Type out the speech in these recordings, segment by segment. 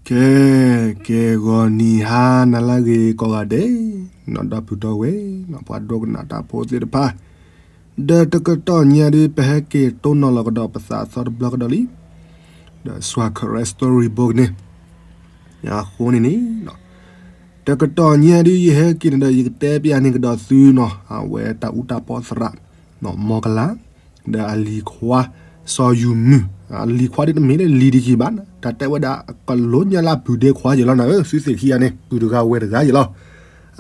ကဲ, ကဲဂီၤနံၤဟါနၤလၢအဂ့ၤကိးဂၤဒဲး, နီၢ်ဒီပုၢ်ဒီဝဲၢ်, နီၢ်ပှၤဒိကနၣ်တၢ်ဖိသ့ၣ်တဖၣ်, ဒီးတကတီၢ်ညါဒုး ပဟဲက့ၤတိၢ်နီၣ်လီၤကဒီးပသးအသီတဘျီကဒီးလံ, ဒီးစှၤခရဲ story book န့ၣ်, အဃိန့ၣ်န့ၣ်, တကတီၢ်ညါဒုး ယဟဲက့ၤန့ၣ်ဒီး ယကတဲပျးန့ၢ်ကဒီးသုနီၤ အဝဲတၢ်အူတၢ်ပီသရၣ် မီၢ်ကလၤ ဒီးအလံၤခွါ စီၤယူၤမုၢ်, အလံၤခွါဒ်တမ့ၢ်လၢလံၤတယံၤဘၣ်, တၢ်တဲဝဲဒၣ်အကလိညါလၢအပုၢ်ဒ့ခွါယဲလီၤနၤဧၢ, သုသ့ၣ်ခံဂၤန့ၣ် ပုၢ်တဂၤဝဲၢ်တဂၤယဲလီၤ.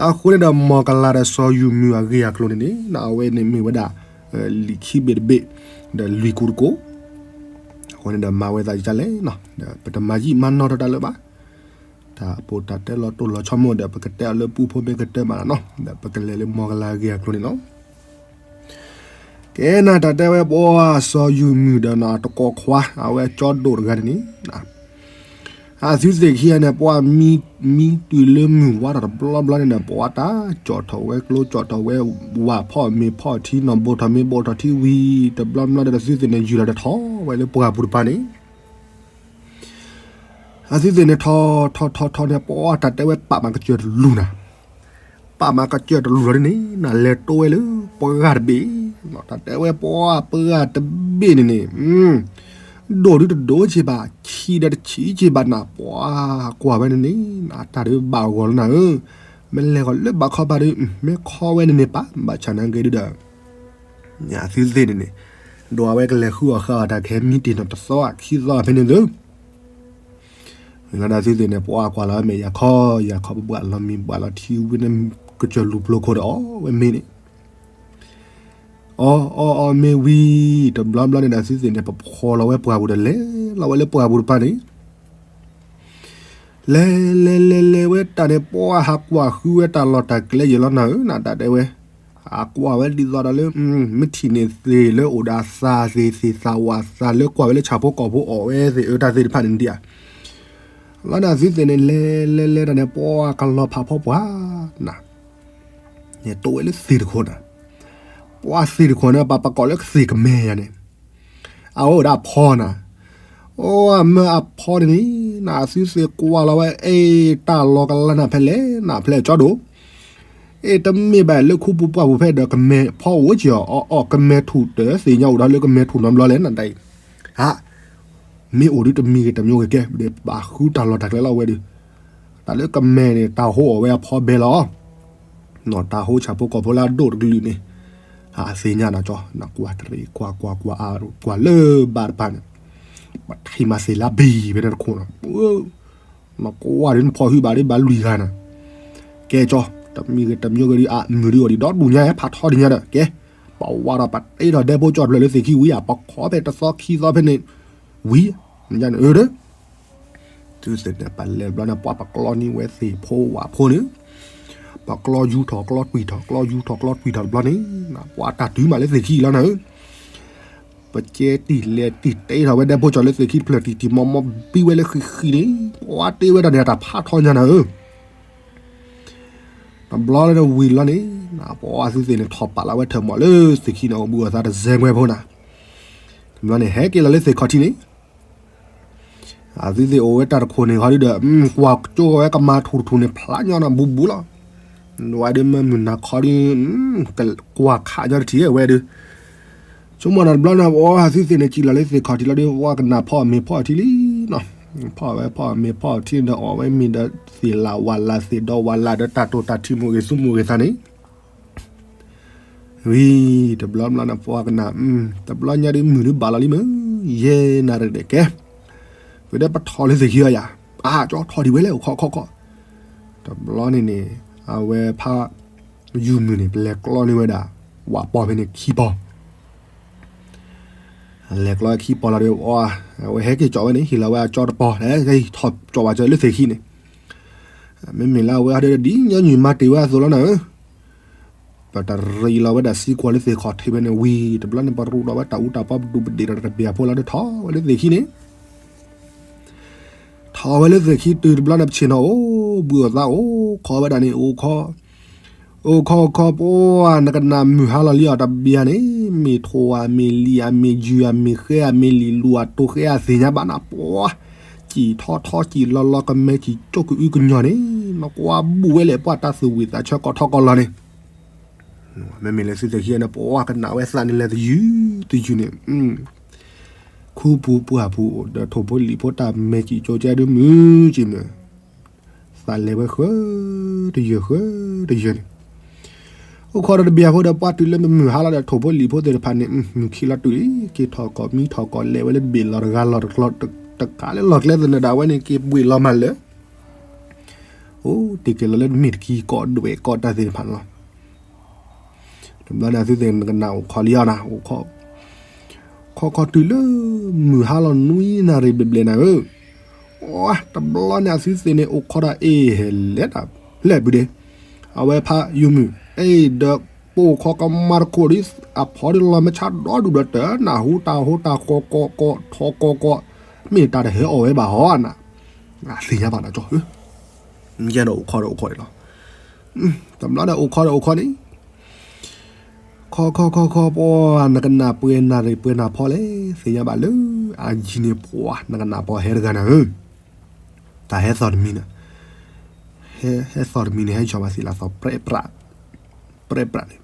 အဃိန့ၣ်ဒီး မီၢ်ကလၤဒီးစီၤယူၤမုၢ်အဂ့ၢ်အကျိၤန့ၣ်န့ၣ် အဝဲန့ၣ်မ့ၢ်ဝဲဒၣ် လံာ်ခံဘ့ၣ်တဘ့ၣ် ဒီးလွံၢ်ကူတကိး, အဃိန့ၣ်ဒီးမၤဝဲသးဒ်လဲၣ်, ဒီးပတမၤယံာ်မၤနီၢ်ထီၣ်တၢ်လၢၤဘၣ် တၢ်ပိၢ်တၢ်တဲလီၤတိၢ်လီၤဆီမိၢ်ဒီး ပကတဲအီၤလၢပူဖိမ့ၢ်ကတၢၢ်မးလီၤနီၤ, ဒီးပကလဲၤလၢမီၢ်ကလၤအဂ့ၢ်အကျိၤန့ၣ်လီၤ. ကဲနၤ တၢ်တဲဝဲပှၤစီၤယူၤမုၢ်ဒီးနီၤ တကိးခွါ အဝဲကၠီဒိၣ်တဂၤန့ၣ်န့ၣ်, အသုသ့ၣ်ခံဂၤန့ၣ် ပှၤမံတုၤလၢမုၢ်ဝါထီၣ်တဘျီဘျီန့ၣ်ဒီး ပှၤတၢ်ကၠီၣ်ထီၣ်ဝဲကျိ ကၠီၣ်ထီၣ်ဝဲဝၣ် ဖီၣ်မ့ၤဖီၣ်ထံနီၤ ဘိၣ်ထီၣ်မ့ၤဘိၣ်ထီၣ်ထံဝံၤ တဘျီဘျီဒီး အသုသ့ၣ်န့ၣ် ယူၤလီၤဒီးထီၣ်ဝဲလၢပှၢ်ပူၤတပၤန့ၣ် အသုသ့ၣ်န့ၣ် ထီၣ်ထီၣ်ထီၣ်ထီၣ်န့ၣ် ပှၤတၢ်တဲဝဲပာ်မၤကစၢၢ်တလူၤနၤ, ပာ်မၤကစၢၢ်တလူၤလီၤဒ်န့ၣ် နလဲၤတိဝဲလၢပှၢ်တဘ့ၣ်, တၢ်တဲဝဲပှၢ်ပှၢ်တဘ့ၣ်န့ၣ်န့ၣ်, ဒိၣ်ဒုတဒိၣ်က့ဘၣ် ဆံးဒီးတဆံးက့ဘၣ်နၤ ပှၤကွၢ်ဝဲန့ၣ်န့ၣ် နတၢ်ဒုးဘၣ်ဂီၤလီၤနၤဧၢ, မ့ၢ်လဲၤဂီၤလၢဘးခီဘၣ်ဒီး မ့ၢ်ခီဝဲန့ၣ်န့ၣ်ပာ် ဘၣ်ဆၣ်နာ်က့ဒုဒီး အသုသ့ၣ်န့ၣ်န့ၣ် ဒိးအဝဲကလဲၤဃုအီၣ်ဃုအီတၢ်ခဲမံတ့ၢ်နီၤတသီခံသီဖဲန့ၣ်သု, ဝံၤလီၤဒီးသုသ့ၣ်န့ၣ် ပှၤကွၢ်လီၤမ့ၢ်ယၤခီ ယၤခီပဘှၣ်လီၤမံဘှၣ်လီၤထံဝံၤန့ၣ် ကစၢၢ်လူၤဖျိခိၣ်ဒီးအီၣ်ဝဲမ့ၤန့ၣ်, အီၣ်အီၣ်အီၣ်မ့ၤဝံၤ တဘျီဘျီန့ၣ်ဒီးသုသ့ၣ်န့ၣ် ပဖီလီၤဝဲပှၢ်ပူၤဒီးလဲၤလီၤဝဲလၢပှၢ်ပူၤတပၤန့ၣ် လဲၤလဲၤလဲၤလဲၤဝဲတၢ်န့ၣ် ပှၤဟးကွၢ်ဃုဝဲတၢ်လီၢ်တၢ်ကျဲယဲၢ်လီၤနၤဧၢ နတၢ်တဲဝဲ, ဟးကွၢ်ဝဲဒ်သိးဒီးလၢ မ့ၢ်ထံၣ်န့ၢ်သ့ၣ်လၢအိၣ်ဒီးအသးသ့ၣ်သ့ၣ်သးဝးသးလၢကွၢ်ဝဲလၢဆၣ်ဖိကီၢ်ဖိအီၣ်ဝဲသ့ၣ်အၢတၢ်သ့ၣ်တဖၣ်န့ၣ်ဒံးဧါ, လီၤန့ၣ်သုသ့ၣ်န့ၣ် လဲၤလဲၤလဲၤတၢ်န့ၣ် ပှၤကလီၤဖးဖီပှၤနၤ န့ၣ်တိဝဲလၢသ့ၣ်တခိၣ်နၤ, ပှၤသ့ၣ်တခိၣ်န့ၣ် ပှၤပကိးလၢသ့ၣ်ကမဲယၤန့ၣ်, အအိၣ်ဝဲဒၣ်အဖီနၤ, အိၣ်မ့ၢ်အဖီန့ၣ်န့ၣ် နသုသ့ၣ်ကွၢ်လီၤဝဲ အဲၣ်တၢ်လီၤကလၢနၤဖဲလဲၣ် နဖဲလဲၣ်ကၠီဒိၣ်, အဲၣ်တမ့ၢ်ဘၣ်လၢခူပူၤပှၢ်ပူၤဖဲဒီးကမဲဖီအိၣ်က့ၤအီၤ အီၣ်အီၣ်ကမဲထူၣ်တၢ်သ့ၣ်ညါအိၣ်ဒီးလၢ ကမဲထူၣ်နီတဘျီလဲၣ် နတၢ်အံၤ, ဟး မ့ၢ်အိၣ်ဒုတမံၤဂ့ၤတမံၤဂ့ၤကဲ ပဘၣ်ဃုတၢ်လီၢ်တၢ်ကျဲလီၤဝဲဒုး, တၢ်လၢကမဲန့ၣ် တၢ်ဟိအီၣ်ဝဲအဖီဘဲလီၤ, တၢ်ဟိဆၣ်ဖိကီၢ်ဖိလၢအဒိၣ်တကလုာ်န့ၣ်, အသ့ၣ်ညါနၤကၠီ နကွၢ်တရံးကွၢ်ကွၢ်ကွၢ်အါကွၢ်လၢဘးတပၤန့ၣ်, ပထံၣ်မၤသ့ၣ်လၢဘံၣ်ဖဲန့ၣ်တခိၣ်နီၤ, နကွၢ်ဒုးနဖီၣ်ဟုဘၣ်ဒုးဘၣ်လွံၢ်ဂၤနၤ, ကဲကၠီ တမံၤဂ့ၤတမံၤဂ့ၤဒုး အမုၢ်ဒုးအီၤဒံးဒီဒူၣ်ညါ ဖးထီဒံးညါဒီး ကဲ ပဝါဒီးပတ့ထီၣ်ဒဲဖိကၠီတဖျၢၣ်လၢသ့ၣ်ခံဝံၤ ပခီဖဲတသီခံသီဖဲန့ၣ်, ဝံၤ, အၢ ဒီး သုသ့ၣ်န့ၣ် ပလဲၤဘျီန့ၣ် ပှၤပကျီန့ၢ်ဝဲသ့ၣ်ဖိဝၣ်ဖိန့ၣ်, ပကျီယူၤထီၣ်ကျီတွံၢ်ထီၣ် ကျီယူၤထီၣ်ကျီတွံၢ်ထီၣ်တဘျီန့ၣ်, ပှၤတၢ်တုၤမးလၢသ့ၣ်ခံလီၤနၤဧၢ, ပကဲတံၢ်လဲၤတံၢ်တ့ထီၣ်ဝဲဒဲဖိကၠီလၢသ့ၣ်ခံဖျၢၣ်တံၢ်တံၢ်မီမီဘံဝဲလၢဃံဃံန့ၣ်, ပှၤတ့ဝဲဒၣ်န့ၣ် တၢ်ဖးထီညါနၤဧၢ တဘျီလၢဝံၤလီၤန့ၣ်, ပှၤသုသ့ၣ်န့ၣ် ထီၣ်ပာ်လီၤဝဲထၢၣ်မီၤလၢသ့ၣ်ခံန့ၣ် အိၣ်ဘှံးအိၣ်သါတစဲးကွဲဖိနၤ, တဘျီန့ၣ် ဟဲက့ၤလီၤလၢသ့ၣ်ခီၣ်ထံးန့ၣ်, အသုသ့ၣ်အိၣ်ဝဲတၢ်တခိၣ်န့ၣ်ခီဒုဒီး ကွၢ်ကၠိဝဲကမၤထူၣ်တထူၣ်န့ၣ် ဖျါညီနၤဘူးဘူးလီၤ, နဝဲဒုးမ့ၢ်မုၢ်နၤခီဒုး, ကွၢ်ခးညီတထံၣ်ဝဲဒုး ဆိကမိၣ်နၤတဘျီန့ၣ် ပှၤသုသ့ၣ်န့ၣ် စံၣ်လီၤလၢသ့ၣ်ခီၣ်ထံးလီၤဒီး ပှၤကနၣ်ဖီအီၣ်မ့ၤဖီအီၣ်ထံလံနီၤ, ဖီအီၣ်ဝဲဖီအီၣ်မ့ၤဖီအီၣ်ထံဒီး အီၣ်ဝဲမ့ၤဒီးသ့ၣ်လၣ်ဝၣ်လၣ်သ့ၣ်ဒီဝၣ်လၣ်ဒီးတၢ်တိာ်တၢ်ထံမိၢ်ဂ့ၤသူမိၢ်ဂ့ၤသးန့ၣ်, ဝံၤ တဘျီဘျီန့ၣ် ပှၤကနၣ်, တဘျီညါဒုးမုၢ်ဒုးဘၣ်လီၤလံမ့ၢ်, ယဲၢ်နၣ်ရံၣ်ဒဲးကဲ, ပဒဲပထီၣ်လၢသ့ၣ်ခံအီၤယၤ, အါ ကၠီထီၣ်ဒံးဝဲလဲၣ် အိၣ်ခီခီခီ, တဘျီန့ၣ်န့ၣ်, အဝဲဖး ယူၤမုၢ်န့ၣ် ပလဲၤကျီန့ၢ်ဝဲဒၣ် ဝၣ်ပီၢ်ဖဲန့ၣ်ခံပီၢ်, လဲၤကျီခံပီၢ်လီၤဒီး အဝဲဟဲက့ၤကၠီဝဲန့ၣ် ဟ့ၣ်လီၤဝဲအကၠီတပီၢ်, ဟဲက့ၤထီၣ်ကၠီဝဲကၠီလၢသ့ၣ်ခံန့ၣ်, မ့မ့ၢ်လၢအဝဲဟီဒုးဒ်ညီနုၢ်မၤတ့ၢ်ဝဲအသိးလီၤနၤဧၢ, ပတရံးလီၤဝဲဒၣ်သံကွၢ်လၢသ့ၣ်ခီၣ်ထံးဖဲန့ၣ်ဝံၤ တဘျီန့ၣ် ပရူးဒီးဝဲတၢ်အူတၢ်ပီပဒူးပဒ့ၣ်ဒီးတဘ့ၣ်အဖိလီၤဒီးထီၣ်ဝဲလၢသ့ၣ်ခံန့ၣ် ထီၣ်ဝဲလၢသ့ၣ်ခံတုၤတဘျီန့ၣ် ပဆ့ၣ်နီၤအိၣ်ဘှံးအိၣ်သါအိၣ်ခီဝဲဒၣ်န့ၣ် အိၣ်ခီ, အိၣ်ခီအိၣ်ခီ ပှၤနကနၣ်မုၢ်ဟါလီၤလံအီၤတဘျီန့ၣ် မ့ၢ်ထိၣ်ဧါ မ့ၢ်လံၤဧါ မ့ၢ်ယုၢ်ဧါ မ့ၢ်ဃဲဧါ မ့ၢ်လံၤလူၤဧါ တိဃဲဧါ သ့ၣ်ညါဘၣ်နၤ ပှၤ ကၠံၣ်ထီထီကၠံၣ်လီၤလီၤ ကမဲကၠံၣ်ကၠိကအုကညီၢ်န့ၣ် နကွၢ်ဘူၣ်ဝဲလဲၣ် ပှၤတၢ်သူၣ်ဝံၣ်သးဆၢကီးထီကီးလီၤန့ၣ်. မ့မ့ၢ်လၢသုသ့ၣ်ခံဂၤန့ၣ် ပှၤကနၣ်ဝဲသးန့ၣ်လဲၤတယုၢ်တယုၢ်န့ၣ်, ခူပူၤပှၢ်ပူၤဒီးထိၣ်ဖိလံာ်ဖိတၢ်မဲာ်ကံၣ်ကၠိကဲဒုမုၢ်ကံၣ်မုၢ်, သးလဲၤဝဲဃၢတယၢၢ်ဃၢတယၢၢ်န့ၣ်. အိၣ်ခိးဒီးတဘ့ၣ်အဃိဒီး ပှၤတုၤလၢမုၢ်ဟါလီၤဒီး ထိၣ်ဖိလံာ်ဖိသ့ၣ်တဖၣ်န့ၣ် မုၢ်ခံးလီၤတုၤလံ က့ၤထီၣ်ကီၢ်မံထီၣ်ကီၢ်လဲၤဝဲလၢတဘ့ၣ်လီၤတဂၤလီၤတကျီ တကးလၢလီၢ်ကျဲသနၢၣ်ဒၣ်ဝဲန့ၣ် က့ၤဘှ့ၣ်လီၤမးလၢ အိၣ်တ့ၢ်က့ၤလီၤလၢမ့ၢ်တကံကီၢ်ဒွဲၣ်ကီၢ်တၢ်သ့ၣ်တဖၣ်န့ၣ်လီၤ. တဘျီန့ၣ် အသုသ့ၣ်နကနၣ်အိၣ်ခိးလံအီၤနၤ, အိၣ်ခိး ခိးခိးတုၤလၢ မုၢ်ဟါလီၤနွံနၣ်ရံၣ်ဘျဲၣ်ဘျဲၣ်နၤဧၢ, တဘျီန့ၣ် အသုသ့ၣ်န့ၣ် အိၣ်ခိးဒၣ်အ့ၣ်ဟဲလဲၣ်တၢ်ဖျဲၣ်ပူၤဒ့, အဝဲဖးယုၢ်မုၢ် အ့ၣ်ဒီး ပိာ်ခိးကမၤတခိၣ်ဒ် အဖီဒ်လီၤမ့ၢ်ဆါဒီဒူၣ်ဒီး တနၢ်ဟူတၢ်ဟိတၢ်ဃီကီကီထီကီကီ, မ့ၢ်တၢ်တဟဲအီၣ်ဝဲဘၣ်ဟီနၤ, သ့ၣ်ညါဘၣ်နၤကၠီ, ယဲဒီးအိၣ်ခိးဒီးအိၣ်ခိးန့ၣ်လီၤ. တဘျီဒီးအိၣ်ခိးဒီးအိၣ်ခိးန့ၣ် ခိးခိးခိးခိး ပှၤနကနၣ်ပှဲၤနၣ်ရံၣ်ပှဲၤနၣ်ဖီလဲၣ် သ့ၣ်ညါဘၣ်လၢ အယံၤန့ၣ်ပှၤနကနၣ်ပှၤဟဲတဂၤနၤဧၢ, တၢ်ဟဲသီၣ်တမံၤန့ၣ်, ဟဲ ဟဲသီၣ်တမံၤန့ၣ် ဟဲဆီၣ်ဘၣ်သ့ၣ်လၢသီၣ်ပြဲးပြး ပြဲးပြးန့ၣ်,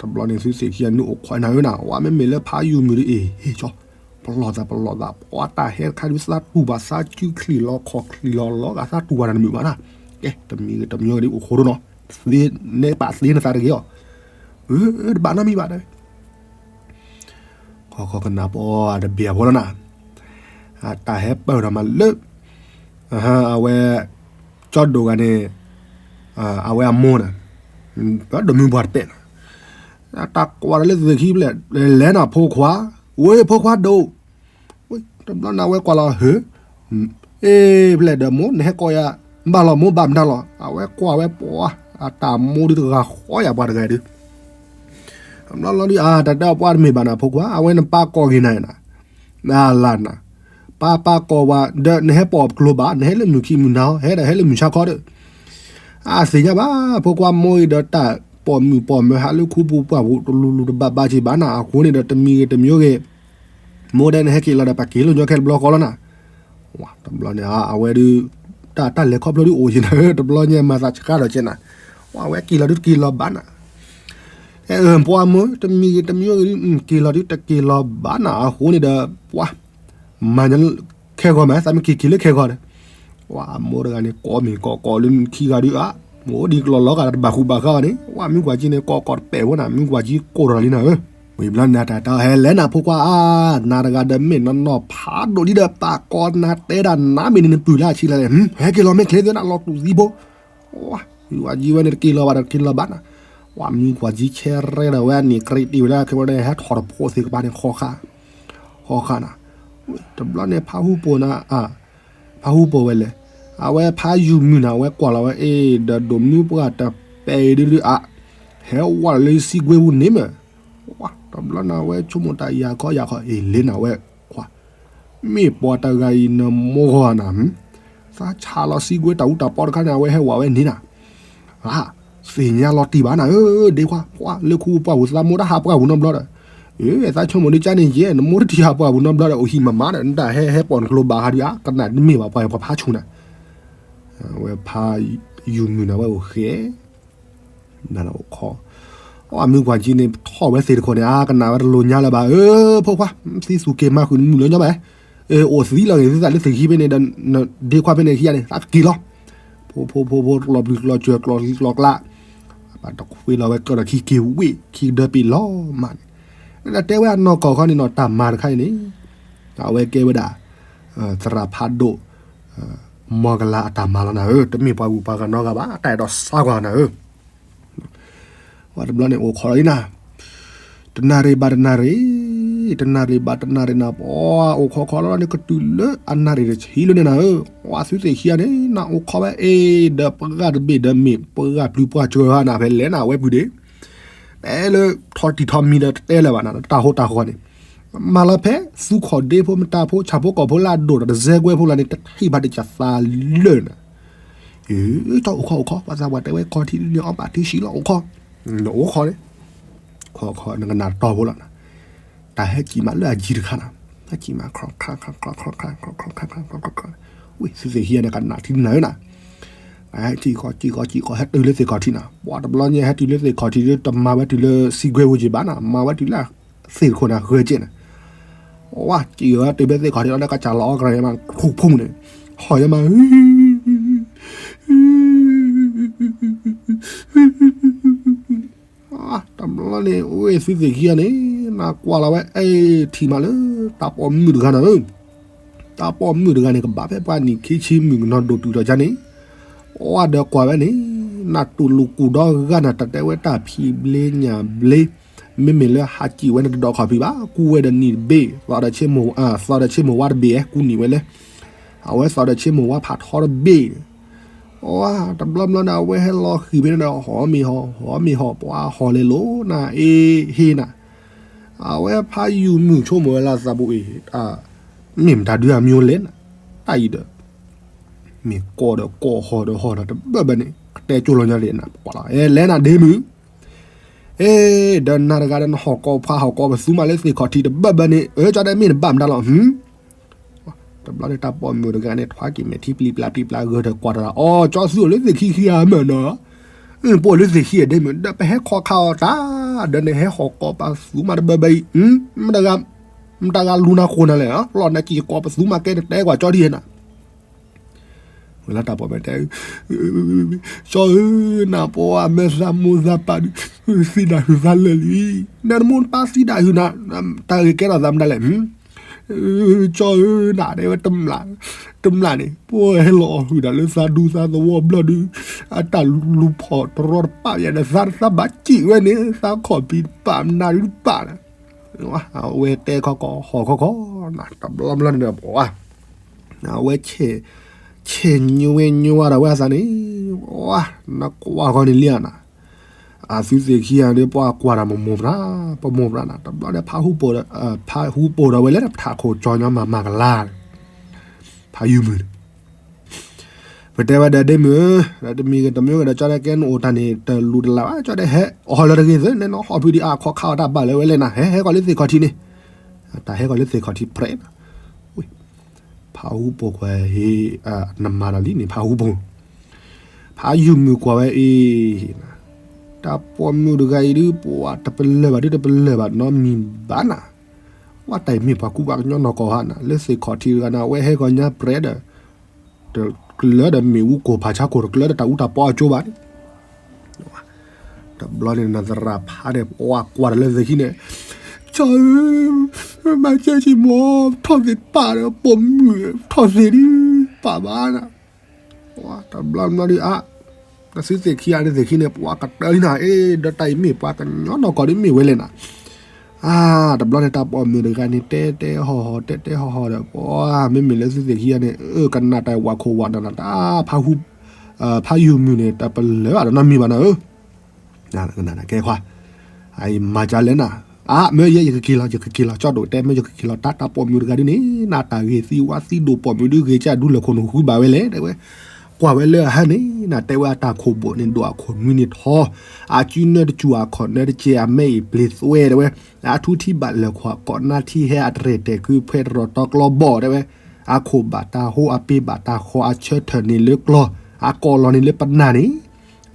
တဘျီန့ၣ်သုသ့ၣ်ခံဂၤနုာ်အိၣ်ခိးနၤဧၢနၤ, ဝဲမ့မ့ၢ်လၢဖးယုၢ်မုၢ်ဒ်အ့ၣ်ဟ့ၣ်ကၠီ, ပလီၢ်သးပလီၢ်သး ပှၤတၢ်ဟဲတခါဒုးသးတူၢ်ဘၣ်သးစုချံၣ်လီၤခီၣ်ချံၣ်လီၤလီၤဂာ်သးတူၢ်ဘၣ်နၤတမုာ်ဘၣ်နၤ, ကဲ တမံၤဂ့ၤတမံၤဂ့ၤဒ်အိၣ်ခိးဒိၣ်နီၤ, သ့န့ၣ်ပာ်သ့နသးတဂ့ၤအီၤ, တဘၣ်နီတမံၤဘၣ်တဲ ခီခီကနၣ်ပှၤတဘ့ၣ်အဖိလီၤနၤ, တၢ်ဟဲပၢၢ်ထီၣ်မးလၢ အဝဲ ကၠီဒိၣ်ဂၤန့ၣ် အဝဲအမိၢ်န့ၣ် ဒိးမုၢ်ပှၢ်တပဲာ်န့ၣ်, တၢ်ကွၢ်ဒီးလၢသုသ့ၣ်ခံဖျဲၣ် လဲၤနၤဖိခွါ, ဝဲဖိခွါဒိၣ်, တဘျီန့ၣ် အဝဲကွၢ်လီၤဟၢ, အ့ၣ် ဖျဲၣ်ဒီးမိၢ် နဟဲကိးယၤ ဘၣ်လီၤမိၢ်ဘၣ်မတၤလီၤ, အဝဲကွၢ်ဝဲပှၤ အတၢ်မိၢ်ဒုးတဂၤဃီယၤပှၤတဂၤဒုး တဘျီလီၤဒုး အတၢ်တဲပှၤတမ့ၢ်ဘၣ်နၤဖိခွါ အဝဲနပၢ်ကိးက့ၤနၤနၤ, နလၢနၤ, ပၢ်ပၢ်ကိးဝဲ ဒီးနဟဲပိာ်ကျိၤဘၣ် နဟဲလၢမုၢ်ခံမုၢ်နၤ ဟဲဒီးဟဲလၢမုၢ်ဆါခီဒီး, အသ့ၣ်ညါဘၣ် ဖိခွါမိၢ်အံၤဒီးတၢ်ပိာ်မုၣ်ပိာ်မၢၤဟးလၢခူပူၤပှၢ်ပူၤတလူၤလူၤတဘၣ်ဘၣ်က့ၤဘၣ်နၤ အဃိန့ၣ်ဒီးတမံၤဂ့ၤတမံၤဂ့ၤ မိၢ်ဒဲနဟဲက့ၤလီၤဒီးပက့ၤလိာ်ညီခဲတဘျီဃီလီၤနၤ, တဘျီန့ၣ် အဝဲဒုး တၢ်တၢ်လဲၤခီဖျိဒုးအိၣ်က့ၤနၤဧၢ တဘျီညါမၤသးဆှးဒီးကဲနၤ, အဝဲက့ၤလီၤဒုးတက့ၤလီၤဘၣ်နၤ, အဲ ပှၤမိၢ် တမံၤဂ့ၤတမံၤဂ့ၤဒုး က့ၤလီၤဒုးတက့ၤလီၤဘၣ်နၤအဃိန့ၣ်ဒီး ပှၤ မၤညီခဲဂီၤမး သးမ့ၢ်က့ၤက့ၤလၢခဲဂီၤဒီး, ပှၤမိၢ်တဂၤန့ၣ် ကိးမ့ၢ်ကိးကိးလၢခံဂၤဒုး အါ မိၢ်ဒ်ကလီၤလီၤဂာ်ဒီးတဘၣ်ဃူဘၣ်ဃါဘၣ်န့ၣ် ပှၤမုၢ်ကွၢ်ကၠံန့ၣ် ကိးကိးတပဲာ်ဖိနၤ မုၢ်ကွၢ်ကၠံကိးထီၣ်လံနၤဧၢ, ဝံၤဘျီန့ၣ်တၢ်တၢ်ဟဲလဲၣ်နၤဖိခွါဧါ, နၤတဂၤဒီးမ့ၢ်နီၢ်နီၢ်ဖးဒိၣ်ဒ်ဒီးပာ်ကိးနၤတဲဒၣ်နၤမ့ၢ်န့ၣ်နပုၢ်လၢအဆံလီၤလဲၣ်, ဟဲက့ၤလီၤမ့ၢ်ချ့သ့နၤလီၤတူၢ်သံဖိ မုၢ်ကွၢ်ကၠံဝဲန့ၣ်တက့ၤလီၤဘၣ်ဒီးတက့ၤလီၤဘၣ်နၤ, ပှၤမုၢ်ကွၢ်ကၠံဆဲရဲဒီးဝဲန့ၣ်ကြ့တ့ၢ်ဝဲဒၣ်ခဲဝဲဒၣ်ဟဲထီၣ်တဖိသ့ၣ်ကပၤန့ၣ် ဃီဃာ် ဃီဃာ်နၤ, တဘျီန့ၣ် ဖးဟူပိာ်နၤ ဖးဟူပိာ်ဝဲလဲၣ်, အဝဲဖးယုၢ်မုၢ်နၤ အဝဲကွၢ်လီၤဝဲ အ့ၣ် ဒီးဒိၣ်မုၢ်ပှၢ်တပဲာ်အံၤဒုဒုအါ, ဟဲဝဲလၢစံကွ့ပူၤန့ၣ်မ့ၢ်, တဘျီန့ၣ် အဝဲဆိကမိၣ်တၢ်ယၤခီယၤခီ အ့ၣ် လဲၤနၤဝဲခွါ မ့ၢ်ပှၤတဂၤအံၤနမိၢ်ဂီၤနၤ, သးဆးလီၤစံကွ့တၢ်အူတၢ်ပီတခါန့ၣ် အဝဲဟဲဝဲန့ၣ်နၤ, သ့ၣ်ညါလီၤတံၢ်ဘၣ်နၤဧၢ ဒ့ခွါ ပှၤလၢခူပူၤပှၢ်ပူၤသးမိၢ်တဟးပှၢ်ပူၤနီတဘျီဒီး, အသးဆိကမိၣ်ဒ်ကၢ်န့ၣ်ယဲ နမိၢ်တထံၣ်ဟးပှၢ်ပူၤနီတဘျီဒီး အိၣ်ဟံၣ်မးမးဒီး နတၢ်ဟဲဟဲပိာ်နကျိၤဘၣ်ဟးဒုးအါ ကနၣ်တမ့ၢ်ဘၣ်ပှၤပှၤဖးဆူၣ်နၤ, အဝဲဖးယုၢ်မုၢ်နၤ အဝဲအိၣ်ဃဲ နအိၣ်ခီ, အမုၢ်ကွၢ်ကၠံန့ၣ် ထီၣ်ဝဲသ့ၣ်တခိၣ်န့ၣ် အကနၣ်ဝဲတလိၤညါလၢၤဘၣ် အၢ ဖိခွါ သံသူၣ်က့ၤမၤဃုာ်နမုၢ်လၢညီဘၣ်, အိၣ်သံလီၤဂ့ၤသုသးလၢသ့ၣ်ခံဖဲန့ၣ်ဒီး ဒ့ခွါဖဲန့ၣ်ခံဂၤန့ၣ် သးက့ၤလီၤ, ဖိဖိဖိဖိ ကျီၢ်ပျုၤကျီၢ်စၢၤကျီၢ်လံကျီၢ်ကျါ, ဘၣ်တခွ့လီၤဝဲကၢၢ်ဒီးခံက့ၤဝ့ၢ် ခံကဒၢပ့ၤလီၤမးန့ၣ်, ဒီးတဲဝဲအနီၢ်ကီၢ်ခီန့ၣ်နီၤ တၢ်မၤတခါအံၤန့ၣ် အဝဲကဲဝဲဒၣ် သရၣ်ဖးဒိၣ် မီၢ်ကလၤအတၢ်မၤလီၤနၤဧၢ, တမ့ၢ်ပှၤဂုၤပှၤဂၤနီတဂၤဘၣ်, တၢ်အဲၣ်ဒိးစါကွၢ်နၤဧၢ, ပှၤတဘျီန့ၣ်အိၣ်ခိးလီၤလံနၤ, တနၣ်ရံၣ်ဘၣ်တနၣ်ရံၣ်, တနၣ်ရံၣ်ဘၣ်တနၣ်ရံၣ်နၤ ပှၤအိၣ်ခိးခိးလီၤန့ၣ် ကတုၤလၢအနၣ်ရံၣ်တဆံလၢန့ၣ်နၤဧၢ, ပှၤသုသ့ၣ်ခံဂၤန့ၣ် နအိၣ်ခိးဝဲအ့ၣ်ဒီးပှၤတဘ့ၣ်ဒီးမ့ၢ်ပှၤပျုၤပှၤစၢၤဧါနၤ ဖဲလဲၣ်နၤဝဲပုၢ်ဒ့ၣ် တဲလၢထီၣ်တံၢ်ထီၣ်မံၤဒီးတတဲလၢၤဘၣ်နၤ တၢ်ဟိတၢ်ဃီန့ၣ်, မၤလီၤဖဲသူခိၣ်ဒ့ဖိမတၤဖိဆၣ်ဖိကီၢ်ဖိလၢအဒိၣ်ဒီးတစဲကွဲဖိလၢန့ၣ် တထံၣ်ဘၣ်တကသးလၢာ်နၤ, အၢ တၢ်အိၣ်ခိးအိၣ်ခိး ပှၤသးပှၢ်တဲဝဲခီထံလၢန့ၣ် အီၣ်ဘၣ်ထံဆံးလီၤအိၣ်ခိး, နအိၣ်ခိးန့ၣ်, ခီခီနကနၣ်တီဖိလီၤနၤ, တၢ်ဟဲကံၣ်မးလၢအယံၤတခါနၤ တၢ်ကံၣ်မး ခီခါ ခီခါ ခီခါ ခီခါ ခီခါ ခီခါ ဝံၤ သုသ့ၣ်ခံဂၤန့ၣ် ကနၣ်ထံနၤဧၢနၤ, ကံၣ်ကီ ကံၣ်ကီ ကံၣ်ကီ ဟဲတုၤလၢသ့ၣ်ခီၣ်ထံးနၤ, ပှၤတဘျီညါ ဟဲတုၤလၢသ့ၣ်ခီၣ်ထံးဒီး တမၤဝဲတုၤလၢ စံကွဲဝူကၠ့ၣ်ဘၣ်နၤ, မၤဝဲတုၤလၢသ့ၣ်တခိၣ်နၤ ဂဲၤကၠ့ၣ်နၤ, ဝံၤ ကံၣ်ကီ တုၤဖဲသ့ၣ်ခီၣ်ထံးလီၤဒီး ကစၢ်လီၤအီကရၢၢ်ယမး ထူၣ်ဖူန့ၣ်, ဟီၣ်ယမး တဘျီန့ၣ် ဝံၤ သုသ့ၣ်ခံဂၤန့ၣ် နကွၢ်လီၤဝဲ အဲၣ်ထံၣ်မးလၢ တၢ်ပိာ်မုၣ်တဂၤနၤဧၢ, တၢ်ပိာ်မုၣ်တဂၤန့ၣ် ကဘၣ်ဖဲပှၤနံၣ်ခံဆံမုၣ်ကနီၤဒိၣ်တုာ်ဒီးယါန့ၣ်, ဝံၤဒီးကွၢ်ဝဲန့ၣ် နတူၢ်လိာ်ကူၣ်ဒီဂၤနၤ တၢ်တဲဝဲတၢ်ဖံးဘျ့ညၣ်ဘျ့, မ့မ့ၢ်လၢဟးကံၣ်ဝဲန့ၣ် တဒိးခီၣ်ဖံးဘၣ် ကူဝဲဒီးနံၣ်တဘ့ၣ်, သီဒီးဆ့မိၢ်, သီဒီးဆ့မိၢ်ဝါတဘ့ၣ် ကူနံၣ်ဝဲလဲၣ်, အဝဲသီဒီးဆ့မိၢ်ဝါဖးထီတဘ့ၣ် ဝံၤ တဘျီဘျီန့ၣ် အဝဲဟဲလီၤဃံၤဖဲန့ၣ်ဒီး ဟီၣ်မ့ၢ်ဟီၣ် ဟီၣ်မ့ၢ်ဟီၣ် ပှၤဟီၣ်လဲၤလိာ်နၤ အ့ဟ့နၤ, အဝဲဖးယုၢ်မုၢ်ဆိကမိၣ်ဝဲလၢသးပူၤအံၤ, မ့ၢ်မတၤဒုအမံၤလဲၣ်နၤ, တၢ်အံၤဒီး မ့ၢ်ကီၢ်ဒီးကီၢ် ဟီၣ်ဒီးဟီၣ်ဒီး တဘၢဘၢန့ၣ် ကတဲကၠိလီၤညါလံနၤ ပကွၢ်လီၤ အဲ လဲၤနၤဒ့မုၣ် အ့ ဒီးနၤတဂၤဒီးနဟီၣ်ကီၢ်ဖးဟီၣ်ကီၢ်ပသူမးလၢသ့ၣ်ခီၣ်ထံးတဘၢဘၢန့ၣ် အၢ ကၠီဒဲမ့ၢ်နဘၣ်မတၤလီၤ တဘျီန့ၣ် တၢ်ပိာ်မုၣ်တဂၤန့ၣ် ထွါက့ၤမဲာ်ထံပျံၤပျါပျံၤပျါ ဂၢၢ်ဒီးကွၢ်တၢ်လီၤ အိ ကၠီသုအိၣ်လၢသ့ၣ်ခံခံဂၤမ့ၢ်နီၤ, ပအိၣ်လၢသ့ၣ်ခံဂၤဒ့မုၣ် ဒီးပဟဲခီခါအီၤတၢ် ဒီးနဟဲဟီၣ်ကီၢ်ပသူမးတဘၢဘၢအံၤ, မတဂၤလူၤနၤဃိနၤလဲၣ်, လီၤနက့ၤကီၢ်ပသူမးကဲတတဲကွၢ်ကၠီဒ်နၤ ဝဲလၢတၢ်ပိာ်မုၣ်တဲ, ကၠီဧၢ, နပှၤမ့ၢ်သးမိၢ်သးပၢ်ဒုး သံဒၣ်ဟုၣ်သးလၢာ်လံ, နတမိၢ်နပၢ်သံဒၣ်ဟုၣ်နၤ, တၢ်ဂ့ၢ်ကဲထီၣ်သးမတၤလဲၣ်, ကၠီဧၢ, နတဲဝဲတမျၢ်, တမျၢ်န့ၣ် ပှၤဟဲလီၤအီၣ်ဟုၣ်ဒၣ်လၢသးဒူသးသဝီဘျီဒုး, အတၢ်လူၤဖီၣ်တရီတပါယၤဒီး သးတသးဘၣ်စံၣ်ဝဲန့ၣ် သးခီၣ်ဖံးတပာ်မနၤဒုးတပာ်န့ၣ် အဝဲတဲခီကီၢ်ဟီၣ်ခီကီၢ်နၤ တဘျီဘျီန့ၣ်ဒီး ပှၤ အဝဲ ဆဲးညိဝဲညိဝဲဒီးဝဲအသးန့ၣ်, နကွၢ်ဃီန့ၣ်လံနၤ, အသုသ့ၣ်ခံဂၤဒီး ပှၤကွၢ်တၢ်မမိၢ်ပြၢ်, ပမိၢ်ပြၢ်နၤ တဘျီဒီး ဖးဟူပိာ်ဒီးဝဲလၢတထးခိၣ်ကၠီညီမၤမၤကလါ, ဖးယုၢ်မုၢ်န့ၣ် ပတဲဝဲဒီးဒ့မုၢ်, ဒီးတမံၤဂ့ၤတမံၤဂ့ၤဒီး ကၠီဒဲကဲနအိၣ်တၢ်န့ၣ် တလူၤတလၢ်ဘၣ်, ကၠီဒဲဟဲအီၣ်လၢတဂ့ၤသ့ၣ် နဲနဟီၣ်ဖုးဒံးအါခီခါအီၤတၢ်ဘၣ်လၢဝဲလဲၣ်နၤ, ဟဲဟဲကီးလၢသ့ၣ်ခီၣ်ထံးန့ၣ်, တၢ်ဟဲကီးလၢသ့ၣ်ခီၣ်ထံးပြဲးနၤ, ဖးဟူပိာ်ကွၢ်ဟ့ၣ်, နမၤဒီးလံန့ၣ် ဖးဟူပိာ်, ဖးယုၢ်မုၢ်ကွၢ်ဝဲအံၤ, တၢ်ပိာ်မုၣ်တဂၤအံၤဒုး ပှၤတပလၢၢ်ဘၣ်ဒုး တပလၢၢ်ဘၣ်နီတမံၤဘၣ်နၤ, ဝဲတၢ်အံၤမ့ၢ်ပှၤကူပှၤကညီနီၢ်ကီၢ်ဧါနၤ, လၢသ့ၣ်ခီၣ်ထံးတဂၤန့ၣ် အဝဲဟဲကီးညါပြဲးဒီး တကျၢၤဒီးမ့ၣ်အူကိၢ်ဖးဆါခိၣ် တကျၢၤဒီးတၢ်အူတၢ်ပီအကၠိဘၣ်န့ၣ်, တဘျီန့ၣ် နသရၣ်ဖးန့ၣ် ပှၤကွၢ်တၢ်လၢသ့ၣ်ခံန့ၣ်, ကၠီဧၢ, မၤကဲဆံးမီၤ ထီၣ်သ့ၣ်ပာ်ဒီးပိာ်မုၣ် ထီၣ်သ့ၣ်ဒုး ပာ်ဘၣ်နၤ, တဘျီဘျီဒုးအါ, နသုသ့ၣ်ခံဂၤန့ၣ်သ့ၣ်ခံန့ၣ် ပှၤကတၢၢ်လံနၤ, အ့ ဒီးတၢ်အံၤမ့ၢ်ပှၤကညီနီၢ်ကီၢ်ဒုးမ့ၢ်ဝဲလဲၣ်နၤ အါ, တဘျီန့ၣ် တၢ်ပိာ်မုၣ်တဂၤန့ၣ် တဲတဲဟီၣ်ဟီၣ် တဲတဲဟီၣ်ဟီၣ်ဒီး ပှၤမ့မ့ၢ်လၢသုသ့ၣ်ခံဂၤန့ၣ် အၢ ကနၣ်တၢ်ဝးခိၣ်ဝးနးနၤ တၢ် ဖးယုၢ်မုၢ်န့ၣ် တပလၢၢ်ဘၣ်ဒီးနီတမံၤဘၣ်နၤဧၢ, ကဲခွါ, အံၤမၤကလဲၣ်နၤ, အါ မ့ၢ်ယဲ ယကက့ၤလီၤ ယကက့ၤလီၤ ကၠီဒိၣ်တဲ မ့ၢ်ယကက့ၤလီၤ တၢ် တၢ်ပိာ်မုၣ်တဂၤဒုးန့ၣ် နတၢ်ဂ့ၤသံဝါသံဒိၣ်ပိာ်မုၣ်ဒုး ဂ့ၤကၢ်ဒူလၢာ်ခိၣ်နူာ်ဃုဘၣ်ဝဲလဲၣ် တဲဝဲ, ကွၢ်ဝဲလၢအဟါန့ၣ် နတဲဝဲအတၢ်ခိၣ်ဘိၣ်န့ၣ် ဒိၣ်အခိၣ်နွံန့ၣ်ထီ, အစုနၢတစူၤအခီၣ်နၢတကဲး အမဲာ်အံၤပျ့ၤသွဲတဲဝဲ, အထူထံဘၣ်လၢာ်ခွါကိးနၢ်ထံဟဲအတရဲၣ်တဲာ်ခုဖဲတရီၤတီကျီဘီၣ်တဲဝဲ, အခိၣ်ဘၣ်တၢ်ဟိ အပ့ဘၣ်တၢ်ဃီ အဆၢထၢၣ်န့ၣ်လၢကျီ, အကိးလီၤန့ၣ်လၢပနၢ်န့ၣ်,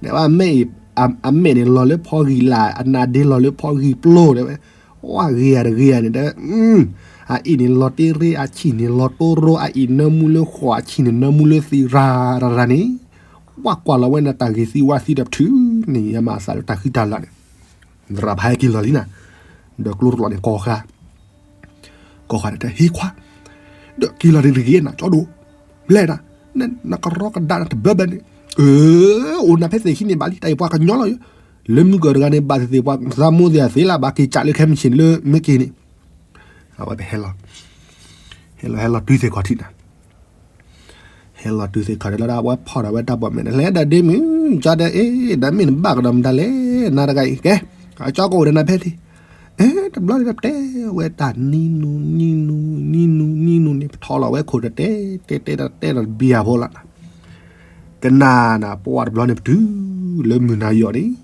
တဲဝဲအမဲာ်အံၤ, အမဲာ်န့ၣ်လီၤလၢဖီဂံၢ်လၢ် အနါဒ့လီၤလၢဖီဂံၢ်ပျိတဲဝဲ, ဝါဂ့ၤဧါတဂ့ၤဧါန့ၣ် တဲဝဲ အအံၤန့ၣ်လီၤတ့ရ့ အဆံၣ်န့ၣ်လီၤတိရိ အအံၤနၢမူလၢဃိး အဆံၣ်န့ၣ်နၢမူလၢသံရၤရၤန့ၣ်, ဝါကွၢ်လီၤဝဲနတၢ်ဂ့ၤသံဝါသံဒီးပထုးန့ၣ် ယမၤအသးလၢတၢ်ဃံတၢ်လၤန့ၣ်, သရၣ်ဖးဟဲက့ၤလီၤလံနၤ, ဒီးကျိတကျိးန့ၣ် ကိးဃာ် ကိးဃာ်ဒီးတဲ ဟ့ခွါ, ဒီးက့ၤလီၤတဂ့ၤတဂ့ၤနၤ ကၠီဒိၣ်, ဘျဲၣ်နၤ, နကရီကဒါနတဘၢဘၢန့ၣ်, အၢ, အိၣ်နၤဖဲသ့ၣ်ခံန့ၣ်ဘၣ်လံ တၢ်အံၤပှၤကညီလီၤ, လၢမုၢ်ကၢၤတဂၤန့ၣ် ဘၣ်သ့ၣ်သ့ၣ်ပှၤသးမိၢ်သ့ၣ်အသ့လၢ ဘၣ်က့ၤကးလၢခဲမုၢ်ဆ့ၣ်န့ၣ်လၢမ့ၢ်က့ၤန့ၣ်, အဝဲပဟဲလီၤ, ဟဲလီၤဟဲလီၤတုၤသ့ၣ်ခီၣ်ထံးနၤ ဟဲလီၤတုၤသ့ၣ်ခီၣ်ထံးလၢဒၣ်ဝဲဖီၣ်ဒီးဝဲတၢ်ပိာ်မုၣ်န့ၣ် လဲၤဒီးဒ့မုၣ် ကၠီဒဲအ့ၣ် ဒီးမ့ၢ်နဘၣ်ကဒီးမတၤလဲၣ် နၤတဂၤအံၤ ကဲ, ကၠီကအိၣ်ဒီးနၤဖဲထံး, တဘျီန့ၣ်ဒီးတဲဝဲတၢ်နံၤနူၤနံၤနူၤနံၤနူၤနံၤနူၤန့ၣ် ပထီၣ်လီၤဝဲခိၣ်ဒီးတဲ တဲတဲတဲတဲဒီးတဘံယၤဖိလီၤနၤ, ကနၣ်နၤ ပှၤတဘျီန့ၣ် ပတုၤလၢမုၢ်နၤယီၤန့ၣ်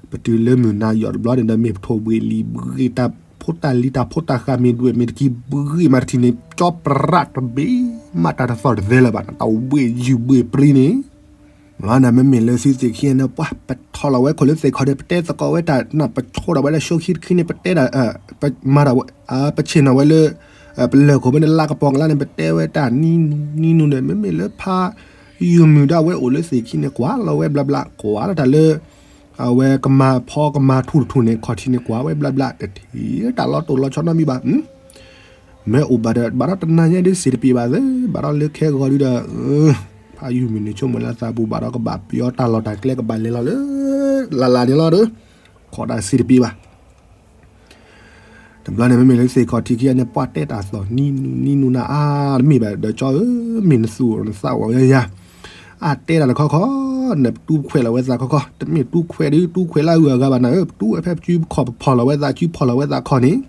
ပတုၤလၢမုၢ်နၤယီၤတဘျီန့ၣ်ဒီး မ့ၢ်ပထိၣ်ဘှံးလံၤဘှံးတၢ် ဖိတၢ်လံၤတၢ်ဖိတၢ်ဃာ်မ့ၢ်ဒွဲၣ်မ့ၢ်တကံၢ်ဘှံးမးတထံၣ်န့ၣ် ကၠီပြးတဘ့ၣ်မးတၢ်တသီၣ်တသဲလၢၤဘၣ်န့ၣ် တၢ်အိၣ်ဘှံးယုၢ်ဘှံးပြံန့ၣ် လီၤနမ့မ့ၢ်လၢသုသ့ၣ်ခံန့ၣ် ပှၤပထီၣ်လီၤဝဲခိၣ်လၢသ့ၣ်ခီၣ်ဒီး ပတဲသကိးဝဲတၢ်နၢ် ပဆိၣ်ဒီးဝဲလၢ show ခံတခံန့ၣ် ပတဲဒၣ် မၤဒၣ်ဝဲ ပဆ့ၣ်နီၤဝဲလၢ ပလၢၢ်ခိၣ်ဖဲန့ၣ် လါကပီၤကလါန့ၣ်ပတဲဝဲတၢ်နံၤနူနံၤနူန့ၣ် မ့မ့ၢ်လၢဖး ယုၢ်မုၢ်ဒၣ်ဝဲအိၣ်လၢသ့ၣ်ခံန့ၣ် ကွၢ်လီၤဝဲဘျါဘျါ ကွၢ်လီၤတၢ်လၢ အဝဲကမၤဖီကမၤထူၣ်တထူၣ်န့ၣ် ခီၣ်ထံးန့ၣ် ကွၢ်ဝဲဘျါဘျါ တထံၣ်တၢ်လီၤတိၢ်လီၤဆီနီတမံၤဘၣ် မ့ၢ်အိၣ်ဘၣ်ဒီး ဘၣ်ဒီးတနၤညါဒ်စ့ၢ်တပ့ၤဘၣ်သ့ ဘၣ်ဒီးလၢခဲဂီၤဒုဒီး ဖးယုၢ်မုၢ်န့ၣ် ဆိကမိၣ်လၢသးပူၤ ဘၣ်ဒီးကဘၣ်ပယီၤတၢ်လီၢ်တၢ်ကျဲကဘၣ်လဲၤလီၤလၢ လၢ်လၢ်န့ၣ်လီၤဒီး ခီၣ်တၢ်စ့ၢ်တပ့ၤဘၣ် တဘျီန့ၣ် မ့မ့ၢ်လၢသ့ၣ်ခီၣ်ထံးခံဂၤန့ၣ် ပှၤတဲတၢ်သီၣ်နံၤနူနံၤနူနၤအါတမ့ၢ်ဘၣ် ဒီးကၠီဧၢ မ့ၢ်နသူၣ်နသးအိၣ်ယၤယၤ အတဲတၢ်တခီခီ နပတူၢ်ခွဲးလီၤဝဲသးခီခီ တမ့ၢ်တူၢ်ခွဲးဒု တူၢ်ခွဲးလၢအဂုၤအဂၤဘၣ်နၤဧၢ ပတူၢ်ဝဲဖဲပစုခီၣ်ပဖီၣ်လီၤဝဲသး စုဖီၣ်လီၤဝဲသးခီန့ၣ်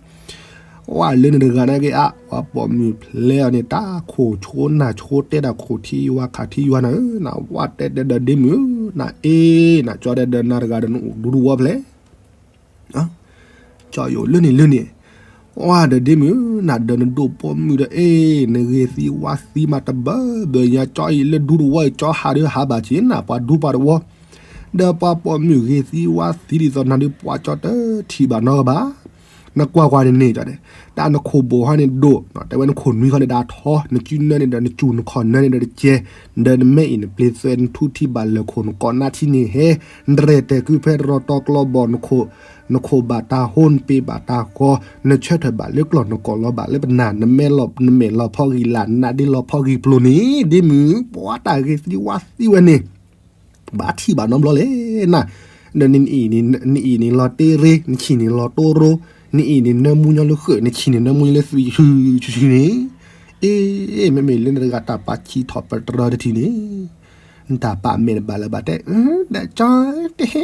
ဝဲလၢန့ၣ်တဂၤန့ၣ်က့ၤအါ ပှၤပိာ်မုၣ်ဖျဲအီၤန့ၣ် တၢ်ခိၣ်ဆိနၢ်ဆိတဲတၢ်ခိၣ်ထံယွၤခးထံယွၤနၤဧၢ နဝဲတဲတဲဒီးဒ့မုၣ်ဧၢ နအ့ နကၠီတဲဒီးနၤတဂၤဒီးနအိၣ်ဒူတဝီဖျဲ ကၠီယအိၣ်လၢန့ၣ်လၢန့ၣ် ဝဲဒီးဒ့မုၣ် နဒီးနဒိၣ်ပိာ်မုၣ်ဒီး အ့ နဂ့ၤသံဝါသံမးတဘၢဘၢညါ ကၠီအံၤလၢဒူတဝီအံၤ ကၠီဟးဒုးဟးဘၣ်က့ၤနၤ ပှၤဒူပှၤတဝီ ဒီးပှၤပိာ်မုၣ်ဂ့ၤသံဝါသံဒ်သိးနၤဒုး ပှၤကၠီတထံၣ်ဘၣ်နီတဂၤဘၣ် နကွၢ်ကွၢ်န့ၣ်န့ၣ် ကၠီန့ၣ် တၢ်နခိၣ်ဘိၣ်ဟီန့ၣ်ဒိၣ် တဲဝဲနခိၣ်နွံခီန့ၣ်ဒၣ်ထီ နစုနၢန့ၣ်ဒီးနစူၢ်နခီၣ်နၢန့ၣ်ဒီးတကဲ ဒီးနမဲအံၤနပျ့ၤသွဲ နထူထံဘၣ်လၢာ်ခိၣ် နကိးနါထံန့ၣ်ဟဲ နရဲၣ်တဲာ်ကုဖဲတရီတီကျီဘီၣ် နခိၣ်ဘၣ်တၢ်ဟိ နပ့ၤဘၣ်တၢ်ဃီ နဆၢထၢၣ်ဘၣ်လၢကျီၢ် နကိာ်လီၤဘၣ်လၢပနၢ် နမဲလီၤ နမဲာ်လီၤဖီဂံၢ်လၢ် နနးဒ့လီၤဖီဂံၢ်ပျိၤန့ၣ် ဒ့မုၣ် ပှၤတၢ်ဂ့ၤသံဝါသံဝဲန့ၣ် ဘၣ်ထံၣ်ဘၣ်နီတဘျီလဲၣ်နၤ ဒီးနအံၤန့ၣ် နအံၤန့ၣ်လီၤတ့ရ့ နဆံၣ်န့ၣ်လီၤတိရိ နအံၤန့ၣ်နၢမူညီလၢဃၢၤ နဆံၣ်န့ၣ်နၢမူညီလၢသွံၣ် ဆူၣ်ဆူၣ်ဆူၣ်န့ၣ် အ့ မ့မ့ၢ်လၢနတဂၤတၢ်ပာ်ဆံးထီၣ်ပတြၢၤတထံၣ်န့ၣ် နတၢ်ပာ်မဲာ်နဘၣ်လၢဘၣ်တဲ ဒီးကၠီ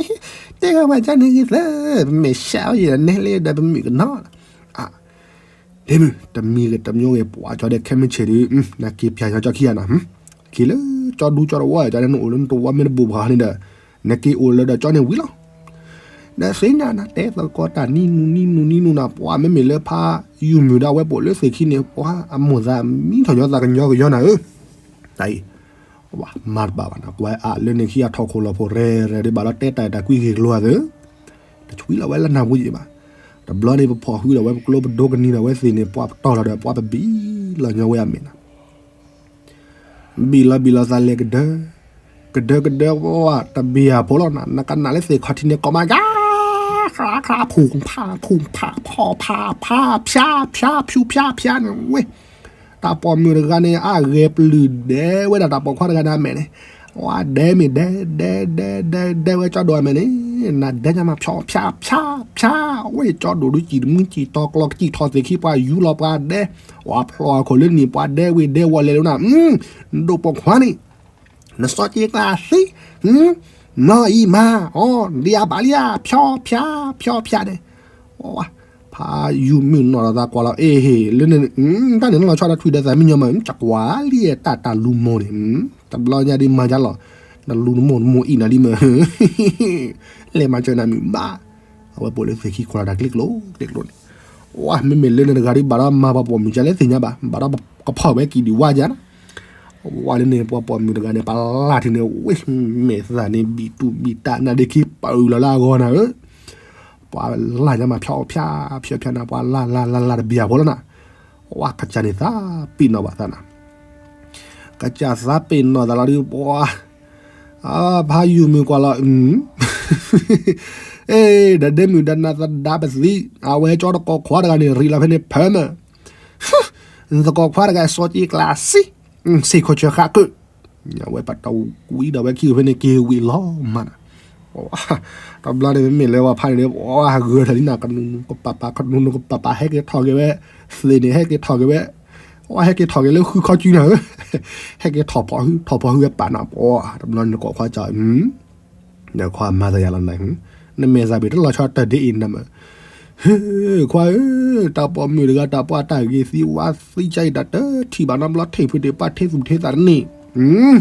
တဲဂ့ၤဝဲကၠီန့ၣ်ဂ့ၤသၢ ပမဲာ်ဆှးဝဲယဲၢ်နဲလၢဒီးပမုၣ်ကနီၤ ဒ့မုၣ် တမံၤဂ့ၤတမံၤဂ့ၤ ပှၤကၠီဒီးခဲမုၢ်ဆ့ၣ်ဒုး နက့ၤပၠးညီကၠီခံဂၤနၤ က့ၤလၢကၠီဒူကၠီတဝီ ကၠီန့ၣ်နအိၣ်လၢနတဝီမ့ၢ်တဘိၣ်ဘၣ်န့ၣ်ဒီး နက့ၤအိၣ်လၢဒီးကၠီန့ၣ်ဝံၤလီၤ ဒီးသ့ၣ်ညါနၤတဲသကိးတၢ်နံၤနူနံၤနူနံၤနူနၤ ပှၤမ့မ့ၢ်လၢဖးယုၢ်မုၢ်ဒၣ်ဝဲပိာ်လၢသ့ၣ်ခံန့ၣ် ပှၤအမိၢ်သးမံထီၣ်ညီသးကညီကညီနၤဧၢ တၢ်အံၤ ဝဲမၤတဘၣ်ဘၣ်နၤ ကွၢ်အါလၢန့ၣ်ခံဂၤထီၣ်ခိၣ်လီၤဖိရဲၣ်ရဲၣ်ဒုးဘၣ်ဒီးတဲတၢ်တၢ်ကွံဂ့ၢ်ကျိၤအသး တဆှံလီၤဝဲလၢနၢ်ပူၤယံၤဘၣ် တဘျီန့ၣ် ပဖီၣ်ဟုဒီးဝဲပကျိပဒိကနံၤဒီးဝဲသ့ၣ်န့ၣ် ပှၤပတီၢ်လီၤဒီးပှၤပဘံၣ်လီၤညီဝဲအမဲာ်နၤ ဘံၣ်လီၤဘံၣ်လီၤသးလဲၤကဒၢ ကဒၢကဒၢဝဲတဘ့ၣ်အဖိလီၤနၤ နကနၣ်လၢသ့ၣ်ခီၣ်ထံးန့ၣ် ကိးမးယါ ခရါခရါ ဖူၣ်ဖး ဖူၣ်ဖး ဖီၣ်ဖး ဖး ဖၠါ ဖၠါ ဖၠူ ဖၠါ ဖၠါန့ၣ်ဝဲ တၢ်ပိာ်မုၣ်တဂၤန့ၣ် အဂဲၤပျုၢ်ဒဲးဝဲဒၣ်တၢ်ပိာ်ခွါတဂၤန့ၣ်အမဲာ်န့ၣ် ဝဲဒဲးမ့ၢ်ဒဲး ဒဲး ဒဲး ဒဲး ဒဲးဝဲကၠီဒိၣ်အမဲာ်န့ၣ် နဒဲးညါမး ဖၠါ ဖၠါ ဖၠါ ဝဲကၠီဒိၣ်ဒုးစံၣ်တမုၢ်စံၣ်တီၤကျီ ကစံၣ်ထီၣ်သ့ၣ်ခံ ပှၤယူၤလီၤပှၤဒဲး ဝဲဖျိၣ်အခိၣ်လၢနံၣ် ပှၤဒဲးဝ့ၢ်ဒဲးဝီၤလဲၤလၢနၤ နဒိၣ်ပိာ်ခွါန့ၣ် နစီၤက့ၤကျါသံ မ့ၢ်အံၤမး အီၤ ဒံးအဘၣ်လံဧါ ဖၠါ ဖၠါ ဖၠါ ဖၠါန့ၣ် ဖးယုၢ်မုၢ်နီၢ်ဒီးသးကွၢ်လီၤ အ့ၣ် လၢန့ၣ် တၢ်န့ၣ်လီၤဆီဒၣ်ထွံၣ်ဒီးသးမံညီမး ကကွၢ်လံတၢ်တၢ်လူၤမိၢ်န့ၣ် တဘျီညါဒ်မၤယါလီၤ နလူၤနမိၢ်နမိၢ်အံၣ်နၤလံမး လဲၤမၤစၢၤနၤမုၢ်ဘၣ် အဝဲပိာ်လၢသ့ၣ်ခံခိၣ်လီၤတၢ်ကျ့ကျိၤကျ့ကျိၤန့ၣ် ဝဲမ့မ့ၢ်လၢန့ၣ်တဂၤဒ်ဘၣ်ဒီးမၤပှၤပိာ်မုၣ်ကလဲၣ်သ့ၣ်ညါဘၣ် ဘၣ်ဒီးကဖီၣ်ဝဲကံၣ်ဒုးဝါယါနၤ ဝဲလၢန့ၣ် ပှၤပိာ်မုၣ်တဂၤန့ၣ် ပှၤလၢ်ထံန့ၣ် ဝ့ၢ်မဲာ်သၣ်န့ၣ် ဘံၣ်တူၢ်ဘံၣ်တၢ်နါဒ့ခံပာ်အုးလီၤလၢအဂီၢ်နၤဧၢ ပှၤလၢ်ညါမးဖၠါဖၠါ ဖၠါဖၠါနၤ ပှၤလၢ်လၢ်လၢ်လၢ်တဘျီဖိလီၤနၤ ဝဲကစၢ်န့ၣ်သးပ့ၤနီၣ်ဘၣ်သးနၤ ကစၢ်သးပ့ၤနီၣ်သးလီၤဒုး ပှၤ ဖးယုၢ်မုၢ်ကွၢ်လီၤ အ့ ဒီးဒဲမုၣ်ဒီးနၤသဒါပသံ အဝဲကၠီတကိးခွါတဂၤန့ၣ် ရံးလီၤဖဲန့ၣ်ဖၢမး သကိးခွါတဂၤစီၤက့ၤကျါစံ စ့ၢ်ခိၣ်ဆၢဃာ်ကၢၣ် အဝဲပတဝံၤဒီးဝဲခံဂၤဖဲန့ၣ်က့ၤဝံၤလီၤမးနၤ တဘျီန့ၣ်မ့မ့ၢ်လၢပှၤဖးန့ၣ် ပှၤဂၢၢ်ထီၣ်လံနၤ ကနူနူကပာ်ပာ် ကနူနူကပာ်ပာ် ဟဲက့ၤထီၣ်က့ၤဝဲ သ့ၣ်န့ၣ် ဟဲက့ၤထီၣ်က့ၤဝဲ ပှၤဟဲက့ၤထီၣ်က့ၤလၢဃုခီကုနၤဧၢ ဟဲက့ၤထီၣ်ဖီၣ်ဟု ထီၣ်ဖီၣ်ဟုဝဲပာ်နၤ ပှၤတဘျီန့ၣ်ကိးခွါကၠီ ဒီးခွါမၤသးယၤလီၤနၤ နမဲာ်သၣ်ဘ့ၣ်တလီၤဆီတၢ်ဒ်အံၤနၤမး ဟ့ၣ် ခွါဧၢ တၢ်ပိာ်မုၣ်တဂၤတၢ်ပှၢ်တၢ်ဂ့ၤသံဝါသံကၠီအံၤ တၢ်တထံၣ်ဘၣ်နီတဘျီ ထံၣ်ဖုဒံးပှၢ်ထ့သူၣ်ထ့သးတန့ၢ်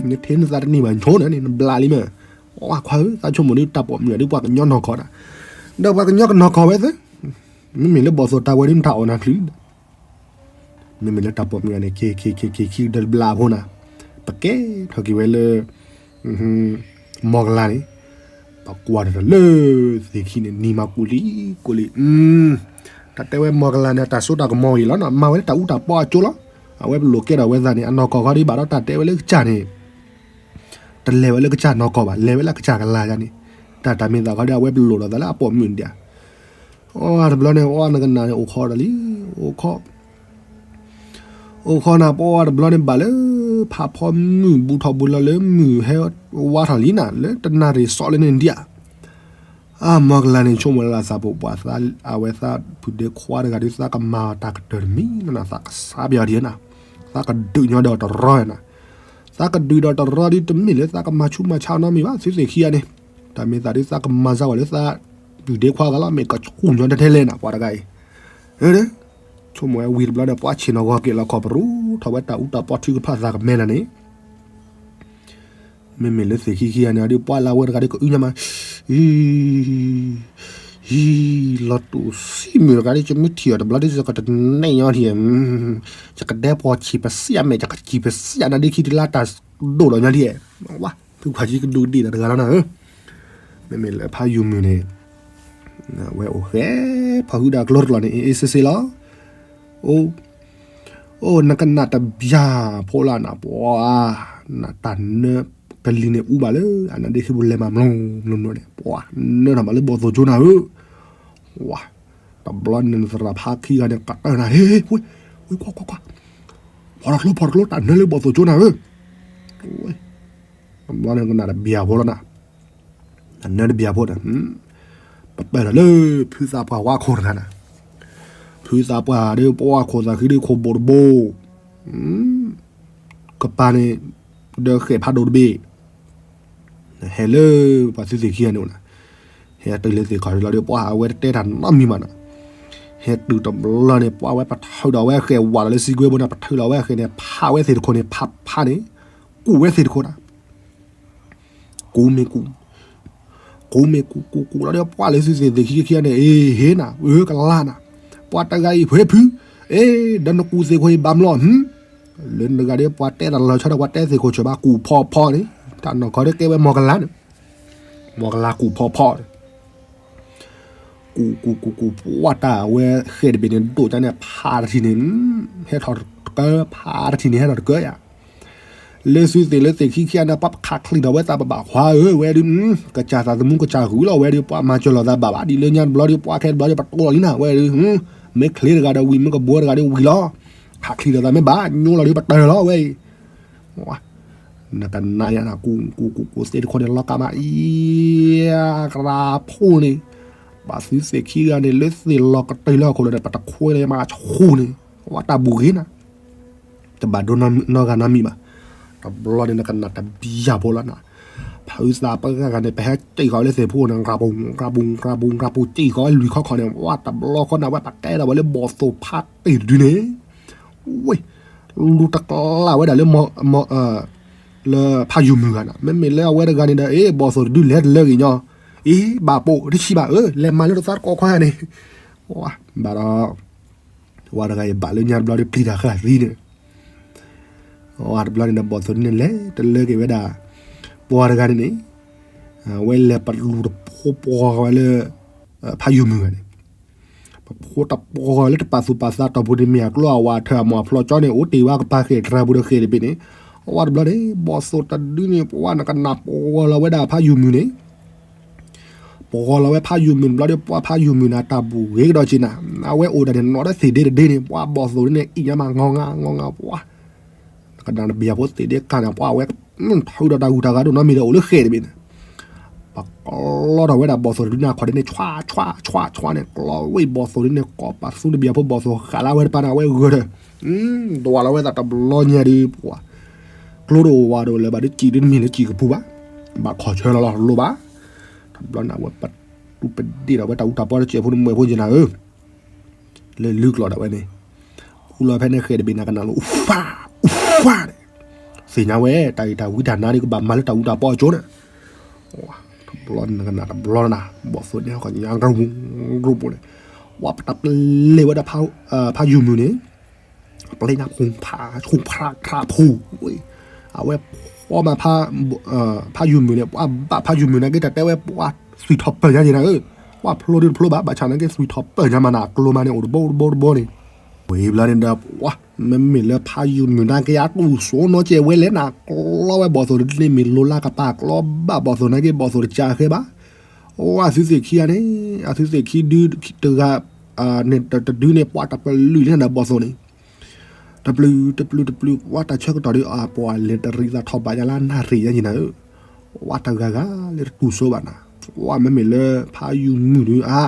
နထ့နသးတန့ၢ်ဘၣ် ဆိန့ၣ်န့ၣ် နဘျးလံမး ခွါဧၢ သးဆိကမိၣ်ဒ်တၢ်ပိာ်မုၣ်ဒ်ပှၤကညီနီၢ်ကီၢ်နၤ ဒီးပှၤကညီကနီၢ်ကီၢ်ဝဲသ့ မ့မ့ၢ်လၢဘီၣ်သိၣ်တၢ်ဝဲဒ်နတၢ်အီၣ်နၤချုး မ့မ့ၢ်လၢတၢ်ပိာ်မုၣ်ဂၤန့ၣ် ခံခံခံခံခံတဘျီဖိနၤ, ပကဲထီၣ်က့ၤဝဲလၢ မီၢ်ကလၤန့ၣ်, ပကွၢ်တၢ်လၢသ့ၣ်ခံန့ၣ် နံၤမၤကူးလံကူးလံ, တၢ်တဲဝဲမီၢ်ကလၤန့ၣ် တၢ်စိတၢ်ကမီၤအံၤလီၤနီၤ, မၤဝဲလၢတၢ်အူတၢ်ပီအကၠိလီၤ, အဝဲပလိာ်ကဲထီၣ်ဝဲသးန့ၣ် အနီၢ်ကီၢ်ခီဒ်ဘၣ်ဒီးတၢ်တဲဝဲလၢကစၢ်န့ၣ် တလဲၤဝဲလၢကစၢ်နီၢ်ကီၢ်ဘၣ်, လဲၤဝဲလၢကစၢ်ကလၤယါန့ၣ်, တၢ်တၢ်မ့ၢ်သးခီဒီး အဝဲပလိာ်ဒီးသးလၢအပိာ်မုၣ်ဒံးဧါ, အတဘျီန့ၣ် အနကနၣ်န့ၣ် အိၣ်ခိးဒီးလံ, အိၣ်ခိး အိၣ်ခိးနၤ ပှၤတဘျီန့ၣ်ဘၣ်လၢ ဖးဖီမုၢ်ဘူးထီၣ်ဘူးလီၤလၢမုၢ်ဟဲဝါထီၣ်လံနၤ လၢတနၣ်ရံၣ်စီးလၢန့ၣ်ဒံးဧါ, အမီၢ်ကလၤန့ၣ် ဆိကမိၣ်လၢသးပူၤပှၤသး အဝဲသးဖုဒဲခွါတဂၤဒီး သးကမၤတၢ်ကတၢၢ်တမံၤလီၤနၤ သးကစၢ်ပယီၤဒံးနၤ, သးကဒုးညီဒီးတရီနၤ, သးကဒုးဒီးတရီဒီးတမ့ၢ်လၢသးကမၤဆူးမၤဆါနီတမံၤဘၣ် သုသ့ၣ်ခံဂၤန့ၣ်, တၢ်မ့ၢ်သးဒီးသးကမၤစၢၤဝဲလၢသး ဖုဒဲခွါဂၤလီၤ မ့ၢ်ကဆူၣ်ညီတထဲလဲၣ်နၤ ပှၤတဂၤအံၤ, ဆိကမိၣ်ဝဲဝံၤတဘျီဒီး ပှၤဆ့ၣ်နီၤဂီၤက့ၤလီၤခီၣ်ပရူၤထီၣ်ဝဲတၢ်အူတၢ်ပီထုကဖၣ်သးကမဲနၤန့ၣ် မ့မ့ၢ်လၢသ့ၣ်ခံခံဂၤန့ၣ် အဒုးပှၤလၢအဝဲတဂၤဒီးကအုညါမး, ဟံ ဟံ လီၤတူာ်ဆံမုၢ်တဂၤဒီး ယမ့ၢ်ထံၣ်အီၤတဘျီဒီး ယကတနဲၣ်ညီထံၣ်, ယကဒဲပီၢ်ဆံးပစံးအမဲာ် ယကစံးပစံးအနါဒ့ခံတလါတၢ်ဒိၣ်ဒီးညီထံၣ်, ဝါ ဖုခွါဆံကဒူးဒံးဒီးတဂၤလီၤနၤဧၢ, မ့မ့ၢ်လၢဖးယိၤမုၢ်န့ၣ် ဝဲအိၣ်ဃဲ ဖီဟုဒၣ်ကျိတကျိၤန့ၣ် အ့ၣ်အ့ၣ်စ့စ့လီၤ, အိ အိ နကနၣ်တဘျၢဖိလၢနပှၤ, နတၢ်နၢကလံၤန့ၣ်အူဘၣ်လၢ အနါဒ့ခံပူၤလဲၤမးမျိၤမျိၤန့ၣ် ပှၤနၢထီၣ်မးလၢဘီၣ်သိၣ်ကၠိနၤဧၢ, ဝါ တဘျီန့ၣ်နသရၣ်ဖးခံဂၤန့ၣ် ကတၢၢ်နၤ ဟ့ ဟ့ ဝ့ ဝ့ ကွၢ် ကွၢ် ကွၢ် ဖီၣ်တကျိ ဖီၣ်တကျိ တၢ်နၢလၢဘီၣ်သိၣ်ကၠိနၤဧၢ, တဘျီန့ၣ်ကနၣ်တဘျၢဖိလီၤနၤ အနၢတဘျၢဖိဒီး ပပာ်လီၤလၢ ဖုသးပှၢ်ဝါခိၣ်တဂၤနၤ, ဖုသးပှၢ်ဒီးပှၤခိၣ်သးဃံဒီးခိၣ်ဘိၣ်တဘိ, ကပၤန့ၣ် ဒီးဃဲၣ်ဖးဒိၣ်တဘ့ၣ်, ဟဲလၢပှၤသုသ့ၣ်ခံဂၤန့ၣ်နၤ, ဟဲတုၤလၢသ့ၣ်ခီၣ်လီၤဒီး ပှၤအဝဲတတဲတၢ်နီတမံၤမးနၤ, ဟဲတုၤတဘျီန့ၣ် ပှၤဝဲပထုးဒီးဝဲဃဲၣ်ဝးဒီးလၢစံကွဲဘိန့ၣ် ပထုးဒီးဝဲဃဲၣ်န့ၣ် ဖးဝဲသ့ၣ်တခိၣ်န့ၣ် ဖးဖးန့ၣ် ကူးဝဲသ့ၣ်တခိၣ်နၤ ကူးမ့ၢ်ကူး, ကူးမ့ၢ်ကူး ကူးကူးလီၤဒီး ပှၤလၢသုသ့ၣ်သ့ၣ်ခံခံဂၤန့ၣ် အ့ ဟ့နၤ အၢကလါနၤ, ပှၤတဂၤအံၤဖုဖု, အ့ ဒီးနကူးသ့ၣ်ခိၣ်အံၤဘၣ်မျိၤ လၢနဂၤဒီးပှၤတဲတၢ်လီၤဆီဒီး ပှၤတဲသ့ၣ်ခိၣ်ဆၢဘၣ် ကူးဖီဖီန့ၣ်, တၢ်နီၢ်ခီဒီးကဲဝဲမီၢ်ကလါန့ၣ်, မီၢ်ကလါကူးဖီဖီန့ၣ် ကူးကူးကူးကူး ပှၤတၢ်အဝဲဃဲၣ်တဘ့ၣ်န့ၣ် ဒိၣ်ကါန့ၣ် ဖးတထံၣ်န့ၣ် ဟဲထီၣ်တကၢ ဖးတထံၣ်န့ၣ် ဟဲထီၣ်တကၢယၤ, လၢသုသ့ၣ်လၢသ့ၣ်ခံခံဂၤန့ၣ် ပှၤခးချံးထီၣ်ဝဲသးဘၣ်ဘၣ်ခွါဧၢ ဝဲဒုး ကစၢ်သးသမူကစၢ်ဂုာ်လီၤ ဝဲဒုး ပှၤမၤစၢၤလီၤသးဘၣ်ဘၣ် ဒ်လၢညါတဘျီဒီး ပှၤခဲတဘျီဒီး ပတိၢ်လီၤလံနၤ ဝဲဒုး မ့ၢ်ချ့တဂၤဒီးဝံၤ မ့ၢ်ကဘှီတဂၤဒီးဝံၤလီၤ, ခးချံးထီၣ်သးမ့ၢ်ဘၣ် ညိလီၤဒီးပတၢၢ်လီၤဝဲအံၤ နကနၣ်ယၤနၤ ကူးကူးကူးကူးသ့ၣ်တခိၣ်န့ၣ် လီၤကးမးအံၤ ကရၤဖိန့ၣ်, ပှၤသုသ့ၣ်ခံဂၤန့ၣ် လၢသ့ၣ်လီၤကတၢၢ်လၢဟီၣ်ခိၣ်လီၤဒီး ပတခွဲလၢမၤဆူၣ်န့ၣ် ဝဲတၢ်ဘူးဂ့ၤနၤ, တဘၣ်ဒိနီၢ်ဂၤနီတမံၤဘၣ်, တဘျီန့ၣ် နကနၣ်တဘျၢဖိလီၤနၤ, ဖုသးပှၢ်ဂၤန့ၣ် ပဟဲစံၣ်ဃီၤလၢသ့ၣ်ဖိန့ၣ် ကရၤပူၤ ကရၤပူၤ ကရၤပူၤ ကရၤပူၤ စံၣ်ဃီၤလွံၢ်ခီခီန့ၣ် ဝဲတဘျီဃီန့ၣ် ဝဲပကဲထီၣ်ဝဲလၢဘီၣ်သိၣ်ဖးတ့ၢ်တဒုန့ၣ် ဝ့ၢ် လူၤတကျါဝဲဒၣ်လၢ လၢဖးယိၤမုၢ်ဂၤန့ၣ် မ့မ့ၢ်လၢအဝဲတဂၤန့ၣ်ဒီး အ့ ဘီၣ်သိၣ်တဒုလဲၤတလၢဂ့ၤညီ, အ့ ဘၣ်ပိာ်တဆံးဘၣ်ဧၢ လဲၤမၤလၢတသးတကိးခွါန့ၣ်, ဘၣ်ဒီး ဝဲတဂၤအံၤဘၣ်လၢညါတဘျီဒီးပျံၤတၢ်ဃာ်သံန့ၣ်, ဝဲတဘျီန့ၣ်ဒီး ဘီၣ်သိၣ်န့ၣ်လဲၤတလၢက့ၤဝဲဒၣ် ပှၤတဂၤန့ၣ်န့ၣ်, ဝဲလဲၤပလူၤတဖိပှၤဝဲလၢ ဖးယိၤမုၢ်ဂၤန့ၣ် ပဖိတပှီၤလၢတပာ်သူၣ်ပာ်သးတီၢ်ပူၤန့ၣ် မ့ၢ်အကျိအဝးထၢၣ်အမီၢ်အဖျီကၠီန့ၣ် အိၣ်တ့ၢ်ဝဲကပၤဃဲၣ်တြဲၤပူၤဒီးဃဲၣ်တဘ့ၣ်န့ၣ်, အဝဲတဘျီန့ၣ် ဘီၣ်သိၣ်တဒုန့ၣ် ပှၤနကနၣ်ပှီၤလီၤဝဲဒၣ်ဖးယိၤမုၢ်န့ၣ်, ပှီၤလီၤဝဲဖးယိၤမုၢ်တဘျီဒီး ပှၤဖးယိၤမုၢ်န့ၣ် တၢ်ဘူၣ်ဂ့ၤကဒီးက့ၤနၤ, အဝဲအိၣ်ဒၣ်န့ၣ် နီၢ်ဒီးသ့ၣ်ဒ့တဒ့န့ၣ် ပှၤဘီၣ်သိၣ်န့ၣ် အံၣ်ညါမး ငီၢ်ငါ ငီၢ်ငါ ပှၤ ကနၣ်တဘျၢဖိသ့ၣ်ဒ့ကါန့ၣ် ပှၤဝဲ ထုးဒီးတၢ်ဂုၤတၢ်ဂၤဒိၣ်နီတမံၤဒီးအိၣ်လၢဃဲၣ်တဘ့ၣ်န့ၣ်, ပကျီထီၣ်ဝဲဒၣ်ဘီၣ်သိၣ်တဒုန့ၣ် အခီၣ်ဒ့န့ၣ် ဆွး ဆွး ဆွး ဆွးန့ၣ် ကျီဝဲဘီၣ်သိၣ်တဒုန့ၣ် ကိးပာ်သူတဘျၢဖိဘီၣ်သိၣ်ဃာ်လၢဝဲတပၤန့ၣ် အဝဲဂၢၢ်ထၢၣ်, ဒွးလီၤဝဲသးတဘျီညါဒီး ပှၤ ကျိတအိၣ်ဝးတအိၣ်လၢၤဘၣ်ဒီး စံးဒုတမ့ၢ်လၢစံးကပူၤဘၣ်, ဘၣ်ခီၣ်ဆၢလီၤလီၤလိၣ်ဘၣ်, တဘျီန့ၣ် အဝဲပတူၢ်ပဒ့ၣ်ဒီးဝဲတၢ်အူတၢ်ပီတစဲးဖိန့ၣ် မွဲၣ်ဖိယဲၢ်နၤဧၢ လၢလုၢ်ကျိာ်ဒၣ်ဝဲန့ၣ်, ဃူလီၤဖဲန့ၣ်ဃဲၣ်တဘ့ၣ်န့ၣ် ကနၣ်လိာ် အူဖး အူဖးန့ၣ်, သ့ၣ်ညါဝဲ တၢ်အံၤတၢ်ဝံတၢ်နါဒီးကဘၣ်မၤလၢတၢ်အူတၢ်ပီအကၠိန့ၣ်, တဘျီန့ၣ်ကနၣ်တဘျီနၤ ဘီၣ်သိၣ်န့ၣ် ဟီၣ်ကညါကရူၢ်ပူၤန့ၣ်, ပှၤပတၢ်ပျဲဝဲဒၣ်ဖးယိၤမုၢ်န့ၣ် ပျဲနၤဖိဖး ဆူၣ်ဖးဖးဖူဝဲ, အဝဲဖီမး ဖးယိၤမုၢ်န့ၣ် ပှၤဘၣ်ဖးယိၤမုၢ်နာ်က့ တၢ်တဲဝဲပှၤသွံၣ်ထီၣ်ပၢၢ်ညါက့ၤနၤဧၢ, ပှၤဖျိဒုတဖျိဘၣ် ဘၣ်ဆၣ်နာ်က့သွံၣ်ထီၣ်ပၢၢ်ညါမးနၤ အကျိၤမးန့ၣ် အိၣ်တဘိတဘိတဘိန့ၣ်, ဝံၤဘျီန့ၣ်ဒီး ပှၤမ့မ့ၢ်လၢဖးယိၤမုၢ်နာ်က့ အတူၢ်စိနီကဲဝဲလဲၣ်နၤ ကျီဝဲဘီၣ်သိၣ်တဒုန့ၣ် မ့ၢ်လိၤလၢကပာ်ကျီဘၣ်ဘီၣ်သိၣ်နာ်က့ ဘီၣ်သိၣ်တကးဃဲဘၣ်, အဝဲအသုသ့ၣ်ခံဂၤန့ၣ် အသုသ့ၣ်ခံဒုတဂၤ တဒုန့ၣ် ပှၤတပျုာ်လံနၤဒီးဘီၣ်သိၣ်န့ၣ် တပျုာ်တပျုာ်တပျုာ် ပှၤတၢ်ဆၢကတီၢ်ဒီး အပှၤလဲၤတရံးသးထီၣ်ဘးယါလၢနၣ်ရံၣ်ညါက့ၤနၤဧၢ, ပှၤတဂၤဂၤလၢတတူၢ်စိဘၣ်နၤ, ပှၤမ့မ့ၢ်လၢဖးယိၤမုၢ်ဒုအါ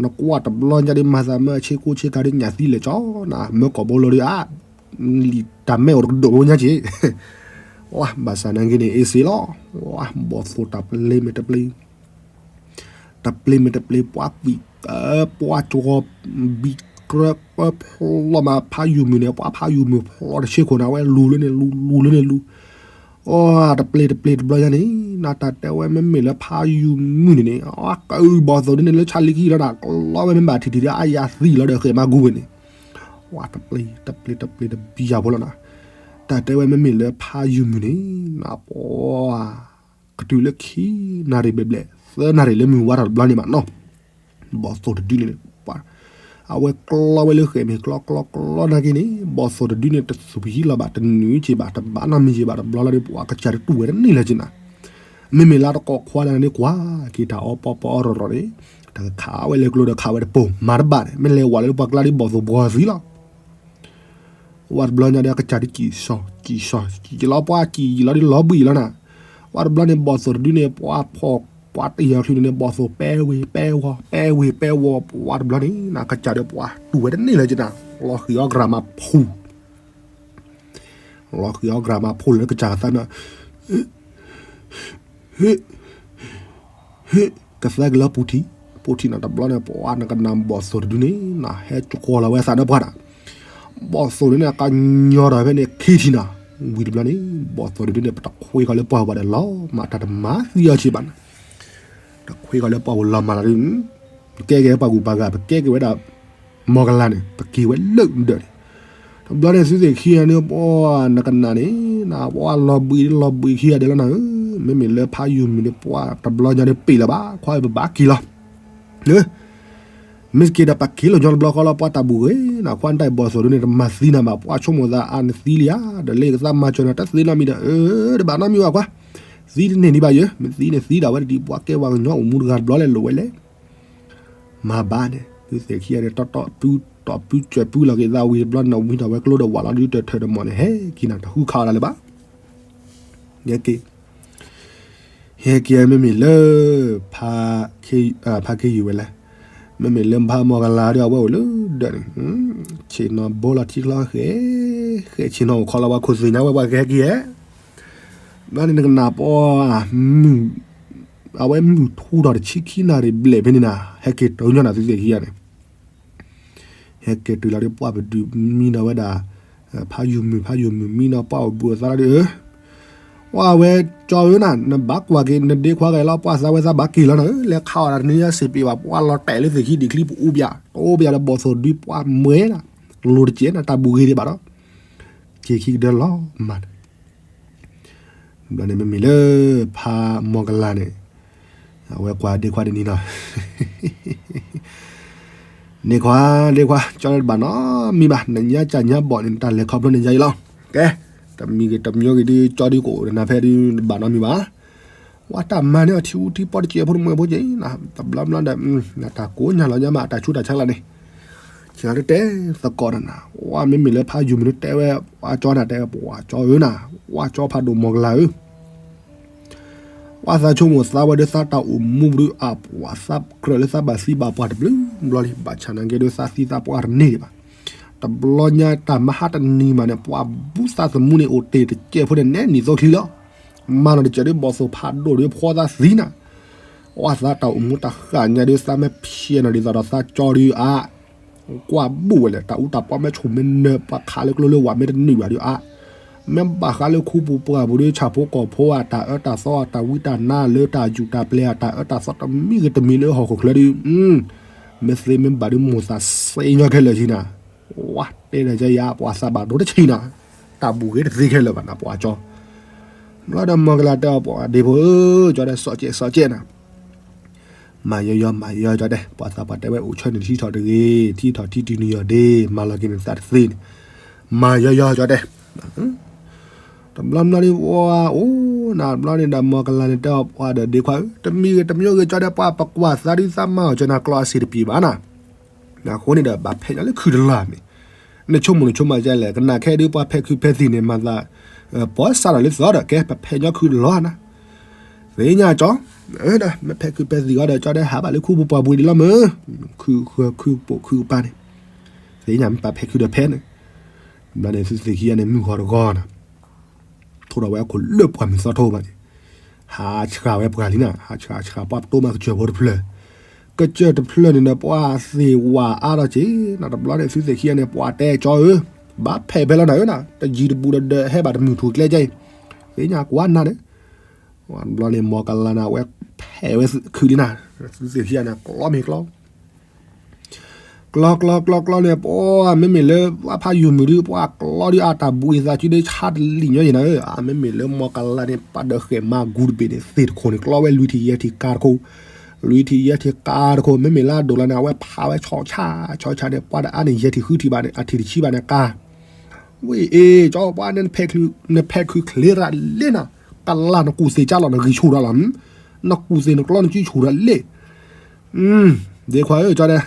နကွၢ်တဘျီညါဒုး မၤသးမၢဆ့ကိဆ့ကၤဒုး ညၣ်သံလဲၤကၠီနၤ မၢကီၢ်ဘိလီၤဒုးအါ, လံာ်တၢ်မဲအိၣ်တကဒိၣ်ဖိညါက့ၤ, ဘၣ်ဆၣ်နာ်က့န့ၣ် အ့စ့လီၤ, ဘီၣ်သိၣ်တၢ်ပျဲမ့ၢ်တပျဲ တပျဲမ့ၢ်တပျဲ ပှၤကွံာ် ပှၤကီ ဘံကြၢပၢဖျီမး ဖးယိၤမုၢ်န့ၣ် ပှၤဖးယိၤမုၢ်ဖျီတဆ့ခိၣ်န့ၣ် အဝဲလူၤလၢန့ၣ်လူၤ လူၤလၢန့ၣ်လူၤ, အိ တပျဲတပျဲတဘျီညါန့ၣ် နတၢ်တဲဝဲမ့မ့ၢ်လၢဖးယိၤမုၢ်န့ၣ်န့ၣ် အကဘီၣ်သိၣ်ဒ်န့ၣ်လၢဆါလံခံလီၤနၤ ကျီဝဲမ့ၢ်ဘၣ်ထံၣ်ထံၣ်ဒီး အယၤသံလီၤဒီးဃဲးမၤကူဝဲန့ၣ်, ဝဲတပျဲတပျဲတပျဲတဘံယၤဖိလီၤနၤ, တၢ်တဲဝဲမ့မ့ၢ်လၢဖးယိၤမုၢ်န့ၣ် နပှၤ ကတုၤလၢခံနၣ်ရံၣ်ဘျဲၣ်ဘျဲၣ် သၢနၣ်ရံၣ်လၢမုၢ်ဝါထီၣ်တဘျီန့ၣ်ဘၣ်နီၤ, ဘီၣ်သိၣ်တဒုန့ၣ် အဝဲကျီဝဲလၢဃဲးမ့ၢ်ကျီကျီကျီနာ်က့န့ၣ် ဘီၣ်သိၣ်တဒုန့ၣ် တသူၣ်ကဟံးလီၤဘၣ် တနုာ်က့ၤဘၣ် တဘၣ်နီတမံၤက့ၤဘၣ် တဘျီလီၤဒီး ပှၤကစၢ်တတူၢ်ဝဲတန့ၢ်လၢၤက့ၤနၤ, မ့မ့ၢ်လၢတကိးခွါဒၣ်န့ၣ် ကွၢ်က့ၤတၢ်အီပီပီအီရီၣ်ရီၣ်န့ၣ် တၢ်ခးဝဲလၢကျိဒီးခးဝဲတပိၤ မၤတဘၣ်န့ၣ် မ့ၢ်လဲၤဝဲလၢပှၤကျါဒ်ဘီၣ်သိၣ်ဘှီသံလီၤ ဝဲတဘျီညါဒီး ကစၢ်ဒုးကံၣ်စီၤ ကံၣ်စီၤ ကံၣ်က့ၤလီၤပှၤ ကံၣ်က့ၤလီၤဒုးလီၤဘှံးလီၤနၤ, ဝဲတဘျီန့ၣ် ဘီၣ်သိၣ်တဒုန့ၣ် ပှၤဖီၣ် ပှၤတ့ၢ်အီၤချုးန့ၣ် ဘီၣ်သိၣ်ပဲဝ့ၤပဲဝီၤ ပဲဝ့ၤပဲဝီၤ ဝဲတဘျီန့ၣ် နကစၢ်ဒီးပှၤတူၢ်ဝဲတန့ၢ်လၢၤက့ၤနၤ, လီၤဃံၤအီၣ်ကြၢးမၤဖှူ လီၤဃံၤအီၣ်ကြၢးမၤဖှူလၢကစၢ်သးန့ၣ် ဟ့ၣ် ဟ့ၣ် ကသါက့ၤလၢပူၤထံး ပူၤထံးန့ၣ်တဘျီန့ၣ် ပှၤနကနၣ်ဘီၣ်သိၣ်တဒုန့ၣ် နဟဲကကွီၤလီၤဝဲအသးဒီးပှၤတၢ်, ဘီၣ်သိၣ်န့ၣ် ကညီထီၣ်ဖဲန့ၣ်ခံထံၣ်နၤ, ဝံၤတဘျီန့ၣ် ဘီၣ်သိၣ်တဒုန့ၣ် ပတခွ့ကီၤလၢပှၢ်ပူၤဘၣ်ဒီးလီၤမၢ်တၢ်တမၤသံအီၤဆ့ဘၣ်နၤ, တခွ့ကီၤလၢပှၢ်ပူၤလီၤမၢ်လီၤဒုး ပကဲက့ၤပှၤကူၣ်ပှၤဂၤ ပကဲက့ၤဝဲဒၣ် မီၢ်ကလၤန့ၣ် ပက့ၤဝဲလၢဒၢးန့ၣ်, တဘျီန့ၣ် သုသ့ၣ်ခံဂၤန့ၣ် ပှၤနကနၣ်န့ၣ် နပှၤလီၤဘှံးလီၤဘှံးခံဂၤဒဲးလီၤနၤဧၢ, မ့မ့ၢ်လၢဖးယိၤမုၢ်န့ၣ် ပှၤတဘျီညါန့ၣ်ပ့ၢ်လၢၤဘၣ် ခွါဧၢ ပဘၣ်က့ၤလီၤ, မ့ၢ်က့ၤဒီးပက့ၤလီၤညီတဘျီဃီလီၤ ပှၤတၢ်ဘူၣ်ဂ့ၤနၤ ခွါနတၢ်အံၤဘီၣ်သိၣ်ဒုန့ၣ် တမၤသံနၤဘၣ် ပှၤဆိကမိၣ်သးအါနသံလံဧါ ဒီးလၢကသးမၤစၢၤနၤ တသ့နီတမံၤဒီး အၢ တဘၣ်နီတမံၤဘၣ်ခွါ, သံတန့ၢ်ဒံးဘၣ်ယဲ မ့ၢ်သံန့ၣ်သံဒၣ်ဝဲတဒံး ပှၤကဲပှၤကညီအိၣ်မူတဂၤတဘျီလဲၣ်လိၣ်ဝဲလဲၣ် မၤဘၣ်န့ၣ် သုသ့ၣ်ခံဂၤန့ၣ် တီတီပု တီၢ်ပုစၢၤပုလီၤက့ၤသးဝံၤတဘျီန့ၣ် ဝံၤထီၣ်ဝဲကျိဒီးဝးလီၤဒုးတထၢၣ်တမီၢ်န့ၣ် ဟဲက့ၤနၤတဟူခးအီၤဒၣ်လၢၤဘၣ်, ဟဲက့ၤ ဟဲက့ၤမ့မ့ၢ်လၢ ဖးခ့ယုၢ်ဝဲလဲၣ်, မ့မ့ၢ်လၢဖးမီၢ်ကလၤဒီး အဝဲအိၣ်လၢဒၢးန့ၣ် ဆ့ၣ်နီၤဘိလီၤထံချီဃဲ ဃဲဆ့ၣ်နီၤအိၣ်ခိးလီၤပှၤခိၣ်သ့ၣ်ညါဝဲပှၤကဟဲက့ၤဧဲ ဘျီန့ၣ်နကနၣ်ပှၤ မုၢ် အဝဲမုၢ်ထူဒီးတဆံခံနၣ်ရံၣ်ဘျဲၣ်ဖဲန့ၣ်နၤ ဟဲက့ၤတုၤညီနၤသုသ့ၣ်ခံဂၤန့ၣ် ဟဲက့ၤတုၤလီၤဒီးပှၢ်ပဒုးမံဒီးဝဲဒၣ် ဖးယိၤမုၢ် ဖးယိၤမုၢ်မံဒီးပှၢ်အိၣ်ဘှံးအိၣ်သါလီၤဒီး ဝဲကၠီဧၢနၤ နဘၣ်ကွၢ်က့ၤ နဒ့ခွါဂၤလီၤ ပှၢ်သးဝဲသးဘၣ်က့ၤလီၤနၤဧၢ လဲၤခးအီၣ်တၢ်တနံၤညါစ့ၢ်ပ့ၤဘၣ် ပှၢ်လီၤတဲာ်လၢသ့ၣ်ခံဒံးချံပအူပယၤ တအိၣ်ပယၤဒီးဘီၣ်သိၣ်ဒုးပှၢ်မွဲနၤ လိၤတကဲးနၤ တၢ်ဘူၣ်ဂ့ၤဒံးဘၣ်ဒီး က့ၤခံကဒၢလီၤမၢ် ဘျီန့ၣ်မ့မ့ၢ်လၢ ဖးမီၢ်ကလၤန့ၣ် အဝဲကွၢ်ဒ့ခွါတနံၤနီၤ န့ၢ်ခွါ ဒ့ခွါ ကၠီလၢတဘၣ်နီတမံၤဘၣ် နညါကၢ်ညါဘီၣ်န့ၣ် နတၢ်လဲၤခီဖျိန့ၣ်ယါအံၤလီၤ ကဲ တမံၤဂ့ၤတမံၤဂ့ၤဒုး ကၠီဒုးကအိၣ်ဒီးနၤဖဲဒုး တဘၣ်နီတမံၤဘၣ် ဝဲတၢ်မၤန့ၢ်အီၤထံအူထံပီတကဲးဖိတမှဲးဖိကဲး တဘျီဘျီဒီး နတၢ်ကိးညါလီၤညါမး အတၢ်ဆူးတၢ်ဆါလၢန့ၣ် ဆ့ၣ်နီၤတဲသကိးဒီးနၤ ဝဲမ့မ့ၢ်လၢဖးယိၤမုၢ်န့ၣ်တဲဝဲ ဝဲကၠီနၤတဲဝဲ ပှၤကၠီဧၢနၤ ဝဲကၠီဖးဒိၣ်မီၢ်ကလၤဧၢ ပှၤသးဆိကမိၣ်သးဝဲဒီးသးတၢ်အိၣ်မူပဒုးအါပှၤသးကြၢးလၢသးဘၣ်သံဘၣ်ပှၢ်တဘျုး ဘျီလံ ဘၣ်ဆၣ်နာ်က့ဒီးသးသံသးပှၢ်တန့ၢ်ဒံးဘၣ် တဘျီညါတၢ်မဟါတနံၤမးန့ၣ် ပှၤဘူးသးသမူန့ၣ်အိၣ်တ့ၢ်တကဲးဖိန့ၣ် နဲနံၣ်သိချံလီၤ မၤနီၢ်တစဲးဒီးဘီၣ်သိၣ်ဖးဒိၣ်ဒီးဖှီသးသံနၤ ပှၤသးတၢ်အိၣ်မူတၢ်ဃၣ်ညါဒီးသးမ့ၢ်ဖျဲးနီၣ်ဒ်သိးဒီးသးကၠီဒုးအါ ကွၢ်ဘူးဝဲလဲၣ် တၢ်အူတၢ်ပီမ့ၢ်ဆိၣ်မ့ၢ်နၢၤ ပှၤခးလၢကျိလၢဝၤမ့ၢ်တနုာ်ဘၣ်ဒုးအါ မ့ၢ်ဘၣ်ဃးလၢခူပူၤပှၢ်ပူၤဒီး ဆၣ်ဖိကီၢ်ဖိအတၢ်အၢတၢ်သီအတၢ်ဝံတၢ်နါလၢတၢ်ယူၢ်တၢ်ပျဲၤအတၢ်အၢတၢ်သီတမံၤဂ့ၤတမံၤလၢဟီၣ်ခိၣ်ချၢဒုး မ့ၢ်သ့မ့ၢ်ဘၣ်ဒုးမိၢ်သးစ့ညီခဲလၢာ်ဆံနၤ, ဝါတဲဒီးကယၤ ပှၤသးဘၣ်ဒိတဆံနၤ, တၢ်ဘူးဂ့ၤတသ့ခဲလၢာ်ဘၣ်နၤ ပှၤကၠီ. ဘျီဒီးမီၢ်ကလၤတဲအီၤ ပှၤဒ့ဖိဧၢ, ကၠီဒီး စီၤကဲစီၤကဲနၤ, မၤယီယီမၤယီယီကၠီတဲ, ပှၤသးပှၢ်တဲဝဲအိၣ်ဆၢန့ၣ် ထံထီၣ်တဂ့ၤ, ထံထီၣ်ထံတုၤနယီၢ်ဒ့, မၤလီၤက့ၤနသးတသ့န့ၣ်, မၤယီယီကၠီတဲ တဘျီဘျီဒ်ပှၤအိၣ်နၤဘျီန့ၣ်ဒီး မီၢ်ကလၤန့ၣ်တဲအီၤ ပှၤဒီးဒ့ခွါဧၢ, တမံၤဂ့ၤတမံၤဂ့ၤ ကၠီဒီး ပှၤပကွၢ်သးဒုး သးမၤအီၣ်ကၠီနၤကျီအဆံးတပံၤဘၣ်နၤ, အဃိန့ၣ်ဒီး ဘၣ်ဖဲးညီလၢခုတလီၢ်မ့ၢ်, နဆိကမိၣ်နဆိကမိၣ်ကလဲၣ်, ကနၣ်ခဲဒုး ပှၤဖဲးခုဖဲးသံၣ်န့ၣ် မၤသး ပီစးထီၣ်လၢသီဒီး ကဲပဖဲးညီခုတလီၢ်နၤ, သ့ၣ်ညါကၠီ, မ့ၢ်ဖဲးခုဖဲးသံၣ်ဃီဒီး ကၠီဒီးဟးဘၣ်လၢခူပူၤပှၢ်ပူၤဒံးလီၤမ့ၢ်, ခုခုပိာ်ခုကပၤန့ၣ်, သ့ၣ်ညါမ့ၢ်ပှၤဖဲးခုဒီးဖဲးန့ၣ်, ဘျီန့ၣ် သုသ့ၣ်ခံဂၤန့ၣ် မုၢ်ဂီၤတဂီၤနၤ ထိၣ်ဒီးဝဲအခိၣ်လၢပှၢ်မုၢ်သီထိဘၣ်န့ၣ်, ဟးဆှၣ်ဝဲပှၤလံနၤ, ဟးဆှၣ်ဆှၣ်ပှၤပတိၢ်မးကစၢၢ်ဖိတဖျၢၣ်, ကစၢၢ်တဖျၢၣ်န့ၣ်ဒီး ပှၤသ့ၣ်ဝၣ်အါထီၣ်က့ၤနၤ, တဘျီန့ၣ် သုသ့ၣ်ခံဂၤန့ၣ် ပှၤတဲကၠီဧၢ, ဘၣ်ဖဲးဖဲးလီၤနၤဧၢနၤ, တယံၤတဘူးဒီး ဟဲဘၣ်တမုၢ်ထူၣ်ကျဲကဲအံၤ, သ့ၣ်ညါကွၢ်နၤန့ၣ်, တဘျီန့ၣ် မီၢ်ကလၤန့ၣ် အဝဲဖဲးဝဲခုလံနၤ, သုသ့ၣ်ခံဂၤန့ၣ် ကျီမ့ၢ်ကျီ ကျီကျီကျီကျီန့ၣ် ပှၤမ့မ့ၢ်လၢ ပှၤဖးယိၣ်မုၣ်ဒုး ပှၤကျီဒုး အတၢ်ဘူးအသးစုဒုး ဆါတလံာ်ညီယဲၢ်နၤဧၢ, အမ့မ့ၢ်လၢမီၢ်ကလၤန့ၣ် ပှၤဒီးဃဲၣ်မၤဂူတဘ့ၣ်န့ၣ် သ့ၣ်တခိၣ်န့ၣ် ကျီဝဲလွံၢ်ထံၣ်ယဲၢ်ထံၣ်ကၤတခိၣ်, လွံၢ်ထံၣ်ယဲၢ်ထံၣ်ကၤတခိၣ်, မ့မ့ၢ်လၢအဒိၣ်လီၤန့ၣ် အဝဲဖးဝဲဆီၣ်ဆါ ဆီၣ်ဆါန့ၣ် ပှၤတအါန့ၣ် ယဲၢ်ထံၣ်ဃုထံၣ်ဘၣ်န့ၣ် အထံၣ်တဆံဘၣ်န့ၣ်ကၤ, ဝဲအ့ၣ် ကၠီပှၤန့ၣ် နဖဲးခုချ့ရၤလ့နၤ, ကလၤနကူၣ်သ့ၣ်ကၠီလီၤ နဂံၢ်ဆူၣ်ရၤလီၤ, နကူၣ်သ့ၣ်နကျီနစုဆူၣ်ရၤလ့ ဒ့ခွါဧၢ ကၠီဒီး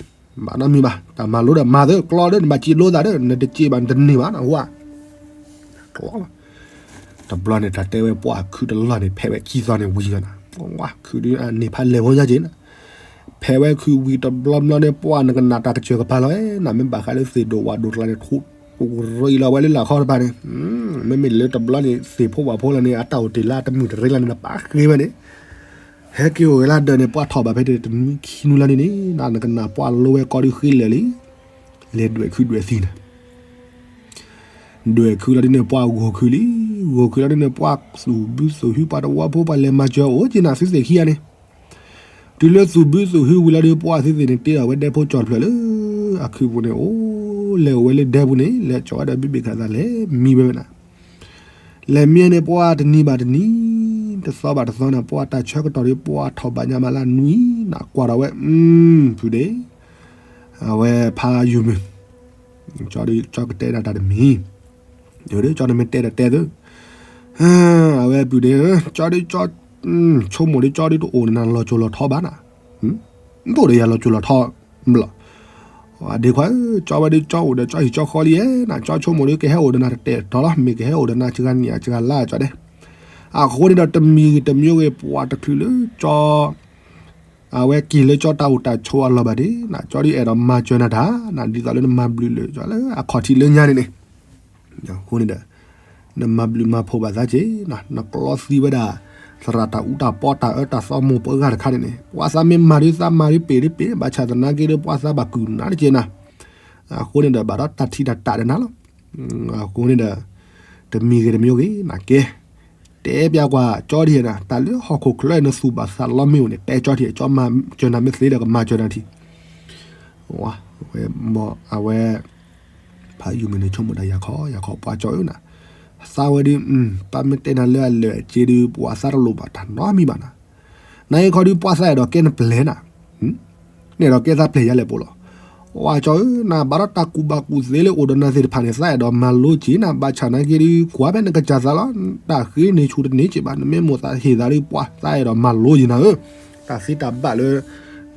ဘၣ်နီတမံၤဘၣ်, တၢ်မၤလိဒီးမၤသ့ ကျီဒီး နဘၣ်စံးလိသးဒီး နတစံးဘၣ်နတန့ၢ်ဘၣ် နဟူဧါ, ကျီလီၤ, တဘျီန့ၣ် တၢ်တဲဝဲပှၤခုတလီၢ်န့ၣ် ဖဲးဝဲခံသီန့ၣ်ဝံၤလီၤနၤ, ဝါ ခုဒုးန့ၢ်ဖးလဲၢ်ဖိညါက့ၤနၤ, ဖဲးဝဲခုဝံၤတဘျီဘျီန့ၣ် ပှၤနကနၣ်တၢ်ကစၢၢ်ကပၤလီၤဝဲနၤ, မ့ၢ်ဘၣ်ဃးလၢသ့ၣ်ဒိၣ်ဝၣ်ဒိၣ်တကျါန့ၣ် ထိၣ်ရံးလီၤဝဲလၢလာ်ခီတဖၣ်န့ၣ်, မ့မ့ၢ်လၢတဘျီန့ၣ် သ့ၣ်ဖိဝၣ်ဖိလီၤန့ၣ် အတၢ်အိၣ်တ့ၢ်လၢအတမုာ်တရ့လၢန့ၣ် နပာ်ဃ့ဝဲန့ၣ် ဟဲက့ၤအိၣ်ဝဲလၢဒၢးန့ၣ် ပှၤထီၣ်ဘၣ်ဖဲတနွံခံနွံလီၤန့ၣ်န့ၣ် နကနၣ်ပှၤလိဝဲကီဒုးဃ့လၢာ်လံ, လဲၤဒွဲၣ်ခုဒွဲၣ်သံနၤ, ဒွဲၣ်ခုလီၤဒ်န့ၣ် ပှၤဂီၢ်ခုလံ, ဂီၢ်ခုလီၤဒ်န့ၣ် ပှၤသူၣ်ဘုသူၣ်ဟု ပှၤတဝီဖိ ပှၤလဲၤမၤစၢၤအိၣ်က့ၤနၤ သုသ့ၣ်ခံဂၤန့ၣ်, တုၤလၢသူၣ်ဘုသူၣ်ဟုဝံၤလီၤဒီး ပှၤသုသ့ၣ်န့ၣ် တ့ထီၣ်ဝဲဒဲဖိကၠီၣ်တဖျၢၣ်လၢ အခုပူၤန့ၣ် အိၣ်လဲၤအိၣ်ဝဲလၢဒဲပူၤန့ၣ် လဲၤကၠီဝဲဒီးဘံၣ်ဘ့ၣ်ခၣ်သးလဲၤမံဝဲဝဲနၤ လဲၤမံန့ၣ် ပှၤတနံၤဘၣ်တနံၤ, တသီဘၣ်တသီန့ၣ် ပှၤတၢ်ဆၢကတီၢ်ဒီး ပှၤထီၣ်ဘၣ်ညါမးလၢနွံနၤ ကွၢ်ထီၣ်ဝဲ, ဖုဒ့, အဝဲဖးယုၢ်မုၢ်, ကၠီဒုးကၠီကတဲနၤတၢ်တမံၤ, ဒ်ကၠီနမ့ၢ်တဲဒီးတဲသ့, အဝဲဖုဒ့, ကၠီဒုးကၠီ, ဆိကမိၣ်ဒ်ကၠီဒုးတအိၣ်ဒီးနၤလီၤစိၤလီၤထီဘၣ်နၤ, တအိၣ်ဒီးယၤလီၤစိၤလီၤထီဘၣ်လီၤ ဒ့ခွါဧၢ, ကၠီဝဲဒုးကၠီအိၣ်ဒီးကၠီဟံၣ်ကၠီဃီလံဧါနၤ, ကၠီဆိကမိၣ်ဒုးကဟဲအိၣ်ဒီးနၤတတဲာ်တတီၤလီၤ, မ့ၢ်ကဟဲအိၣ်ဒီးနၤစှၤနံၣ်အစှၤလါကၠီဒဲး, အဃိန့ၣ်ဒီးတမံၤဂ့ၤတမံၤဂ့ၤ ပှၤတချုးလၢကၠီ, အဝဲက့ၤလၢကၠီတၢ်အိၣ်တၢ်ဆိးအလီၢ်ဘၣ်ဒၣ်နၤ, ကၠီဒုးအဲၣ်ဒိးမၤစၢၤနၤတၢ်နၤ, ဒ်သိးလၢနမၤဘျုးလၢာ်ကၠီလၢအခီၣ်ထံးလၢညါန့ၣ်န့ၣ်, အဃိန့ၣ်ဒီး နမၤဘျုးမၤဖှိၣ်ဘၣ်သးက့ၤ, နကျီသံဝဲဒၣ် သရၣ်တၢ်အူတၢ်ပီတၢ်အၢတၢ်သီမိၢ်ပှၢ်ဂၤတခါန့ၣ်န့ၣ်, ပှၤသးမ့ၢ်မၤဒုးသးမၤဒုးပ့ၤဒုးပ့ၤ, ဘၣ်ဆၣ်သနာ်က့ဒီး ပှၤသးဘၣ်ကုၢ်နၤတက့ၤနၤ, အဃိန့ၣ်ဒီး ဘၣ်ဒီးတၢ်ထံၣ်တၢ်တၢ်ဒီးနၤလီၤ. အဃိန့ၣ်ဒီး တမံၤဂ့ၤတမံၤဂ့ၤ နကဲ တဲပျးကွၢ်ကၠီဒ်နၤ, တၢ်လၢဟီၣ်ခိၣ်ချၢနသူၣ်ဘၣ်သးလီမ့ၢ်အိၣ်န့ၣ် တဲကၠီဒ်, ကၠီမၤစၢၤနၤမ့ၢ်သ့ဒီး ကမၤစၢၤနၤထံၣ် ဝဲ အဝဲ ဖးယုၢ်မုၢ်န့ၣ် ဆိကမိၣ်တၢ်ယၤခီ ယၤခီ ပှၤကၠီဧၢနၤ, သးဝဲဒုး ပၢ်မ့ၢ်တဲနၤလၢအလၢာ်အစ့ဒုး ပှၤသးတလိၣ်ဘၣ်တၢ်နီတမံၤဘၣ်နၤ, နအံၤခီဒုး ပှၤသးအဲၣ်ဒိးကဲနပျဲၢ်နၤ, နအဲၣ်ဒိးကဲသးပျဲၢ်ယၤလဲၣ်ပိၢ်လီၤ. ဝဲကၠီဧၢ နဘၣ်ဒီးတၢ်ကူၣ်ဘၣ်ကူၣ်သ့လၢအိၣ်ဒီးနၤသ့ၣ်တဖၣ်န့ၣ် သးအဲၣ်ဒိးမၤလိက့ၤနၤ, ဘၣ်ဆၣ်နာ်က့ဒုး ကွၢ်ဖဲနကစၢ်သးလီၤ, တၢ်ဃ့န့ၢ်ဆူၣ်တန့ၢ်က့ၤဘၣ်, နမ့ၢ်မိၣ်သးဟ့ၣ်သးဒုး ပှၤသးအဲၣ်ဒိးမၤလိက့ၤနၤဧၢ, တၢ်သ့တၢ်ဘၣ်လၢ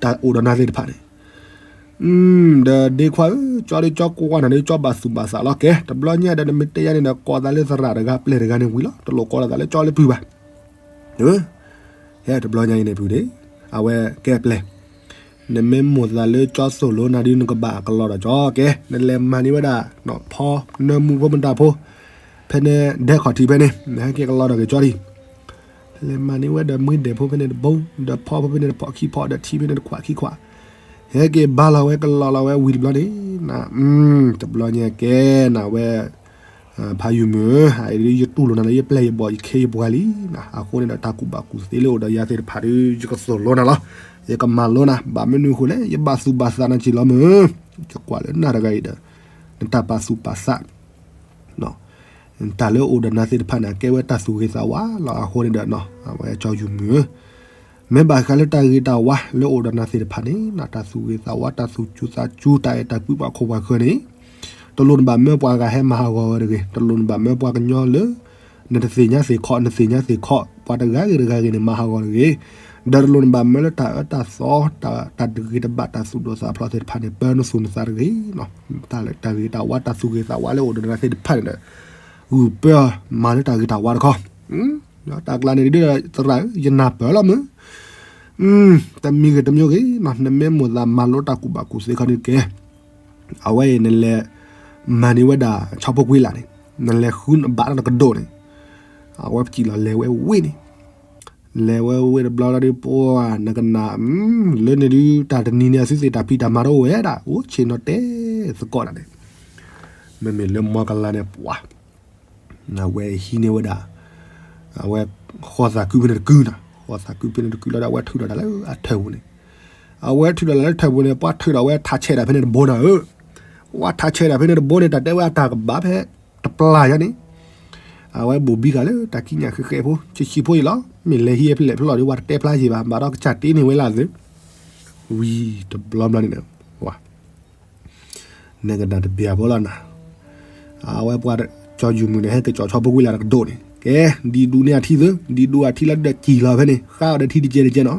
တၢ်အိၣ်ဒီးနၤသ့ၣ်တဖၣ်န့ၣ် ဒီးဒ့ခွါဧၢ, ကၠီဒုးကၠီကွၢ်နၤဒုး ကၠီဘၣ်သူၣ်ဘၣ်သးလီၤကဲ, တဘျီညါဒီး နမ့ၢ်တဲယၤန့ၣ်ဒီး ကိးသးလၢသရၣ်တဂၤပျဲၢ်တဂၤန့ၣ်ဝံၤလီၤ, တလိၣ်ကိးလီၤသးလၢကၠီလၢဖုဘၣ်. ဟဲတဘျီညါအံၤန့ၣ်ဖုဒ့, အဝဲကဲပျဲၢ်, နမ့ၢ်မိၣ်သးလၢကၠီသိၣ်လိနၤဒုး နကဘၣ်ကလီဒီးကၠီကဲ, နလဲၤမၤန့ၢ်ဝဲဒၣ် ဖီနၢမူဖိမတၤဖိ, ဖဲန့ၣ်ဒဲခီၣ်ထံးဖဲန့ၣ် နဟဲက့ၤကလီဒီးက့ၤကၠီဒံး လဲၤမၤန့ၢ်ဝဲဒီးမှံဒဲးဖိဖဲန့ၣ်တဘိ, ဒီးဖီဖိဖဲန့ၣ်တဖီခံဖီ, ဒီးထံဖဲန့ၣ်တခွးခံခွး, ဟဲက့ၤဘါလီၤဝဲကလီလီၤဝဲဝံၤတဘျီန့ၣ်, တဘျီညါကဲနၤဝဲ, ဖးယုၢ်မုၣ်ဧၢ, ယတူၢ်လိာ်နၤလၢယပျဲၢ်ယဘီၣ်ယခ့ယပှၤလံနၤ, အဃိန့ၣ်ဒီးတၢ်ကူၣ်ဘၣ်ကူၣ်သ့လၢအိၣ်ဒီးယၤသ့ၣ်တဖၣ်ဒီး ယကသိၣ်လိနၤလီၤ. ယကမၤလိနၤ, ဘၣ်မနုၤအဃိလဲၣ်, ယဘၣ်သူၣ်ဘၣ်သးနၤက့ၤလီၤမုၣ်, ယကွၢ်လၢနၤတဂၤအံၤဒီး နတၢ်ပာ်သူၣ်ပာ်သး တၢ်လၢအိၣ်ဒီးနၤသ့ၣ်တဖၣ်န့ၣ် အကဲဝဲတၢ်သူၣ်ဂ့ၤသးဝါလီၤ. အဃိန့ၣ်ဒီး အဝဲကၠီယုၢ်မုၣ်ဧၢ, မ့ၢ်ဘၣ်ဃးလၢတၢ်ဂ့ၤတၢ်ဝါလၢအိၣ်ဒီးနၤသ့ၣ်တဖၣ်န့ၣ် နတၢ်သူၣ်ဂ့ၤသးဝါ တၢ်သူၣ်စူၤသးစူၤ တၢ်အဲၣ်တၢ်ကွံပှၤခိၣ်ပှၤဃၢၤန့ၣ် တလိၣ်နဘၣ်မၢပှၤဂၤဟဲမၤဟးဂီၤဝဲတဂ့ၤ. တလိၣ်နဘၣ်မၢပှၤကညီလၢ နတသ့ၣ်ညါသ့ၣ်ခီ နသ့ၣ်ညါသ့ၣ်ခီ ပှၤတဂၤဂ့ၤတဂၤဂ့ၤန့ၣ် မၤဟးဂီၤတဂ့ၤ. ဒီးတလိၣ်နဘၣ်မၢလၢတၢ်အၢတၢ်သီ တၢ်တဂ့ၤတဘၣ်တၢ်သူၣ်ဒိၣ်သးဖျိးသ့ၣ်တဖၣ်န့ၣ် ပၢနသူၣ်နသးတဂ့ၤ. တၢ်ဂ့ၤတၢ်ဝါ တၢ်သူၣ်ဂ့ၤသးဝါလၢအိၣ်ဒီးနၤသ့ၣ်တဖၣ်န့ၣ်ဒီး ဂုာ်ပၢအီၤမၤလၢတၢ်ဂ့ၤတၢ်ဝါတခီ, တၢ်ကျါန့ၣ်ဒ်ဒီး သရၣ်ဧၢ ယနၢ်ပၢၢ်လီၤမုၢ်, တမံၤဂ့ၤတမံၤဂ့ၤ နမ့ၢ်မိၣ်သးမၤလိတၢ်ကူၣ်ဘၣ်ကူၣ်သ့ခီန့ၣ်ကဲ အဝဲအံၤနလဲၤ မၤန့ၢ်ဝဲဒၣ်ဆီဖိကွ့လးန့ၣ် နလဲၤဃုနဘၣ်တၢ်နကဒိၣ်န့ၣ်, အဝဲပစံၣ်လီၤလဲၤဝဲဝ့ၢ်န့ၣ်, လဲၤဝဲဝ့ၢ်တဘျီလီၤဒီး ပှၤနကနၣ် လၢန့ၣ်ဒုး တၢ်တနံၤန့ၣ် အသုသ့ၣ်တၢ်ဖံးတၢ်မၤတအိၣ်ဝဲဒၣ် အိၣ်ဆ့ၣ်နီၤတဲသကိးဒၣ်န့ၣ်, မ့မ့ၢ်လၢမီၢ်ကလါန့ၣ် ပှၤ အဝဲဟံးန့ၢ်ဝဲဒၣ် အဝဲ ဃီသးကုဖဲန့ၣ်တကုနၤ, ဃီသးကုဖဲန့ၣ်တကုလီၤဒီး အဝဲထုးထီၣ်တၢ်လၢအထၢၣ်ပူၤန့ၣ်, အဝဲထုးထီၣ်တၢ်လၢထၢၣ်ပူၤန့ၣ် ပှၤထုးထီၣ်ဝဲထးဆဲးတၢ်ဖဲန့ၣ်တဘိနၤဧၢ, ပှၤထးဆဲးတၢ်ဖဲန့ၣ်တဘိန့ၣ် တၢ်တဲဝဲအတၢ်ကဘၣ်ဖဲတပျၢ်ယါန့ၣ်, အဝဲဘိၣ်ဘံဃာ်လၢတၢ်ကံးညာ်ဃဲးဃဲးဖိ ဆံးဆံးဖိအံၤလီၤ. မ့ၢ်လဲၤဟံးဖဲလဲၣ်ဖဲလဲၣ်ဒီး ပှၤတတဲဖျါယံၤဘၣ် ဘၣ်ဒီးကစၢ်တ့န့ၢ်ဝဲလၢအသုး, ဝံၤတဘျီဘျီန့ၣ် နကဒၣ်တဘျၢဖိလီၤနၤ, အဝဲပှၤကၠီယုၢ်မုၣ်န့ၣ် ဟဲက့ၤကၠီဆီဖိကွံလးတကဒိၣ်န့ၣ် ကဲ ဒ်ဒူန့ၢ်အထံသု, ဒ်ဒူအထံလၢဒၢးကံၢ်လီၤဖဲန့ၣ် ဃါအီၤဒီးထံတကဲတကဲနီၤ,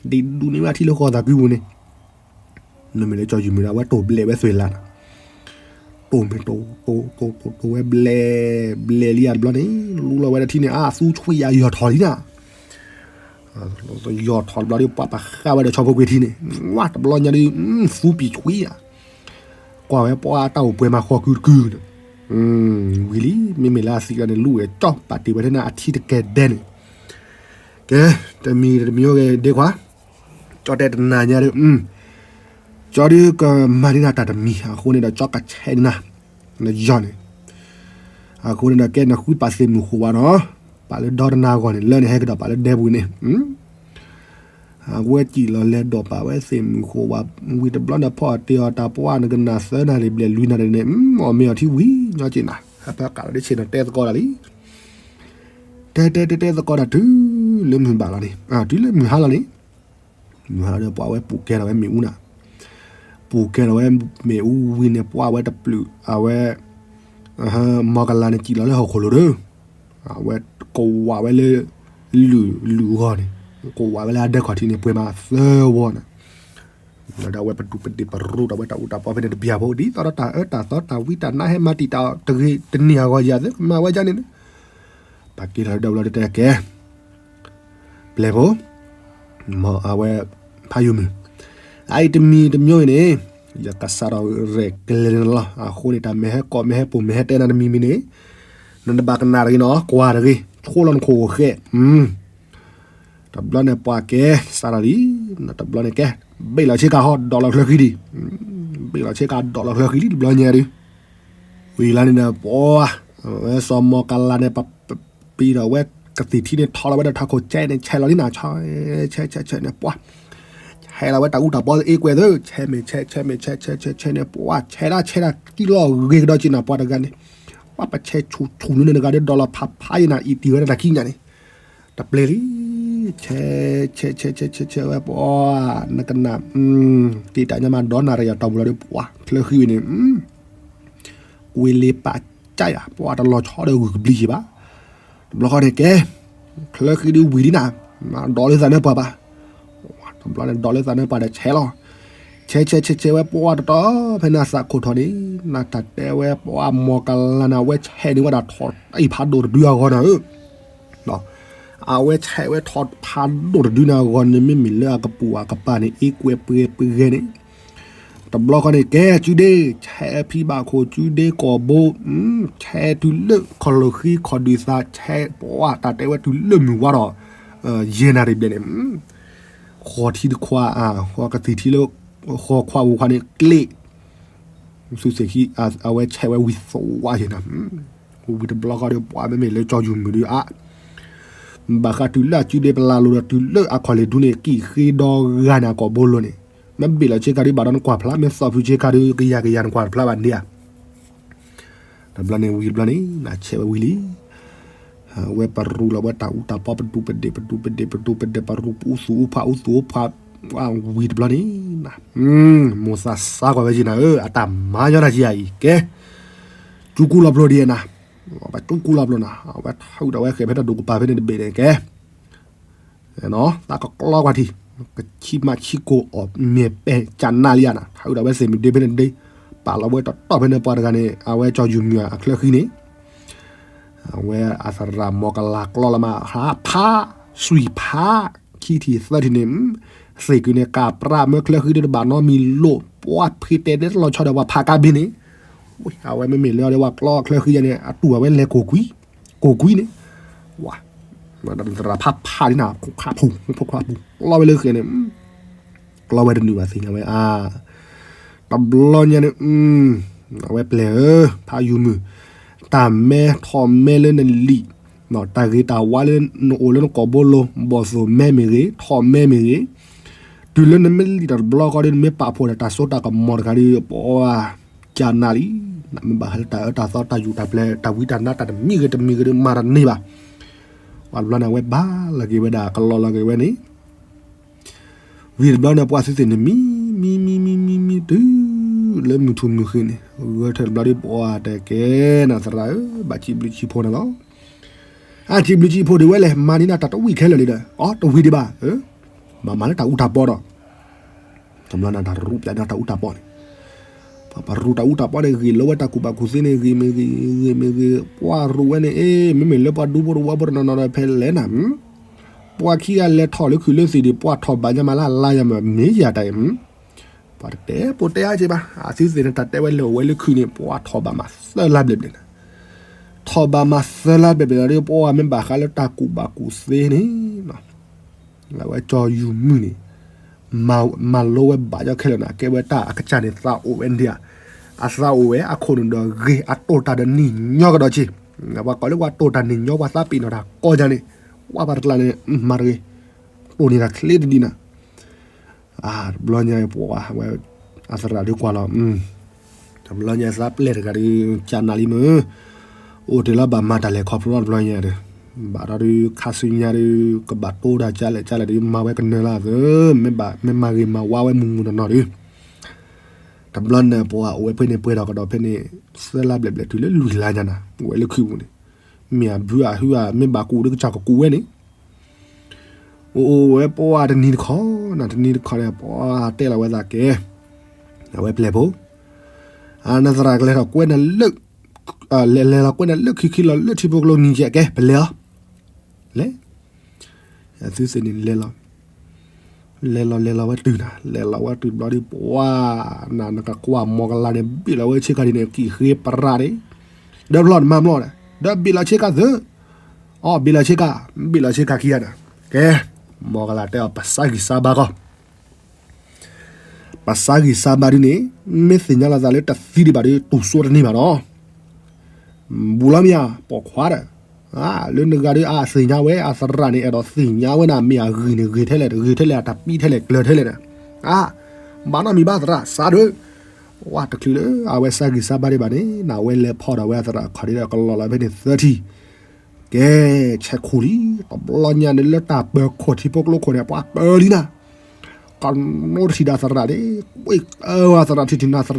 ဒ်ဒူန့ၢ်ဝဲအထံလၢဃီသးကုပူၤန့ၣ်, နမ့ၢ်လၢကၠီယုၢ်မုၣ်ဒီး အဝဲတိၢ်ဘျဲးဝဲသွဲၣ်လးနၤ, တိၢ်မ့ၢ်တိၢ်တိၢ်တိၢ်တိၢ်ဝဲဘျဲး, ဘျဲးလံဧါတဘျီန့ၣ် လူလီၤဝဲဒၣ်ထံန့ၣ် အါ သူဆွံၣ်ယၤယီၢ်ထီၣ်လံနၤ ယီၢ်ထီၣ်တဘျီဒီး ပှၤပာ်ဃာ်ဝဲဒီးဆီဖိကွံထံန့ၣ်, ဝါ တဘျီညါဒီး သူပံာ်ဆွံၣ်ယၤ, ကွၢ်ဝဲပှၤတၢ်အိၣ်ပှဲၤမးဃီကုတကုန့ၣ်, ဝံၤလံ မ့မ့ၢ်လၢအသံလီၤန့ၣ် လူဝဲကၠီ ပာ်တ့ၢ်ဝဲထဲန့ၣ် အထံတကဲဒဲန့ၣ်, ကဲ တမံၤတမံၤအိၣ်ဂ့ၤဒ့ခွါ, ကၠီတဲတနၤညါဒီး ကၠီဒုးကမၤန့ၢ်နၤတၢ်တမံၤ အဃိန့ၣ်ဒီး ကၠီကဆဲးန့ၢ်နၤ နယီၢ်န့ၣ်, အဃိန့ၣ်ဒီး ကဲနဃုပာ်သ့ၣ်မုၢ်ဃိးဝါနီၤ, ပာ်လၢဒီတနၤအဂီၢ်န့ၣ် လၢန့ၣ်ဟဲကဒီးပာ်လၢဒဲပူၤန့ၣ်, အဝဲစံၣ်လီၤလဲၤဒိးပာ်ဝဲသ့ၣ်မုၢ်ဃိးဝါ, ဝံၤတဘျီန့ၣ် ဖီၣ်အီၤတ့ၢ်အီၤတၢ်ပှၢ် နကနၣ်သၢနၣ်ရံၣ်ဘျဲၣ်လွံၢ်နၣ်ရံၣ်န့ၣ်, အီၣ်မ့ၤအီၤထံဝံၤညီက့ၤနၤ ဟဲဖၢကးလီၤဒ်ဆ့ၣ်နီၤတဲသကိးတၢ်လံ, တဲတဲတဲတဲသကိးတၢ်တုၤလၢမုၢ်ဘၣ်လီၤန့ၣ်, တုၤလၢမုၢ်ဟါလီၤန့ၣ် မုၢ်ဟါလီၤဒီး ပှၤဝဲပူၤကဲထီၣ်ဝဲမ့ၣ်အူနၤ, ပူၤကဲထီၣ်ဝဲမ့ၣ်အူဝံၤန့ၣ် ပှၤဝဲတပျုာ် အဝဲ မီၢ်ကလၤန့ၣ် စံၣ်လီၤလၢဟီၣ်ခိၣ်လိၤဒီး အဝဲကဝးဝဲလၢ လုၢ်လုၢ်ဂီၢ်န့ၣ်, ကဝးဝဲလၢအဒဲခီၣ်ထံးန့ၣ် ပှဲၤမးသၢဝီန့ၣ်, လၢဒၣ်ဝဲပဒူးပဒ့ၣ်ပရူးဒီးဝဲတၢ်အူတၢ်ပီဖဲန့ၣ်တဘျီဖိ ဒ်သိးဒီးတၢ်အၢတၢ်သီတၢ်ဝံတၢ်နါဟဲမၤတံာ်တာ်တဂ့ၤတန့ၢ်အဂီၢ် ယၤသုကမၤဝဲဒ်န့ၣ် ပာ်က့ၤထီၣ်လၢဒၣ်ဝဲလီၤတတဲကဲ ပျဲၢ်ဖိ, မ့ၢ်အဝဲ ဖးယိၣ်မုၢ်, အအံၤတမံၤတမံၤအံၤန့ၣ် ယကစးထီၣ်ရဲၣ်ကျဲၤန့ၣ်လီၤ. အဃိန့ၣ် တၢ်မ့ၢ်ဟဲကိးမ့ၢ်ဟဲပိာ်မ့ၢ်ဟဲတဲနၤတမံၤမံၤန့ၣ် နတဘၣ်ကနၣ်တဂ့ၤနီၤ, ကွၢ်တဂ့ၤ, ဆိလီၤနခိၣ်ဃဲ, တဘျီန့ၣ်ပှၤကဲ စးထီၣ်လံ, တဘျီန့ၣ်ကဲ ဘ့ၣ်လီၤဆ့ကၤဟီ ဒိးလီၤချၢဃံလံ, ဘ့ၣ်လီၤဆ့ကၤဒိးလီၤချၢဃံလံ တဘျီညါဒုး ဝံၤလီၤန့ၣ်ဒီး ပှၤ ဝဲစီၤမီၢ်ကလၤန့ၣ် ပ ပံၤဒီးဝဲ ကသံၣ်ထံန့ၣ် ထီလီၤဝဲဒီးထးခိၣ်ကဲန့ၣ် ဆဲးလီၤလံနၤ, ဆဲး ဆဲး ဆဲး ဆဲးန့ၣ် ပှၤ ဆဲးလီၤဝဲတၢ်အူတၢ်ပီအ့ကွဲၢ်သၢ, ဆဲးမ့ၢ်ဆဲး ဆဲးမ့ၢ်ဆဲး ဆဲး ဆဲး ဆဲးန့ၣ် ပှၤ ဆဲးဒၣ်ဆဲးဒၣ်ကံၣ်လီၤဂ့ၤကဒီးက့ၤနၤ ပှၤတဂၤန့ၣ်, ပှၤပဆဲးဆူၣ်ဆူၣ်နုၤန့ၣ်တဂၤဒီး ဒီးလီၤဖးဖးယံၤနၤ အံၤတံၢ်ဝဲဒၣ်တၢ်ခံညၣ်န့ၣ်, တပျဲၤလံ ဆဲး ဆဲး ဆဲး ဆဲး ဆဲး ဆဲးဝဲ ပှၤ နကနၣ် တ့ၢ်တၢ်ညါမး ဒီးနၤရံၣ်ယၤတီၢ်ပူၤလီၤဒီး ပှၤ ချၢဃံဝံၤန့ၣ် ကွ့လ့ပာ်ကၢ်ယၤ ပှၤတလီၤဆီဒီးဂုၢ်ကဘျံးယံၤဘၣ်. တဘျီဃီန့ၣ်ကဲ ချၢဃံဒုးဝံၤလံနၤ, ဒိးလၢသးနၢပှၤဘၣ်. တဘျီန့ၣ် ဒိးလၢသးနၢပှၤဒီးဆဲးလီၤ. ဆဲးဆဲးဆဲးဆဲးဝဲပှၤတတီၤ ဖဲန့ၣ်အသးခိၣ်ထီၣ်န့ၣ် နတၢ်တဲဝဲပှၤမီၢ်ကလၤန့ၣ် အဝဲဆဲးန့ၢ်ဝဲဒၣ်ထီၣ်အံၤဖးဒိၣ်တဒုအဂီၢ်နၤဧၢ အဝဲဆဲးဝဲထီၣ်ဖးဒိၣ်တဒုန့ၣ်အဂီၢ်န့ၣ် မ့မ့ၢ်လၢအကပူၤအကပၤန့ၣ် အ့ကွဲးပှဲၤပှဲၤဂဲၤန့ၣ် တဘျီဃီန့ၣ် ကဲစုဒ့ ဆဲးဖံဘၣ်ခိၣ်စုဒ့ကီၢ်ဘိ ဆဲးတုၤလၢခီၣ်လိာ်ဃံခီၣ်ဒုးသး ဆဲးပှၤတၢ်တဲဝဲတုၤလၢမုၢ်ဝါထီၣ် ယဲၢ်နၣ်ရံၣ်ဘျဲၣ်န့ၣ် ဃီၤထံတခွး ဃီၤကသံၣ်ထံလၢ ဃီၤခွးဝူၤခွးန့ၣ် ကျ့ သုသ့ၣ်ခံ အဝဲဆဲးဝဲဝံၤသဝးယဲၢ်နၤ, ဝံၤတဘျီဃီဒီး ပှၤမ့မ့ၢ်လၢကၠီၤယူၤမုၢ်ဒီးအါ, ဘၣ်ဃးတုၤလၢအစုဒ့ပလၢ်လိၤဒီး တုၤလၢအခီၣ်လ့ၣ်ဒူန့ၣ် ကံၣ်ဃ့ဒီဂၤန့ၣ် အကိာ်ဘိလိၤန့ၣ်, မ့ၢ်ဘ့ၣ်လီၤဆ့ကၤဒီး ဘၣ်ဒီးနကွၢ်ဖျါ, မ့ၢ်သီၣ်ဖုဆ့ကၤဒီး ကယၤကယၤနကွၢ်ဖျါဘၣ်န့ၣ်ဧါ. တဘျီန့ၣ်ဝံၤတဘျီန့ၣ် နဆဲးဝဲဝံၤလံ. ဝဲပရူလီၤဝဲတၢ်အူတၢ်ပီ ပဒူပဒ့ၣ် ပဒူပဒ့ၣ် ပဒူပဒ့ၣ် ပရူပအူသူၣ်အူဖး အူသူၣ်အူဖး, ဝံၤတဘျီန့ၣ် မိၢ်သးစါကွၢ်ဝဲက့ၤနၤဧၢ, အတၢ်မၤညီနၤကယၤအံၤ ကဲ, ကၠူကူလီၤပျိဒ်နၤ, ပကၠူကူလီၤပျိနၤ, အဝဲထုးဒီးဝဲဃဲၤဖဲတၢ်ဒိၣ်ကပၤဖဲန့ၣ်တဘ့ၣ်န့ၣ် ကဲ သးကကျီကွၢ်ထံ, ကဆံမးဆံကိၢ်အီၣ်မ့ၢ်ပဲၢ်ကနၣ်လံဧါနၤ, ထုးဒီးဝဲသ့ၣ်မုၢ်ဒ့ဖဲန့ၣ်ဒ့, ပာ်လီၤဝဲတတီၢ်ဖဲန့ၣ်ပှၤတဂၤန့ၣ် အဝဲကၠီၤယူၤမုၢ်အချၢဃံန့ၣ်, အဝဲအသရၣ်မီၤကလၤကျီလီၤမး ဖး, ဆွံၣ်ဖး, ခံထံၣ်သၢထံၣ်န့ၣ်, သ့ၣ်ကုာ်န့ၣ် ကးပြးမၢချၢဃံဒ်တဘၣ်နီတမံၤလိာ်, ပှၤဖံးတဲာ်န့ၣ်တလီၤဆီဒီး ပှၤဖးကါဘ့ၣ်န့ၣ်, အဝဲမ့မ့ၢ်လၢအဝဲကျီချၢဃံယဲန့ၣ် အတူၢ်အဝဲလဲၤကိၢ်ကွံာ်, ကိၢ်ကွံာ်န့ၣ်, ဝဲ, သရၣ်ဖးဖးဒ်နၤ ခိၣ်ခါဖူ, ခိၣ်ခါဖူ, ကျီဝဲလၢဃဲၤန့ၣ် ကျီဝဲတနုာ်ဘၣ်သ့ၣ်ညါဝဲအါ, တဘျီညါန့ၣ်, အဝဲပျဲၢ်ဧၢ, ဖးယူၤမုၢ်, တၢ်မဲထီၣ်မဲလၢနလံာ်, တၢ်ဂ့ၤတၢ်ဝါလၢနအိၣ်လၢနကိာ်ဘိလိၤ, ဘီၣ်သိၣ်မဲမ့ၢ်ဂ့ၤ, ထီၣ်မဲမ့ၢ်ဂ့ၤ, တုၤလၢနမ့ၢ်လံာ်တဘျီဃီဒီး နမ့ၢ်ပာ်ဖှိၣ်ဒီးတၢ်စိတၢ်ကမီၤတခါဒီး ပှၤကနၣ်လံ, နမ့ၢ်ဘၣ်ဟဲလၢတၢ်အၢတၢ်သီတၢ်ယူၢ်တၢ်ပျဲၢ် တၢ်ဝံတၢ်နါတၢ်တမံၤဂ့ၤတမံၤဂ့ၤဒီး မၤတန့ၢ်ဘၣ်. ပှၤတဘျီန့ၣ် အဝဲဘၣ်လီၤက့ၤဝဲဒၣ် ကလီလီၤက့ၤဝဲန့ၣ် ဝံၤတဘျီန့ၣ် ပှၤသုသ့ၣ်န့ၣ် မံ, မံ, မံ, မံ, မံ, မံ, တုၤလၢမုၢ်ထူၣ်မုၢ်ဃ့န့ၣ် ဂဲၤထၢၣ်တဘျီဒီး ပှၤတဲကဲနၤသရၣ်ဧၢ, ဘၣ်စံးဘျုးစံးဖှိၣ်နၤလီၤ. အစံးဘျုးစံးဖှိၣ်ဒံးဝဲလဲၣ်, မၤန့ၢ်နၤတၢ်တဝံၣ်ခဲလၢာ်လံဒီး အီ တဝံၣ်ဒံးဘၣ်, မၤမၤလၢတၢ်အူတၢ်ပီဒီး တဘျီန့ၣ် တၢ်ရူးပျးန့ၢ်တၢ်အူတၢ်ပီန့ၣ်, ပှၤပရူးတၢ်အူတၢ်ပီန့ၣ် ဂ့ၤလီၤဝဲတၢ်ကူၣ်ဘၣ်ကူၣ်သ့န့ၣ် ဂ့ၤမ့ၢ်ဂ့ၤ, ဂ့ၤမ့ၢ်ဂ့ၤ, ပှၤရူးဝဲန့ၣ် အ့ မ့မ့ၢ်လၢပှၤဒူဖိတဝီဖိတနီၤနီၤဒီး ဖဲလဲၣ်နၤ ပှၤခံဂၤလဲၤထီၣ်လၢခုးလၢသ့ၣ်ဒီး ပှၤထီၣ်ဘးညါမးလၢအလါယၤမး မ့ၢ်ယၤတၢ်အံၤ, ပှၤတတဲပိာ်တဲအါက့ဘၣ်, အသုသ့ၣ်န့ၣ် တၢ်တဲဝဲလၢအိၣ်ဝဲလၢခုးန့ၣ် ပှၤထီၣ်ဘးမးသၢလါဘျဲၣ်ဘျဲၣ်န့ၣ်, ထီၣ်ဘးမးသၢလါဘျဲၣ်ဘျဲၣ်ဒီး ပှၤမ့ၢ်ဘၣ်ဃးလၢတၢ်ကူၣ်ဘၣ်ကူၣ်သ့န့ၣ် အဝဲကၠီၤယူၤမုၢ်န့ၣ် မၤလိဝဲဘၣ်ယီခဲလၢာ်န့ၣ် အကဲဝဲတၢ်အကစၢ်န့ၣ် သးအိၣ်ဝဲန့ၣ်ဧါ, အသးအိၣ်ဝဲအခိၣ်နူာ်ဒီးဂ့ၤ အတိာ်တၢ်ဒီးနံၤညီကဒီးက့ၤ, ပှၤကိးလၢပှၤတိာ်တၢ်နံၤညီ ပှၤသးပ့ၤနီၣ်တၢ်ကီယါန့ၣ်, ပှၤပှၤတကျါန့ၣ် မၤတဂ့ၤ, တိာ်န့ၢ်တၢ်ချ့တဒံးနၤ တဘျီညါပှၤဝဲ အသရၣ်ဒုးကွၢ်လီၤ, တဘျီညါသးပျဲၢ်တဂၤဒီး ကနၣ်လံမ့ၢ်, အိၣ်တ့ၢ်လီၤဘၣ်မၤတၢ်လဲၤခီဖျိတဘျီညါဒီး, ဘၣ်ဒီးဒုးခါဆူညါဒီး ကဘၣ်တိၢ်တၢ်ကလဲၣ်ကလဲၣ်ဒီး မၤဝဲကနၢၤလၢအသး, မ့ၢ်မၤဂ့ၤမၤဝါဝဲမုၢ်မုၢ်နီၢ်နီၢ်ဒီး, တဘျီန့ၣ်ပှၤအိၣ်ဝဲဖဲန့ၣ် ပှဲၤထီၣ်ကဒီးဖဲန့ၣ် သၢလါဘျဲၣ်ဘျဲၣ်တုၤလၢလွံၢ်လါညါနၤ အိၣ်ဝဲလၢခုးပူၤန့ၣ်, မ့ၢ်အဘုအဟုအမ့ၢ်ဘၣ်ကူးဒီးကစၢ်ကကူးဝဲန့ၣ် အိၣ်အိၣ်ဝဲပှၤတနံၤတခီ နတနံၤတခီန့ၣ် ပှၤတဲလီၤဝဲသးကဲ, အဝဲပျဲၢ်ဖိ, နသရၣ်ကလဲၤထီၣ်ကွဲနၤလၢ, လဲၤလဲၤလီၤကွဲနၤလၢခံခံလီၤလၢထံဖိကျိနံၤ ကဲ ပလဲၤအီၤ, လဲၤ, သုသ့ၣ်န့ၣ်လဲၤလီၤ, လဲၤလီၤလဲၤလီၤဝဲတုၤနၤ လဲၤလီၤဝဲတုၤတဘျီဒီး ပှၤ, နကကွၢ်မီၤကလၤန့ၣ် ဘ့ၣ်လီၤဝဲဆ့ကၤဒ်န့ၣ် ကံၣ်ဃ့ပရးန့ၣ်, ဒီဖျီၣ်နမၤမလီၢ်ဒီး ဒီးဘ့ၣ်လီၤဆ့ကၤသၢ အီ ဘ့ၣ်လီၤဆ့ကၤ, ဘ့ၣ်လီၤဆ့ကၤခံဂၤဒီး, ကဲ, မီၤကလၤတဲအီၤ ပစါဂံၢ်စါဘါကီး, ပစါဂံၢ်စါဘါဒ်န့ၣ်, မ့ၢ်သ့ၣ်ညါလီၤသးလၢတသံဒံးဘၣ်ဒီး တူၢ်စိတန့ၢ်ဘၣ်ဒီး, ဘူးလီၤမ့ၢ်ဧါ ပိာ်ခွါဒီး, လၢနဂၤဒီးအသ့ၣ်ညါဝဲ အသရၣ်န့ၣ် အဲၣ်ဒိးသ့ၣ်ညါဝဲနၤ မ့ၢ်အဂ့ၢ်န့ၣ် ဂ့ၤထဲလဲၣ် ဂ့ၤထဲလဲၣ် အတၢ်ပံထဲလဲၣ် ကျၢၤထဲလဲၣ်နၤ, အါ, ဘၣ်နီတမံၤဘၣ်သရၣ် စးဒီး, ဝဲတချုးလၢအဝဲစါဂံၢ်စါဘါဒံးဘၣ်န့ၣ် နဝဲလဲၤဖီၣ်ဒီးဝဲအသရၣ်အခီၣ်ဒ်ဒီးကလီၤလီၤဖဲန့ၣ်သၢထံၣ် ကဲ, ဆဲးခိၣ်လံ, တဘျီညါန့ၣ်လၢတၢ်ပၢၤခိၣ်ထံဖိကျိခိၣ်န့ၣ် ပှၤကၢလံနၤ, ကနိတထံၣ်ဒီးသရၣ်န့ၣ်, ကွ့ၢ်ကၢဝဲသရၣ်ထံၣ်ထံၣ်နၤသရၣ်ဖျီဘၣ်ဒီးလ့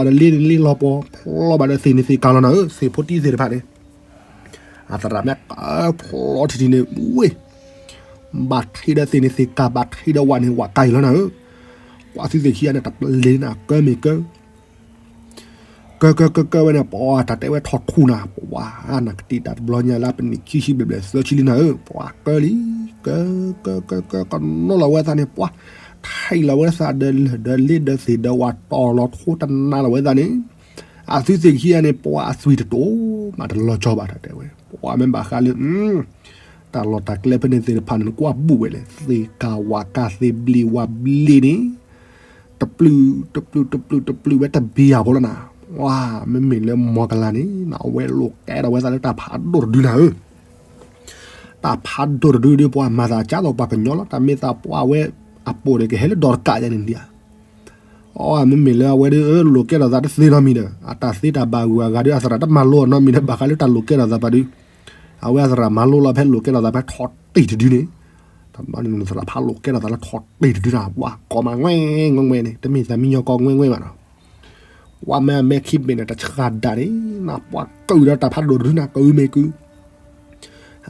န့ၣ်လ့လီၤပှီၤ, ဖျီဘၣ်ဒီးသ့ၣ်န့ၣ်သ့ၣ်ကၤလီၤနၤဧၢ, သ့ၣ်ဖိတံၢ်သ့ၣ်တဖၣ်န့ၣ်, အသရၣ်မ့ၢ်ကၢဖျီထံၣ်ထံၣ်န့ၣ်, ဝ့ၢ်, ဘၣ်ထံးဒီးသ့ၣ်န့ၣ်သ့ၣ်ကၤ ဘၣ်ထံးဒီးဝဲန့ၣ်ဝဲကၤအံၤလီၤနၤဧၢ, ကွၢ်သုသ့ၣ်ခံဂၤန့ၣ် တပျ့ၤနၤကၢမ့ၢ်ကၢ ကၢကၢကၢကၢဝဲန့ၣ် ပှၤတၢ်တဲဝဲထီၣ်ထူၣ်နၤ, ပှၤနကတံာ်တာ်တဘျီညါလၢပနံၣ်ခံဆံဘျဲၣ်ဘျဲၣ်သၢဆံလံနၤဧၢ, ပှၤကၢလံ, ကၢ, ကၢ, ကၢ, ကၢ, ကနိလီၤဝဲသးန့ၣ် ပှၤ, ထံၣ်လီၤဝဲသးဒီးလၢၢ်ဒီးလ့ဒီးသ့ၣ်ဒီးဝဲတီၢ်လီၤထူတနၤလီၤဝဲသးန့ၣ်, အသုသ့ၣ်ခံဂၤန့ၣ် ပှၤအသွံၣ်တတိၤမးတလီၤကၠီဘၣ်တၢ်တဲဝဲ, ပှၤမ့ၢ်ဘၣ်ဃးလၢ တၢ်လီၢ်တၢ်ကျဲဖဲန့ၣ်သ့ၣ်တဖၣ်န့ၣ် နကွၢ်ဘူၣ်ဝဲလဲၣ်, သ့ၣ်ကၤဝးကၤသ့ၣ်ဘျ့ဝးဘျ့န့ၣ်, တ တပျုၢ်တပျုၢ်တပျုၢ်တပျုၢ်ဝဲတဘ့ၣ်အဃိလီၤနၤ, ဝါ မ့မ့ၢ်လၢမီၤကလၤန့ၣ် အဝဲလိာ်ကဲထီၣ်ဝဲသးလၢတၢ်ဖးဒိၣ်တဒုနၤဧၢ, တၢ်ဖးဒိၣ်တဒုဒီး ပှၤမၤသးကၢ်သိးပှၤကညီလီၤ, တၢ်မ့ၢ်သးပှၢ်ဝဲအပိာ်ဒီး ကဟဲလၢဒီးတကးယၤန့ၣ်ဒံးဧါ. အီ မ့မ့ၢ်လၢအဝဲဒီး လိာ်ကဲထီၣ်သးတသ့နီတမံၤဒီး အတၢ်သ့တၢ်ဘၣ်ဂုၤအဂၤဒီး အသရၣ်တမၤလိအီၤနီတမံၤဒီး ဘၣ်ဃးလၢတၢ်လိာ်ကဲထီၣ်သးပှၤဒီး အဝဲအသရၣ်မၤလိလီၤဖဲလိာ်ကဲထီၣ်သးဖဲထီၣ်တ့ၢ်တဒုန့ၣ်, တဘျီန့ၣ် သရၣ်ဖးလိာ်ကဲထီၣ်သးလၢထီၣ်တ့ၢ်တဒုနၤ, ပှၤကိးမးငွဲၣ်ငွဲၣ်န့ၣ် တမ့ၢ်သးမံညီၤကိးငွဲၣ်ငွဲၣ်ဘၣ်နီၤ, ပှၤမ့ၢ်အမဲာ်ခံဘ့ၣ်န့ၣ် တဆှးဒၣ်န့ၣ် နပှၤကုာ်ဒီးတၢ်ဖးဒိၣ်တဒုနၤ ကုာ်မ့ၢ်ကုာ်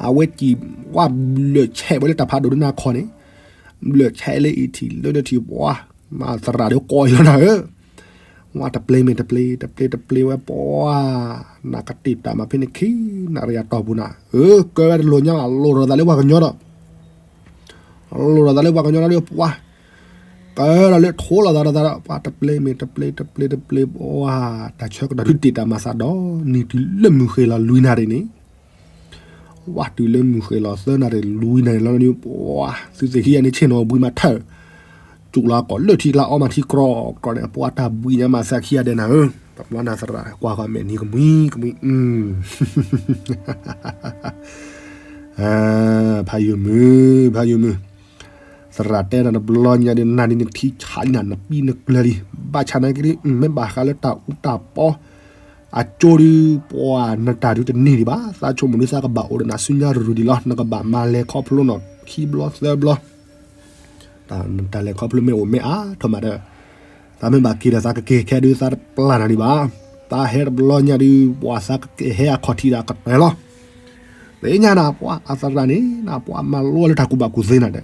အဝဲစံး ဝဲဘျၢၣ်ဆဲးဝဲလၢတၢ်ဖးဒိၣ်ဒုနၤခီန့ၣ်, ဘျၢၣ်ဆဲးလၢအံၤထံၣ်လၢနထံၣ်ပှၤ, မၤသရၣ်ဒီးကိးအံၤလီၤနၤဧၢ, ဝဲတပျ့ၤမ့ၢ်တပျ့ၤ တပျ့ၤတပျ့ၤဝဲပှၤ, နကတ့ၢ်တၢ်မၤဖဲန့ၣ်ခံ နရံၣ်အတီၢ်ပူၤနၤ, အၢ ကဲဝဲတလိၣ်ညါဘၣ် လိၣ်ထီၣ်သးလၢပှၤကညီဒီး လိၣ်ထီၣ်သးလၢပှၤကညီဒီးပှၤ, ကဲထီၣ်လၢထိလီၤသးဒီးသးဒီး ပှၤတပျ့ၤမ့ၢ်တပျ့ၤ တပျ့ၤတပျ့ၤပှၤ, တၢ်ဆၢကတီၢ်ဒုးတ့ၢ်တၢ်မၤသးဒီး နံၤတုၤလၢမုၢ်ဃ့ၢ်လီၤလွံၢ်နၣ်ရံၣ်န့ၣ်, ဝဲတုၤလၢမုၢ်ဃ့ၢ်လီၤသၢနၣ်ရံၣ်လွံၢ်နၣ်ရံၣ်လီၤန့ၣ် ပှၤ သုသ့ၣ်ခံဂၤန့ၣ် ဆ့ၣ်နီၤဘှံးမးထၢၣ်, ကၠူးလီၤကိးလၢထံကျါအီမးထံကြီကြီန့ၣ် ပှၤတၢ်ဘှံးညါမးသးခံဂၤဒဲးနၤဧၢ, တဘျီနၤသရၣ် ကွၢ်ဃီၤမဲာ်နံၤကမှံကမှံ ဖးယုာ်မုၢ် ဖးယုာ်မုၢ်, သရၣ်တဲနၤတဘျီညါဒီး နၤဒ်နထံဆးလံနၤ နပံနကျၢၤလံ, ဘၣ်ဆၣ်နာ်က့ဒီး မ့ၢ်ဘၣ်ဃးလၢတၢ်အူတၢ်ပီ အကၠိဒီး ပှၤနတၢ်ဒုးတန့ၢ်ဒံးဘၣ်, သးဆိကမိၣ်ဒ်သးကဘၣ်အိၣ်ဒီးနၤဆူညါရူၤရူၤဒံးလီၤ, နကဘၣ်မၤလဲၤခီဖျိနီၤ ခံဘျီသၢဘျီ တၢ်လဲၤခီဖျိမ့ၢ်အိၣ်မ့ၢ်အါထီၣ်မးဒီး သးမ့ၢ်ဘၣ်က့ၤဒီးသးကက့ၤခဲဒုးသးတပျၢ်နၤဒံးဘၣ်, သးဟဲတဘျီညါဒုး ပှၤသးကက့ၤဟဲအခီၣ်ထံးဒီးကတၢၢ်လီၤ, သ့ၣ်ညါနၤပှၤအသရၣ်န့ၣ် နပှၤမၤလိလၢတၢ်ကူၣ်ဘၣ်ကူၣ်သ့နၤဒီး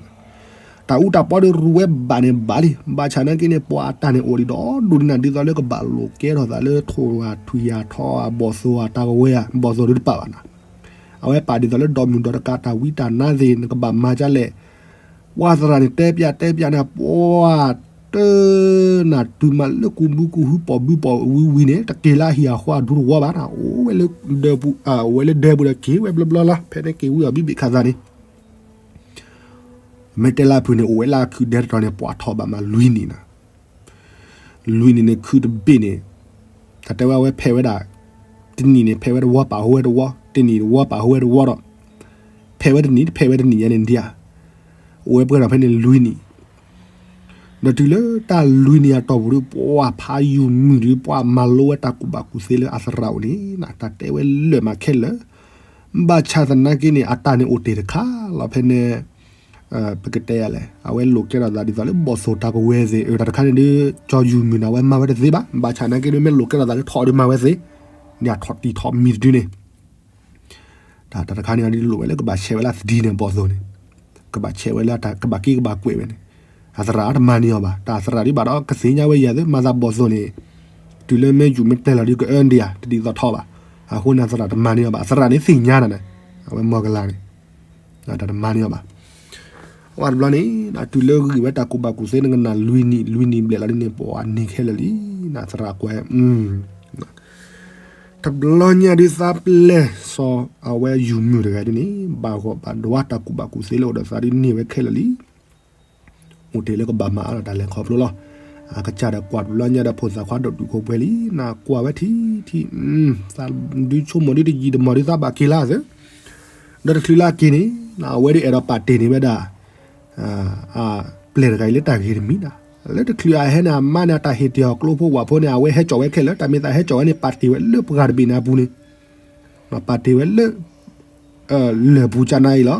တၢ်အူတၢ်ပီဒီးရူၤဝဲဘၣ်န့ၣ်ဘၣ်လံ, ဘၣ်ဆၣ်နာ်က့န့ၣ် ပှၤအတၢ်န့ၣ်အိၣ်ဒံးဒီးဒိၣ်ဒ်နၤ ဒ်သိးလၢကဘၣ်လိာ်ကဲထီၣ်သးလၢထိၣ်ဂၤထွံၣ်ယၤထီၣ်ဘီၣ်သိၣ်အတၢ်ကဝဲၤဧါ, ဘီၣ်သိၣ်ဒုးတပာ်ဘၣ်နၤ, အဝဲပာ်ဒ်သိးလၢဒီမုၢ်ဒီတကးတၢ်ဝံတၢ်နါသ့ၣ် နကဘၣ်မၤဒ်လဲၣ်, ပှၤသရၣ်န့ၣ် တဲပျးတဲပျးန့ၣ် ပှၤ တၢ်နၢ်တုၤမးလၢကူးဘုကူးဟု ပိာ်ဘုပိာ်ဝံဝံန့ၣ် တက့ၤလၢအဟံၣ်အဃီအဒူတဝီဘၣ်နၤ, အိၣ်ဝဲလၢဒၢးပူၤ, အိၣ်ဝဲလၢဒၢးပူၤဒီးက့ၤဝဲဘျီဘျီလီၤ, ဖဲန့ၣ်က့ၤဝံအီၤဘံၣ်ဘ့ၣ်ခးသးန့ၣ် မ့ၢ်တဲလၢအဖုၣ်န့ၣ် အိၣ်ဝဲလၢအခုးဒဲတတီၤန့ၣ် ပှၤထီၣ်ဘၣ်မးလွံၢ်နံၣ်နၤ, လွံၢ်နံၣ်န့ၣ် ခုးတဘ့ၣ်န့ၣ် တၢ်တဲဝဲအဝဲဖဲးဝဲဒၣ်, တနံၣ်န့ၣ် ဖဲးဝဲတဝီပာ်ဟိဝဲတဝီ, တနံၣ်တဝီပာ်ဟိဝဲတဝီဒီး ဖဲးဝဲတနံၣ် တဖဲးဝဲတနံၣ်ညါန့ၣ်ဒံးဧါ, အိၣ်ဝဲပှဲၤဒီးဖဲန့ၣ်လွံၢ်နံၣ် ဒီးတုၤလၢတၢ်လွံၢ်နံၣ်အတီၢ်ပူၤဒီး ပှၤဖးယုာ်မုၢ်ဒီး ပှၤမၤလိဝဲတၢ်ကူၣ်ဘၣ်ကူၣ်သ့လၢအသရၣ်အိၣ်န့ၣ် တၢ်တဲဝဲလၢာ်မးခဲလၢာ်, ဘၣ်ဆၣ်သနာ်က့န့ၣ် အတၢ်န့ၣ်အိၣ်တ့ၢ်တခါလီၤဖဲန့ၣ်, ပကတဲယၤလဲၣ် အဝဲလိာ်ကဲထီၣ်သးဒ်သိးလၢဘီၣ်သိၣ်တၢ်ကဝဲၤသ့ၣ် တၢ်တခါန့ၣ်ဒီး ကၠီယုာ်မုၢ်န့ၣ် အဝဲမၤဝဲတသ့ဘၣ်, ဘၣ်ဆၣ်သနာ်က့ဒီး မ့ၢ်လိာ်ကဲထီၣ်သးလၢထီၣ်ဒီးမၤဝဲသ့, န့ၣ်အထီၣ်တံၢ်ထီၣ်မံၤတဒုန့ၣ် တၢ်တခါန့ၣ်ဒီး လိၣ်ဝဲလၢကဘၣ်ဆဲးဝဲလၢသဒံန့ၣ်ဘီၣ်သိၣ်န့ၣ်, ကဘၣ်ဆဲးဝဲလၢတၢ်ကဘၣ်က့ကဘၣ်ကွဲးဝဲန့ၣ်, အသရၣ်တမၤန့ၢ်အီၤဘၣ်, တၢ်သရၣ်ဒ်ဘၣ်ဒီးကသ့ၣ်ညါဝဲယၤသ့ မၤသးဘီၣ်သိၣ်န့ၣ်, တုၤလၢမ့ၢ်ယူၤမ့ၢ်ပျဲလီၤဒီးကအၢဒံးဧါ တဒ်သိးထီၣ်ဘၣ်, အဃိန့ၣ်အသရၣ်တမၤန့ၢ်အီၤဘၣ်, အသရၣ်န့ၣ်သ့ၣ်ညါနၤန့ၣ်, အဝဲမီၤကလၤန့ၣ် တၢ်တမၤန့ၢ်အီၤဘၣ်. အဝဲတဘျီန့ၣ် တုၤလၢဂံၢ်ဝဲတၢ်ကူၣ်ဘၣ်ကူၣ်သ့နကနၣ်လွံၢ်နံၣ် လွံၢ်နံၣ်ဘျဲၣ်လီၤဒ်န့ၣ် ပှၤန့ၢ်ခဲလၢာ်လံ, နသရၣ်ကွဲး, တဘျီညါဒုးသးပျဲၢ်စီၤအဝဲယုၢ်မုၢ်တဂၤဒ်န့ၣ် ဘၣ်ဂီၢ်ဘၣ်ဒွါတၢ်ကူၣ်ဘၣ်ကူၣ်သ့လၢအိၣ်ဒီးသးဒ်န့ၢ်ဝဲခဲလၢာ်လံ. အိၣ်တ့ၢ်လၢကဘၣ်မၤအါထီၣ်တၢ်လဲၤခီဖျိလီၤ. အကစၢ်ဒီးကွၢ်တဘျီညါဒီးဖိသၣ်ခွါဒိၣ်တုာ်ခိၣ်ပှဲၤလံ, နကွၢ်ဝဲထံထံ, သးဒုးဆိကမိၣ်ဒ်တယံာ်တမီၢ်ဒ်သးဘၣ်က့ၤလၢအသး, ဒီးတချုးလၢအက့ၤန့ၣ် အဝဲဒ်အဲၣ်ဒိးပာ်တ့ၢ်န့ၢ်ဝဲဒၣ် အပျဲၢ်တဂၤအံၤလၢတၢ်ဂ့ၢ်တမံၤနၤ, လၢတချုးအဟဲန့ၣ် အမါန့ၣ် အတၢ်ဟ့ၣ်တ့ၢ်အီၤကျိဖိဝၣ်ဖိန့ၣ် အဝဲဟဲကၠီၣ်ဝဲခဲလၢာ်, တၢ်မ့ၢ်သးဟဲကၠီၣ်ဝဲန့ၣ် ပာ်တ့ၢ်ဝဲလၢပှၢ်တဘ့ၣ်နၤပူၤန့ၣ်, ပာ်တ့ၢ်ဝဲလၢ လၢၢ်ပူၤကနၤအံၤလီၤ.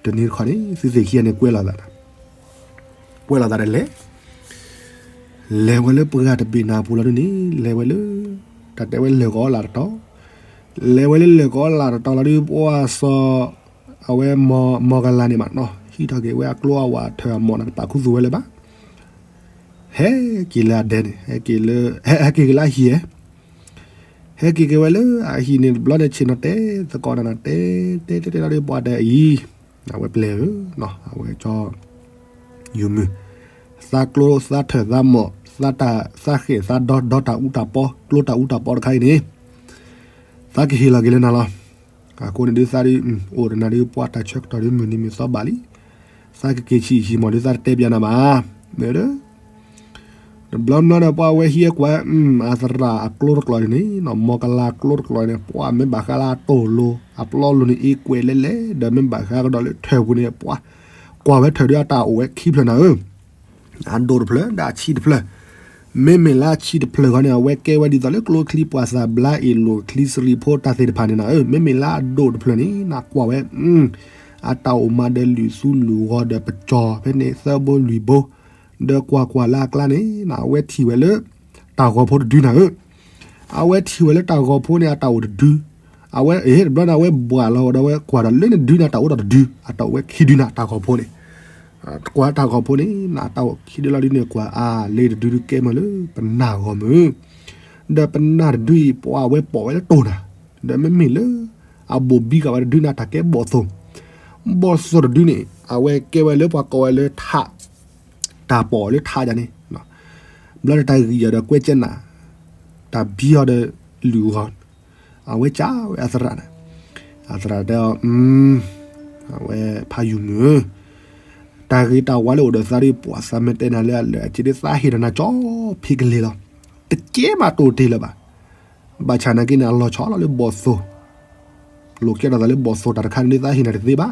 တနံၤတခီန့ၣ် သုသ့ၣ်ခံဂၤန့ၣ် ကွဲလိာ်သး, ကွဲလိာ်သးဒီးလဲၤ လဲၤဝဲလၢပှၢ်တဘ့ၣ်နၤပူၤလီၤဒ်န့ၣ် လဲၤဝဲလၢ တၢ်တဲဝဲလၢၢ်ကအီလၢ်တတီၤ, လဲၤဝဲလၢလၢၢ်ကအီလၢ်တတီၤလီၤဒ် ပှၢ်စီၤ အဝဲမီၤကလၤန့ၣ်မးနီၤ ဟံးထီၣ်က့ၤဝဲအကျိအဝၣ်ထၢၣ်အမီၢ်န့ၣ် တပာ်ခူသူၣ်ဝဲလၢၤဘၣ်. ဟဲက့ၤလၢအဒဲန့ၣ် ဟဲက့ၤလၢ ဟဲက့ၤက့ၤလၢအဟံၣ်ဧဲ ဟဲက့ၤက့ၤဝဲလၢအဟံၣ်န့ၣ်တဘျီန့ၣ် ဆ့ၣ်နီၤတဲသကိးနၤနၤ တဲတဲတဲတဲလီၤဒ်ပှၤဒီးအံၤ, အဝဲပျဲၢ်ဧၢ, အဝဲကၠီ ယုၢ်မုၢ်, သးကျိသးထၢၣ်သးမီၢ် သးဃဲၣ်သးဒီ ဒီတၢ်အူတၢ်ပီ ကျိတၢ်အူတၢ်ပီတခါအံၤန့ၣ် သးကဟ့ၣ်လီၤက့ၤလၢနၤလီၤ. အဃိန့ၣ်ဒုးသးဒုး အိၣ်ဒီးနၤဒုး ပှၤတၢ်ဆၢကတီၢ်ဒုးမုၢ်နံၤမုၢ်သီဘၣ်လံ. သးကက့ၤဆံးဟံၣ်မီၢ်ဒုး သးတတဲပျးနၤဘၣ်. မ့ၢ်ဒီး တဘျီဘျီဒီး ပှၤဝဲဟံးကွၢ် အသရၣ်အကျိတကျိးန့ၣ် မီၢ်ကလၤကျိတကျိးန့ၣ် ပှၤမ့ၢ်ဘၣ်ဃးလၢအတိၢ်လိၤ အပျီလိၤန့ၣ် အ့ကွဲးလဲၣ်လဲၣ် ဒီးမ့ၢ်ဘၣ်ဃးကဒီးလၢထၢၣ်ပူၤန့ၣ် ပှၤကွၢ်ဝဲထၢၣ်ဒီးအတၢ်အိၣ်ဝဲခံဖျၢၣ်နၤဧၢ အဒိၣ်တဖျၢၣ် ဒီးအဆံးတဖျၢၣ်. မ့မ့ၢ်လၢအဆံးတဖျၢၣ်ဃီန့ၣ် အဝဲကဲဝဲဒ်သိးလၢကျိချံ ပှၤသးဘျါအ့ၣ်လိာ်ချံစရံးဖိတၢ်သ့ၣ်တဖၣ်န့ၣ်နၤဧၢ. မ့မ့ၢ်လၢအဒိၣ်တဖျၢၣ်န့ၣ် နကွၢ်ဝဲ အတၢ်အိၣ်မးဒီးလုၢ်သူလုၢ်ဂီၤဒီးပကၠီၤဖဲန့ၣ်သၢဘိလွံၢ်ဘိ ဒီးကွၢ်ကွၢ်လၢအကျါန့ၣ် အဝဲထံၣ်ဝဲလၢ တၢ်ဂီၤဖိတဒုနၤဧၢ. အဝဲထံၣ်ဝဲလၢတၢ်ဂီၤဖိန့ၣ် အတၢ်အိၣ်တဒု, အဝဲအ့ၣ်တဘျီန့ၣ် အဝဲဘှၣ်လီၤဒီး အဝဲကွၢ်ဒီးလၢန့ၣ်တဒုန့ၣ် အတၢ်အိၣ်ဒီးတဒု, အတၢ်အိၣ်ဝဲခံဒုနၤ တၢ်ဂီၤဖိန့ၣ်. ကွၢ်တၢ်ဂီၤဖိန့ၣ် အတၢ်အိၣ်ခံဒုလီၤဒုန့ၣ် ကွၢ်အါလၢတဒုဒုကဲမုၢ်လၢပနၢ်ဂီၤမုၢ်, ဒီးပနၢ်တဒုအံၤ ပှၤအဝဲပိာ်ဝဲလၢတိၢ်နၤ, ဒီးမ့မ့ၢ်လၢ အဘိၣ်ဘံကၤဝဲတဒုန့ၣ် တၢ်ကဲဘီၣ်သိၣ်, ဘီၣ်သိၣ်တဒုန့ၣ် အဝဲကဲဝဲလၢပှၤကိးဝဲလၢထး တၢ်ပိာ်လၢထးယါန့ၣ်, ဘျီဒီးတၢ်ဂံၢ်အီၤဒီးကွဲကဲနၤ, တၢ်ဘံအီၤဒီးလုၢ်ဂီၤ, အဝဲကးဝဲအသရၣ်န့ၣ်, အသရၣ်တဲအီၤ, အဝဲဖးယုၢ်မုၢ်ဧၢ, တၢ်ဂ့ၤတၢ်ဝါလၢအိၣ်ဒီးသးဒီး ပှၤသးမ့ၢ်တဲနၤလၢအလၢာ်အက့ဒီး သးဟ့ၣ်ဒီးနၤကၠီဖံးကလ့ၤလီၤ, တကဲမးတိၢ်တ့ၢ်လၢၤဘၣ်. ဘၣ်ဆၣ်နာ်က့န့ၣ် အလီၤဆီလီၤလၢဘီၣ်သိၣ် လိာ်ကဲထီၣ်သးလၢဘီၣ်သိၣ်တၢ်တခါန့ၣ် သးဟ့ၣ်နၤတသ့ဘၣ်,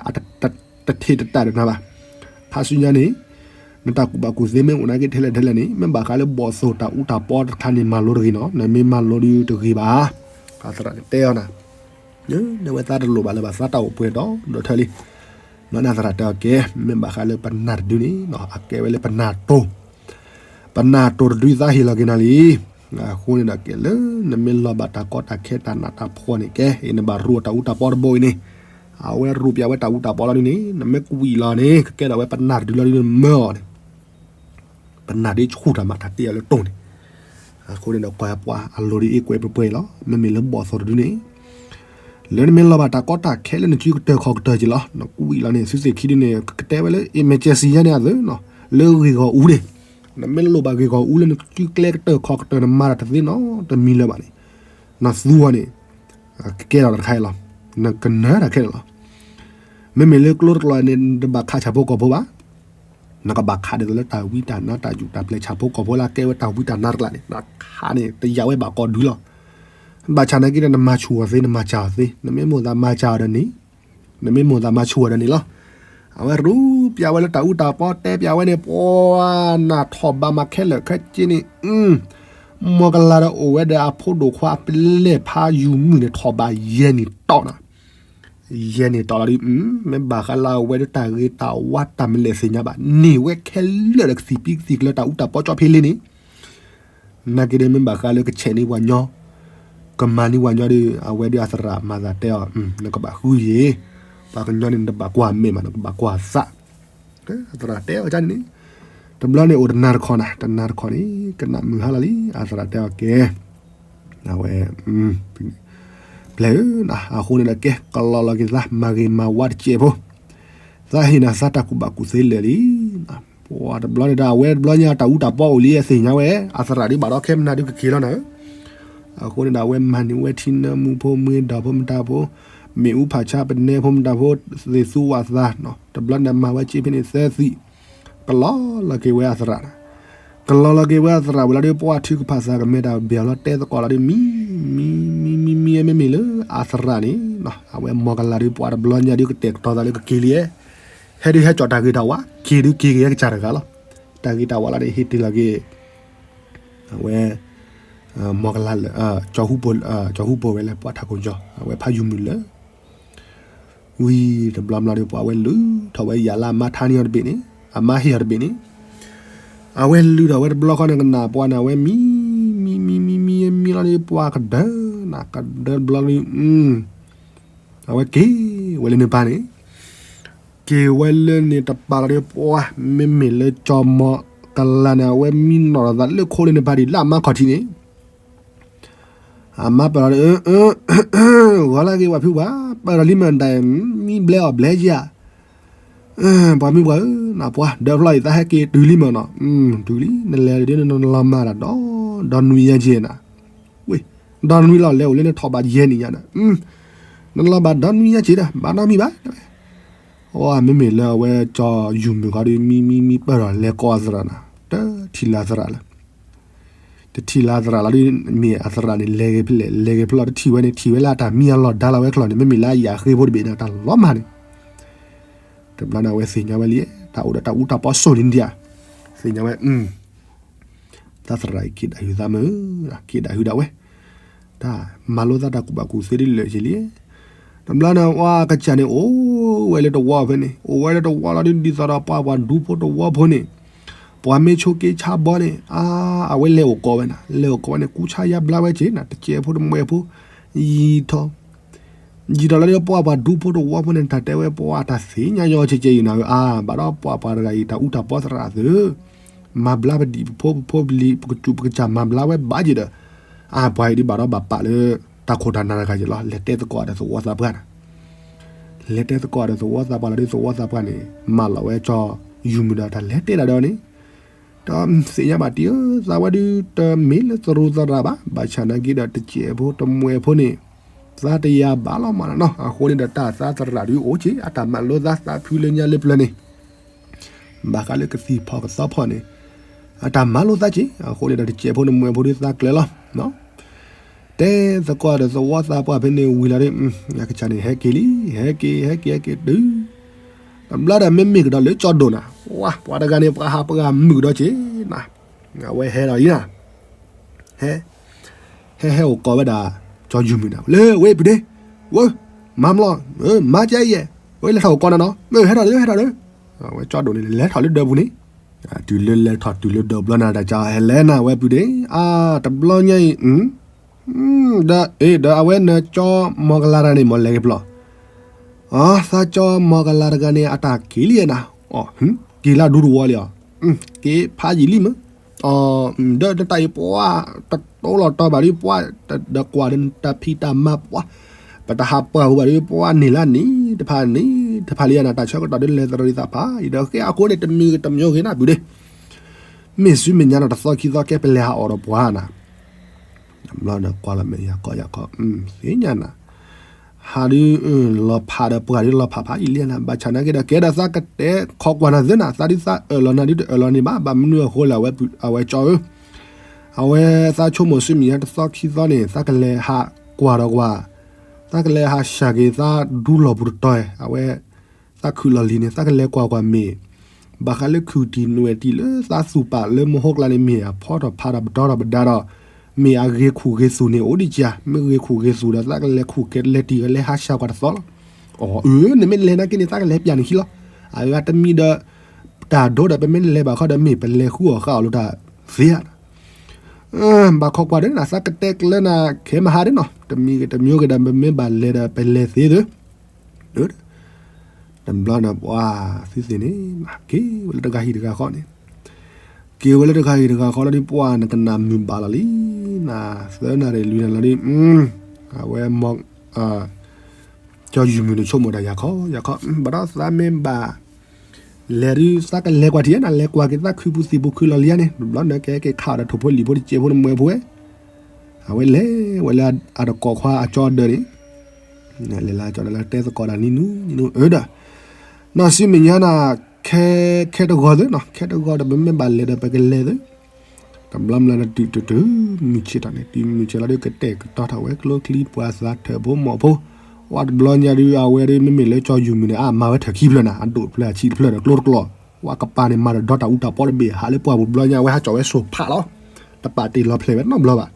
တထံၣ်တတၢ်ဒီးနၤဘၣ်. ခါဆူညါန့ၣ် နတၢ်ကူၣ်ဘၣ်ကူၣ်သ့မ့ၢ်အိၣ်နာ်က့ထဲလဲၣ်ထဲလဲၣ်န့ၣ် မ့ၢ်ဘၣ်ဃးလၢဘီၣ်သိၣ်တၢ်အူတၢ်ပီတခါန့ၣ် မၤလိတဂ့ၤနီၤ, နမ့ၢ်မၤလိဒီးတဂ့ၤဘၣ်. အသရၣ်န့ၣ်တဲအီၤနၤ, နဝဲသးတလိၣ်ဘၣ်လၢၤဘၣ် သးတၢ်အိၣ်ပှဲၤဒီးဒီးထၢလံ. ဘျီန့ၣ်အသရၣ်တဲအီၤကဲ, မ့ၢ်ဘၣ်ဃးလၢပနၢ်တဒုန့ၣ် အကဲဝဲလၢပနၢ်တိၢ် ပနၢ်တိၢ်တဒုသးဟ့ၣ်လီၤက့ၤနၤလံ. အဃိန့ၣ်ဒီးကဲလၢ နမ့ၢ်လီၤဘၣ်တၢ်ကီတၢ်ခဲတၢ်နးတၢ်ဖှီၣ်န့ၣ်ကဲ, အ့ၣ် နဘၣ်ရူးတၢ်အူတၢ်ပီတဘိအံၤန့ၣ်, အဝဲရူးပၠးဝဲတၢ်အူတၢ်ပီလီၤဒုန့ၣ် နမ့ၢ်ကွံာ်လီၤန့ၣ် ကကဲထီၣ်ဝဲပနၢ်တဒုလီၤဒုန့ၣ်မၢအီၤန့ၣ် ပနၢ်ဒ်ဆူၣ်တၢ်မးတၢ်တ့ၢ်အီၤလၢတိၢ်န့ၣ်. အဃိန့ၣ်ဒီးကွၢ်ပှၤအလိၤဒ်အ့ၣ်ကွဲးပှဲၤပှဲၤလီၤ. မ့မ့ၢ်လၢဘီၣ်သိၣ်တဒုန့ၣ် လၢနမ့ၢ်လီၤဘၣ်တၢ်ကီတၢ်ခဲလၢနစုကတၢၢ်ခီၣ်ကတၢၢ်က့ၤလီၤ. နကွံာ်လီၤန့ၣ် သုသ့ၣ်ခံဒုန့ၣ် ကကတဲဝဲလၢ emergency ညါန့ၣ်အသိးနီၤ, လၢဂ့ၢ်ဂီၢ်အူန့ၣ်, နမ့ၢ်လိၣ်ဘၣ်ဂ့ၢ်ဂီၢ်အူလၢနစုကျဲကတၢၢ်ခီၣ်ကတၢၢ် နမၤတၢ်တသ့နီတမံၤလၢၤဘၣ်န့ၣ်, နသူအီၤန့ၣ် ကကဲထီၣ်တၢ်တခါအံၤလီၤ. နကနၢၤတၢ်ခဲလၢာ်လီၤ. မ့မ့ၢ်လၢကျိတကျိၤန့ၣ် နတဘၣ်ခးဆၣ်ဖိကီၢ်ဖိဘၣ်. နကဘၣ်ခးဒ်သိးလၢတၢ်ဝံတၢ်နါတၢ်ယူၣ်တၢ်ပျဲဆၣ်ဖိကီၢ်ဖိလၢအကဲဝဲတၢ်ဝံတၢ်နါတကျါန့ၣ်, နခးန့ၣ် တယာ်ဝဲဘၣ်ကီၢ်ဒုလီၤ. ဘၣ်ဆၣ်နာ်က့ဒီး နမၤဆူၣ်အီၤသ့ နမၤစၢ်အီၤသ့, နမ့ၢ်မိၣ်သးမၤစၢ်အီၤဒီးန့ၣ်, နမ့ၢ်မိၣ်သးမၤဆူၣ်အီၤဒီးန့ၣ်လီၤ. အဝဲရူးပၠးဝဲလၢတၢ်အူတၢ်ပီ တဲပၠးဝဲန့ၣ် ပှၤနၢ်ထီၣ်ဘးမၤခဲလၢာ်ခဲဆ့န့ၣ်, မီၢ်ကလၤဒီးအိၣ်ဝဲဒီးအဖိဒိၣ်ခွါအပျဲၢ်ဖးယုၢ်မုၣ်န့ၣ် ထီၣ်ဘးယဲၢ်နံၣ်တီနၤ ယဲၢ်နံၣ်တီလီၤဒုး, မ့ၢ်ဘၣ်ဃးလၢအဝဲဒၣ်တၢ်ဂ့ၤတၢ်ဝါတၢ်မနုၤလဲၣ်သ့ၣ်ညါဘၣ်, န့ၢ်ဝဲခဲလၢာ်ဒီးကသံၣ်ပံကသံၣ်ကျၢၤတၢ်အူတၢ်ပီကၠီဖဲလ့န့ၣ်, နာ်က့ဒီးမ့ၢ်ဘၣ်ဃးလၢကဆဲးန့ၢ်ပှၤညီ, ကမၤန့ၢ်ပှၤညီဒီး အဝဲဒၣ်အသရၣ်မၤသးတဲအီၤ, နကဘၣ်ဃုယ့ၤ, ပှၤကညီန့ၣ် နတဘၣ်ကွၢ်မဲာ်ဘၣ်, နကဘၣ်ကွၢ်သး အသရၣ်တဲအီၤန့ၣ်, တဘျီန့ၣ်အိၣ်တနၤတခီနၤ, တနၤတခီန့ၣ် ကနၣ်မုာ်ဟါလီၤလံ, အသရၣ်တဲအီၤကဲ, အဝဲ ပျဲၢ်ဧၢ, အဃိန့ၣ်ဒီးကဲ ကလီလီၤက့ၤသး မၤဂ့ၤမၤဝါတစဲးဖိ, သးဟ့ၣ်နၤသးတၢ်ကူၣ်ဘၣ်ကူၣ်သ့လၢာ်လံ. ပှၤတဘျီန့ၣ်ဒီး အဝဲတဘျီညါတၢ်အူတၢ်ပီအိၣ်လံ အသ့ၣ်ညါဝဲ, အသရၣ်ဒုးဘၣ်ဒီးခဲမနၤဒုးကက့ၤလီၤနၤဧၢ. အဃိန့ၣ်ဒီး အဝဲမၤန့ၢ်ဝဲထံနၢမူဖိ မွေးဒီးဖိမတၤဖိ, မ့ၣ်အူဖးဆါပနဲဖိမတၤဖိ, သ့ၣ်သူဝးသး, တဘျီန့ၣ်မၤဝဲက့ဖဲန့ၣ်သၢသံၣ်, ကလီလီၤက့ၤဝဲအသရၣ်, ကလီလီၤက့ၤဝဲအသရၣ်ဝံၤလီၤဒီး ပှၤထုကဖၣ်သးကမဲာ်တၢ်ဘၣ်လီၤတဲသကိးလီၤဒီး မံ မံ မံ မံ မံ မ့မ့ၢ်လၢအသရၣ်န့ၣ်, အဝဲမီၢ်ကလၤဒီး ပှၤတဘျီညါဒီးကတဲာ်ကတီၤသးလၢကက့ၤလံ, ဟဲဒုးဟဲကၠီၣ်တၢ်ဂ့ၤတၢ်ဝါ, က့ၤဒုးက့ၤက့ၤကစၢ်တဂၤလီၤ. တၢ်ဂ့ၤတၢ်ဝါလီၤန့ၣ် ဟ့ၣ်တ့ၢ်လီၤက့ၤ အဝဲ မီၢ်ကလၤလၢာ်, ကၠီၤဟူဖိဝဲလၢပှၤထးခိၣ်ကၠီၤ, အဝဲဖးယုၢ်မုၢ်လၢာ်, ဝံၤတဘျီဘျီဒီး ပှၤဝဲလုၢ်ထီၣ်ဝဲယၤလၢအမါထါန့ၢ်အီၤတဘ့ၣ်န့ၣ်, အမါဟ့ၣ်အီၤတဘ့ၣ်န့ၣ်, အဝဲလုၢ်ထီၣ်ဝဲတဘျီဃီန့ၣ် ကနၣ်ပှၤန့ၣ် အဝဲမံ မံ မံ မံ မံ မံလီၤဒီး ပှၤကဒၢနၤ ကဒၢတဘျီဒီး အဝဲက့ၤဝဲလၢန့ၣ်ပၢ်န့ၣ် က့ၤဝဲလၢန့ၣ်တပၤလီၤဒီး ပှၤမ့မ့ၢ်လၢကၠီၤမီၢ်ကလၤန့ၣ် အဝဲမံနီၣ်ထီၣ်သးလၢခိလၢန့ၣ်ပၢ်ဒံးလၢအမါခီၣ်ထံးန့ၣ်, အမါပၢၢ်လီၤဒီး ဂီၤလၢက့ၤပှၤဖုပှၢ်, ပၢၢ်ထီၣ်လံမ့ၢ်ဒၣ်, မံဘျဲအီၤဘျဲယၤ, ပှၤမံပှၤဧၢ, နပှၤဒၢဖျီအံၤ သးဟဲက့ၤတုၤလံမ့ၢ်နီၤ, တုၤလံ နလဲၤဒ်နလီၤမၢ်ဒီး ဒီနွံညါက့ၤနၤ, ဝ့ၢ်, ဒီနွံလီၤလဲၤအိၣ်လၢနထီၣ်ဘးယဲၢ်နံၣ်ညါနၤ, နလီၤဘၣ်ဒီနွံညါက့ၤဒီး ဘၣ်နီတမံၤဘၣ်, အမ့မ့ၢ်လၢအဝဲကၠီၤယုၢ်မုၢ်ခီဒီး မံမံမံပၢၢ်ထီၣ်လဲၤကိးအသရၣ်နၤ, တထံၣ်လၢအသရၣ်လၢ တထံၣ်လၢအသရၣ်လီၤဒ် မ့ၢ်အသရၣ်န့ၣ် လဲၤက့ၤဖဲလဲၣ် လဲၤက့ၤဖဲလဲၣ် တထံၣ်ဝဲန့ၣ် ထံၣ်ဝဲလၢအတၢ်မံအလီၢ်ဒါလီၤဝဲကျီၢ်န့ၣ် မ့မ့ၢ်လၢအယၣ်ဃ့ဖိတဘ့ၣ်န့ၣ် အတၢ်လီၤမၢ်န့ၣ် တဘျီန့ၣ် အဝဲသ့ၣ်ညါဝဲလံ, တၢ်အိၣ်ဒီးတၢ်အူတၢ်ပီစိၣ်န့ၣ်ဒံးဧါ, သ့ၣ်ညါဝဲ, သးသရၣ်အံၤက့ၤဒၣ်ဟုသးမုာ်, က့ၤဒၣ်ဟုဒၣ်ဝဲ, တၢ်မၤလိသးတၢ်ကူၣ်ဘၣ်ကူၣ်သ့ဒ်လဲၣ်က့ၤလံ. တဘျီန့ၣ် ဝဲကစၢ်န့ၣ် အိၣ်ဝဲလၢတဝီဖဲန့ၣ်, အိၣ်ဝဲလၢတဝီလီၤဒ် ဒ်သိးဒီးပှၤပှၤဒူဖိတဝီဖိန့ၣ်, ပှၤမ့ၢ်ဆိးက့ဆါဘီန့ၣ်, အါ, အဝဲလဲၤအိၣ်ကိးဝဲနၤ, လဲၤအိၣ်ကိးဝဲန့ၣ် ကူဆါယါဘျါဝဲက့ၤနၤ, တစဲးဖိတမှဲးဖိ, ယံာ်ထီၣ် ယံာ်ထီၣ်လီၤဒီး ပှၤပှၤဒူဖိတဝီဖိန့ၣ် တၢ်တဲဝဲပှၤတၢ်သ့ၣ်ညါညီကဲကဲအံၤနၤဧၢ, အါ, ဘၣ်ဒီးပှၤပှၤတဂၤအံၤ တၢ်အူတၢ်ပီသရၣ်သု, မၤဘျါပဒံၣ်ပဖိပဖိပလံၤ ပကစူၣ်ပကစၢ်မၤဘျါဝဲဘၣ်က့ၤဒီး, အါ, ပှၤအံၤဒ်ဘၣ်ဒီးဘၣ်ပာ်လၢ တၢ်ခိၣ်တၢ်နၢ်တဂၤက့ၤလီၤ, လဲၤတဲသကိးဒီးသဝီသးပှၢ်နၤ, လဲၤတဲသကိးဒီးသဝီသးပှၢ်လီၤဒီး သဝီသးပှၢ်န့ၣ် မၢလီၤဝဲကၠီယူၤမုၢ်ဒီး တၢ်လဲၤတဲဒၣ်ဒီးန့ၣ် ဒီးသ့ၣ်ညါဘၣ်တံၢ်ဧၢ, သးဝဲဒုး တမ့ၢ်လၢသရူးသရၣ်ဘၣ်, ဘၣ်ဆၣ်နာ်က့ဒီး တစဲးဖိတမှဲးဖိန့ၣ် သးတယၤဘၣ်လီၤမးနီၤ, အဃိန့ၣ်ဒီး တၢ်သးသရၣ်ဒုးအိၣ်က့ၤ အတၢ်မၤလိသးသးဖုလၢညါလၢပျၢၤန့ၣ်, ဘၣ်ဃးလၢကသံၣ်ဖီၣ်ကသီဖီၣ်န့ၣ် အတၢ်မၤလိသးက့ၤ, အဃိန့ၣ်ဒီး တစဲးဖိတမှဲးဖိဒုးသးကျၢၤလီၤ. တဲသကိးဒီးသဝီသးပှၢ်ဖဲန့ၣ် ဝံၤလီၤဒီး အကစၢ်န့ၣ် ဟဲက့ၤလံ, ဟဲက့ၤ ဟဲက့ၤ ဟဲက့ၤတုၤ တဘျီဒီး မ့မ့ၢ်ကဒီးလၢကၠီဒိၣ်နၤ, ဝါ, ပှၤတဂၤန့ၣ် ပှၤဟးပှၤမုာ်ကဒီးက့ၤနၤ, အဝဲဟဲဒီးအံၤနၤ, ဟဲ, ဟဲဟဲအိၣ်ကိးဝဲဒၣ် ကၠီယူၤမုၢ်နၤ, လၢဝဲပုၢ်ဒ့, ဝဲ, မၤမလီၤ, မၤကဲယဲၢ်, ဝဲလဲၤထီၣ်အိၣ်ကိးနၤနီၤ, ဟဲထီၣ်လၢ ဟဲထီၣ်လၢ, အဝဲကၠီဒိၣ်န့ၣ် လဲၤထီၣ်လၢဒၢးပူၤန့ၣ်, တုၤလၢလဲၤထီၣ်တုၤလၢဒၢးဘျီနၤ တၢ်ကၠီဟဲလဲၤနၤဝဲပုၢ်ဒ့, အါ, တဘျီညါအံၤ ဒီးအ့ ဒီးအဝဲနကၠီမီၤကလၤတဂၤန့ၣ် မ့ၢ်လဲၤက့ၤဖျီၣ်, အါ, သးကၠီမီၤကလၤတဂၤန့ၣ် အတၢ်က့ၤလံနၤ, အီ, က့ၤလၢဒူသဝီလံအီၤ, က့ၤဖးယံာ်လံမ့ၢ်, အီ, ဒီးနတၢ်အံၤပှၤ တတိလီၤတီၤဘၣ်ဒ်ပှၤ, ဒီးကွၢ်ဒီးတၢ်ဖံးတၢ်မၤပှၤ, ပတဟးပှၢ်ပူၤဘၣ်ဒ်ပှၤန့ၣ်လၢန့ၣ် တဖၣ်န့ၣ် တဖၣ်လံယၤနၤ တၢ်ဆၢကတီၢ်ဒ်လဲၤသရံးသးဖး အံၤဒီးဃ့အဃိန့ၣ် တမံၤတမံၤဂ့ၤနၤပုၢ်ဒ့ မ့ၢ်ဆူမဲာ်ညါနီၤ တသီခံသီကဲ ပလဲၤဟးအီၣ်ဒီးပှၤနၤ, ဘျီဒီးကွၢ်လီၤမဲာ်ယၤကီယၤကီ, သ့ၣ်ညါနၤ, ဟးဒုး လီၤဖးဒီးပှၤဒုးလီၤဖးဖးယံာ်လံနၤ, ဘၣ်ဆၣ်နာ်က့ဒီး ကဲဒီးသးကတဲခီကွၢ်နၤသ့နၤ, သးဒုးသးအၢၣ်လီၤနၤဒုးတအၢၣ်လီၤန့ၣ်ဘၣ်, ဘၣ်မနုၤအဃိလဲၣ် အဝဲကၠီဧၢ, အဝဲသးဆိကမိၣ်ဆူမဲာ်ညါတသီခံသီန့ၣ် သးကလဲၤဟးကွၢ်ဒီးကွၢ်, သးကလဲၤဟးစှၤက့ၤသးဒူလီၢ်ပူၤတတီၤ, အဝဲ သးခုၣ်လီၤလံၤန့ၣ် သးကလဲၤကွၢ်ကွၢ်မ့ၢ် ဘၣ်ဃးလၢခုၣ်တံၢ်နွဲၣ်တံၢ်လၢသးသူၣ်ပာ်လၢမဟိကျါန့ၣ် မ့ၢ်အဖီထီၣ်ဖးထီၣ်ပတီထီၣ်ပဒါဒီး မ့ၢ်အဂ့ၤခူၣ်ဂ့ၤသူၣ်န့ၣ် အိၣ်ဒံးကယၤ, မ့ၢ်ဂ့ၤခူၣ်ဂ့ၤသူၣ်ဒီး သးကလဲၤခူၣ်ကလဲၤတံၢ်ကလဲၤဟးစှၤကွၢ်တသီလီၤ. အီၤ အၢ နမ့ၢ်လဲၤနာ်က့န့ၣ် သးကလဲၤပျၢ်န့ၣ်ခံလီၤ. အဂၤတမံၤဒီး တၢ်ဒိဒီး ပမ့ၢ်လဲၤဘၣ်ခီဒီး မ့ၢ်ပလဲၤဃုအီၣ်ဃုအီလၢတၢ်သ့ဧါ. ဘၣ်ခိးကွၢ်ဒီးနၤ သးကတဲကျၢနၤ ခဲမဟါဒီးနီၤ တမံၤဂ့ၤတမံၤဂ့ၤဒီး ပမ့ၢ်ဘၣ်လဲၤဒီး ပလဲၤသ့သ့ တဘျီန့ၣ် ပှၤသုသ့ၣ်န့ၣ် က့ၤဝဲလၢတဂၤဟံၣ်တဂၤဃီန့ၣ်, က့ၤဝဲလၢတဂၤဟံၣ်တဂၤဃီလီၤဒီး ပှၤနကနၣ်မုာ်ဘၣ်လီၤလံနၤ, သၢနၣ်ရံၣ်လွံၢ်နၣ်ရံၣ်လီၤဒီး အဝဲ ကၠီယူၤမုၢ်န့ၣ် ဆိကမိၣ်တၢ် ယၤခီ ယၤခီ ဘၣ်ဒီးသးမ့ၢ်ဘၣ် လဲၤဒုး သးကလဲၤကွၢ်ထံၣ်နၤ လဲၤကွၢ်က့ၤသးခုပူၤသံၣ်ပူၤခုလီၤလံဧါန့ၣ် တဘျီန့ၣ် ကဲက့ၤခးအီၤဒီးထိၣ်ဖိလံၣ်ဖိတစဲးဖိတမှဲးဖိဝဲ အဝဲလဲၤဝဲလၢအတကိးခွါအကၠီဒၢးန့ၣ်, လဲၤလၢအကၠီဒၢးလၢတဲသကိးတၢ်နံၤနူနံၤနူအၢဒီး, နီၢ်ဆူမဲာ်ညါနၤ ခဲ ခဲတဂီၤသုနီၤ ခဲတဂီၤဒီး ပမ့ၢ်ဘၣ်လဲၤဒီး ပကလဲၤသု, တဘျီမ့ၢ်လၢနတုၤတုၤတုၤ မုၢ်ဆ့ၣ်ထီၣ်န့ၣ် တုၤမုၢ်ဆ့ၣ်လီၤဒီး ကတဲာ်ကတီၤထီၣ်ဝဲကျိချံပှၤသးထၢၣ်ဖိမီၢ်ဖိ, ဝဲတဘျီညါဒုး အဝဲဒုး မ့မ့ၢ်လၢကၠီယူၤမုၢ်န့ၣ် အမၤဝဲထၢၣ်ခံဖျၢၣ်နၤ အဒိၣ်တဖျၢၣ်အဆံးတဖျၢၣ်ဒီးကျိတကျိး, ဝဲကပၤန့ၣ် မၤဒီးဒီတၢ်အူတၢ်ပီတဘ့ၣ် ဟးလၢပှၢ်ပူၤတဘျီညါ အဝဲဟးကၠီၣ်ဝဲစိၤဖးလီၤ, တပာ်တ့ၢ်လီၤဖျဲးဝဲနီတဘျီဘၣ်,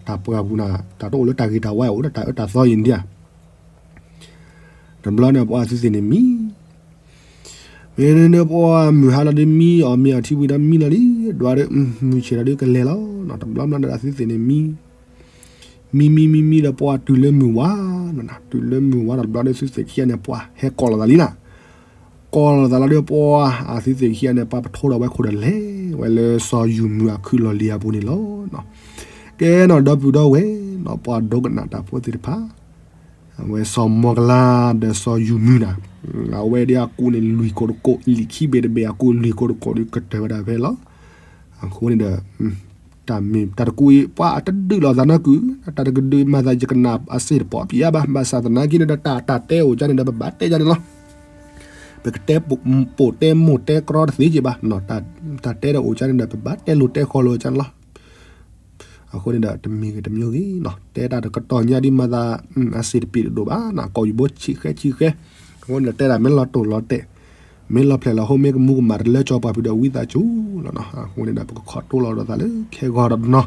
တၢ်ပှၢ်ပူၤနၤ တၢ်တအိၣ်လၢတၢ်ဂ့ၤတၢ်ဝါအိၣ်လၢတၢ်အၢတၢ်သီအံၤဒံးဧါ တဘျီန့ၣ် ပှၤသုသ့ၣ်န့ၣ်မံ, မ့ၢ်န့ၣ် ပှၤမုၢ်ဟါလီၤဒုးမံအီၣ်မ့ၤအီထံဝံၤဒီးမံလီၤလံ, ဒွးဒီး မုၢ်ဆ့ၣ်လီၤဒုးကလဲၤလီၤ, တဘျီဘျီဒီးသုသ့ၣ်န့ၣ်မံ, မံမံမံမံဒီးပှၤတုၤလၢမုၢ်ဝါ, တုၤလၢမုၢ်ဝါဒီးတဘျီဒီးသုသ့ၣ်ခံဂၤန့ၣ် ပှၤဟဲကိးလိာ်သးလံနၤ, ကိးလိာ်သးလီၤဒီးပှၤအသုသ့ၣ်ခံဂၤန့ၣ် ပှၤပထိဒီးဝဲခိၣ်ဒီးလဲၤဝဲလၢ စီၤယူၤမုၢ်အခုၣ်လီၤလံၤအပူၤန့ၣ်လီၤ. ကဲနီၤ ဒီပုၢ်ဒီဝဲၢ်နီၤ ပှၤဒိကနၣ်တၢ်ဖိသ့ၣ်တဖၣ် အဝဲစီၤမီၢ်ကလၤဒီးစီၤယူၤမုၢ်နၤ, အဝဲဒၣ်အကူးန့ၣ် လွံၢ်ကိးတကိး လံာ်ခံဘ့ၣ်တဘ့ၣ်အကူး လွံၢ်ကိးတကိးဒီးကတၢၢ်ဝဲဒၣ်ဖဲလီၤ. အဃိန့ၣ်ဒီး တၢ်မ့ၢ်တၢ်တကူးအံၤ ပှၤအတဒုးလိာ်သးနီၢ်ကုၢ်, တၢ်တကဒုးမၤသးယကနၣ်အစ့ၣ်တပီၢ်ပျံၤယါဘၣ်, ဘၣ်ဆၣ်သနာ်က့န့ၣ်ဒီး တၢ်တၢ်တဲအိၣ်ကၠါန့ၣ်ဒီး ပဘၣ်တဲကၠါန့ၣ်လီၤ. ပကတဲပိာ်တဲမိၢ်တဲကြီတသ့က့ၤဘၣ်, တၢ်တဲဒီးအိၣ်ကၠါန့ၣ်ဒီး ပဘၣ်တဲလိၤတဲဃီလိၤကၠါန့ၣ်လီၤ. အဃိန့ၣ်ဒီး တမံၤဂ့ၤတမံၤဂ့ၤနီၤ တဲတၢ်တကတီၢ်ညါဒ်မၤသး အစ့တပ့ၤတဒိၣ်ဘၣ်နီၤ ကိးယံၤဘိဆံးဃဲဆံးဃဲ, အဃိန့ၣ်ဒီး တဲဒၣ်မ့ၢ်လီၤတိၢ်လီၤတဲာ်, မ့ၢ်လီၤဖျဲၣ်လီၤဟိ မ့ၢ်ကမူကမၣ်တလၢကၠီၤပှၤဖုးဒီးဝံသးစူၤလီၤနီၤ. အဃိန့ၣ်ဒီး ပကခိးတိၢ်လီၤဒီးသးလၢခဲဂီၤဒီးနီၤ,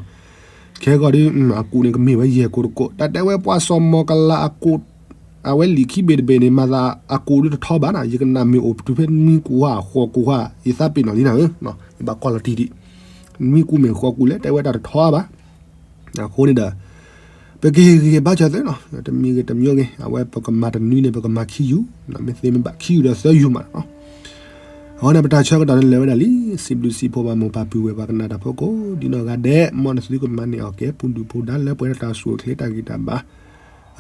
ခဲဂီၤဒ် အကူးန့ၣ်ကမ့ၢ်ဝဲယဲၢ်ကိးတကိး တၢ်တဲဝဲပှၤစီၤမီၤကလးအကူး အဝဲလံာ်ခံဘ့ၣ်တဘ့ၣ်န့ၣ် မၤသးအကူးဒ်တထီဘၣ်နီၤ, ယကနၣ်မ့ၢ်အိၣ်ပတုၤဖဲနွံကူးဧါ ဃိးကူးဧါ ယသးပ့ၤနီၣ်လံနၤဧၢ, ယဘၣ်ကွၢ်လီၤတံၢ်ဒံး, နွံကူးမ့ၢ်ဃိးကူးလဲၣ် တဲဝဲတၢ်တထီဘၣ်. အဃိန့ၣ်ဒီး ပကဟ့ၣ်ဂံၢ်ဟ့ၣ်ဘါစၢၤသုနီၤ, တမံၤဂ့ၤတမံၤဂ့ၤ အဝဲပကမၤတနွံန့ၣ် ပကမၤခံယူၤ, မ့ၢ်သ့မ့ၢ်ဘၣ်ခံယူၤဒီးသၢယူၤမးနီၤ. အဃိန့ၣ် ပတၢ်ဆၢကတီၢ်န့ၣ်လၢာ်ဝဲဒၣ်လံ, စံးဘျုးစံးဖှိၣ်ဘၣ်မိၢ်ပၢ်ပုၢ်ဝဲၢ်ပှၤကနၣ်တၢ်ဖိကိးဒ်နီၢ်ဂၤဒဲး, မ်နသုကမၤန့ၢ်အီၣ်ကဲ ပူၤဒုၣ်ပူၤဒါလၢပှဲၤဒီးတၢ်ဆူၣ်အိၣ်ချ့တၢ်ဂံၢ်တၢ်ဘါ,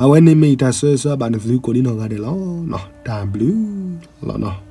အဝဲန့ၣ်မ့ၢ်ယတၢ်ဆၢဂ့ၤဆၢဝါဘၣ်နသုကိးဒ်နီၢ်ဂၤဒဲးလီၤ. တၢ်ဘျုးလီၤနီၤ.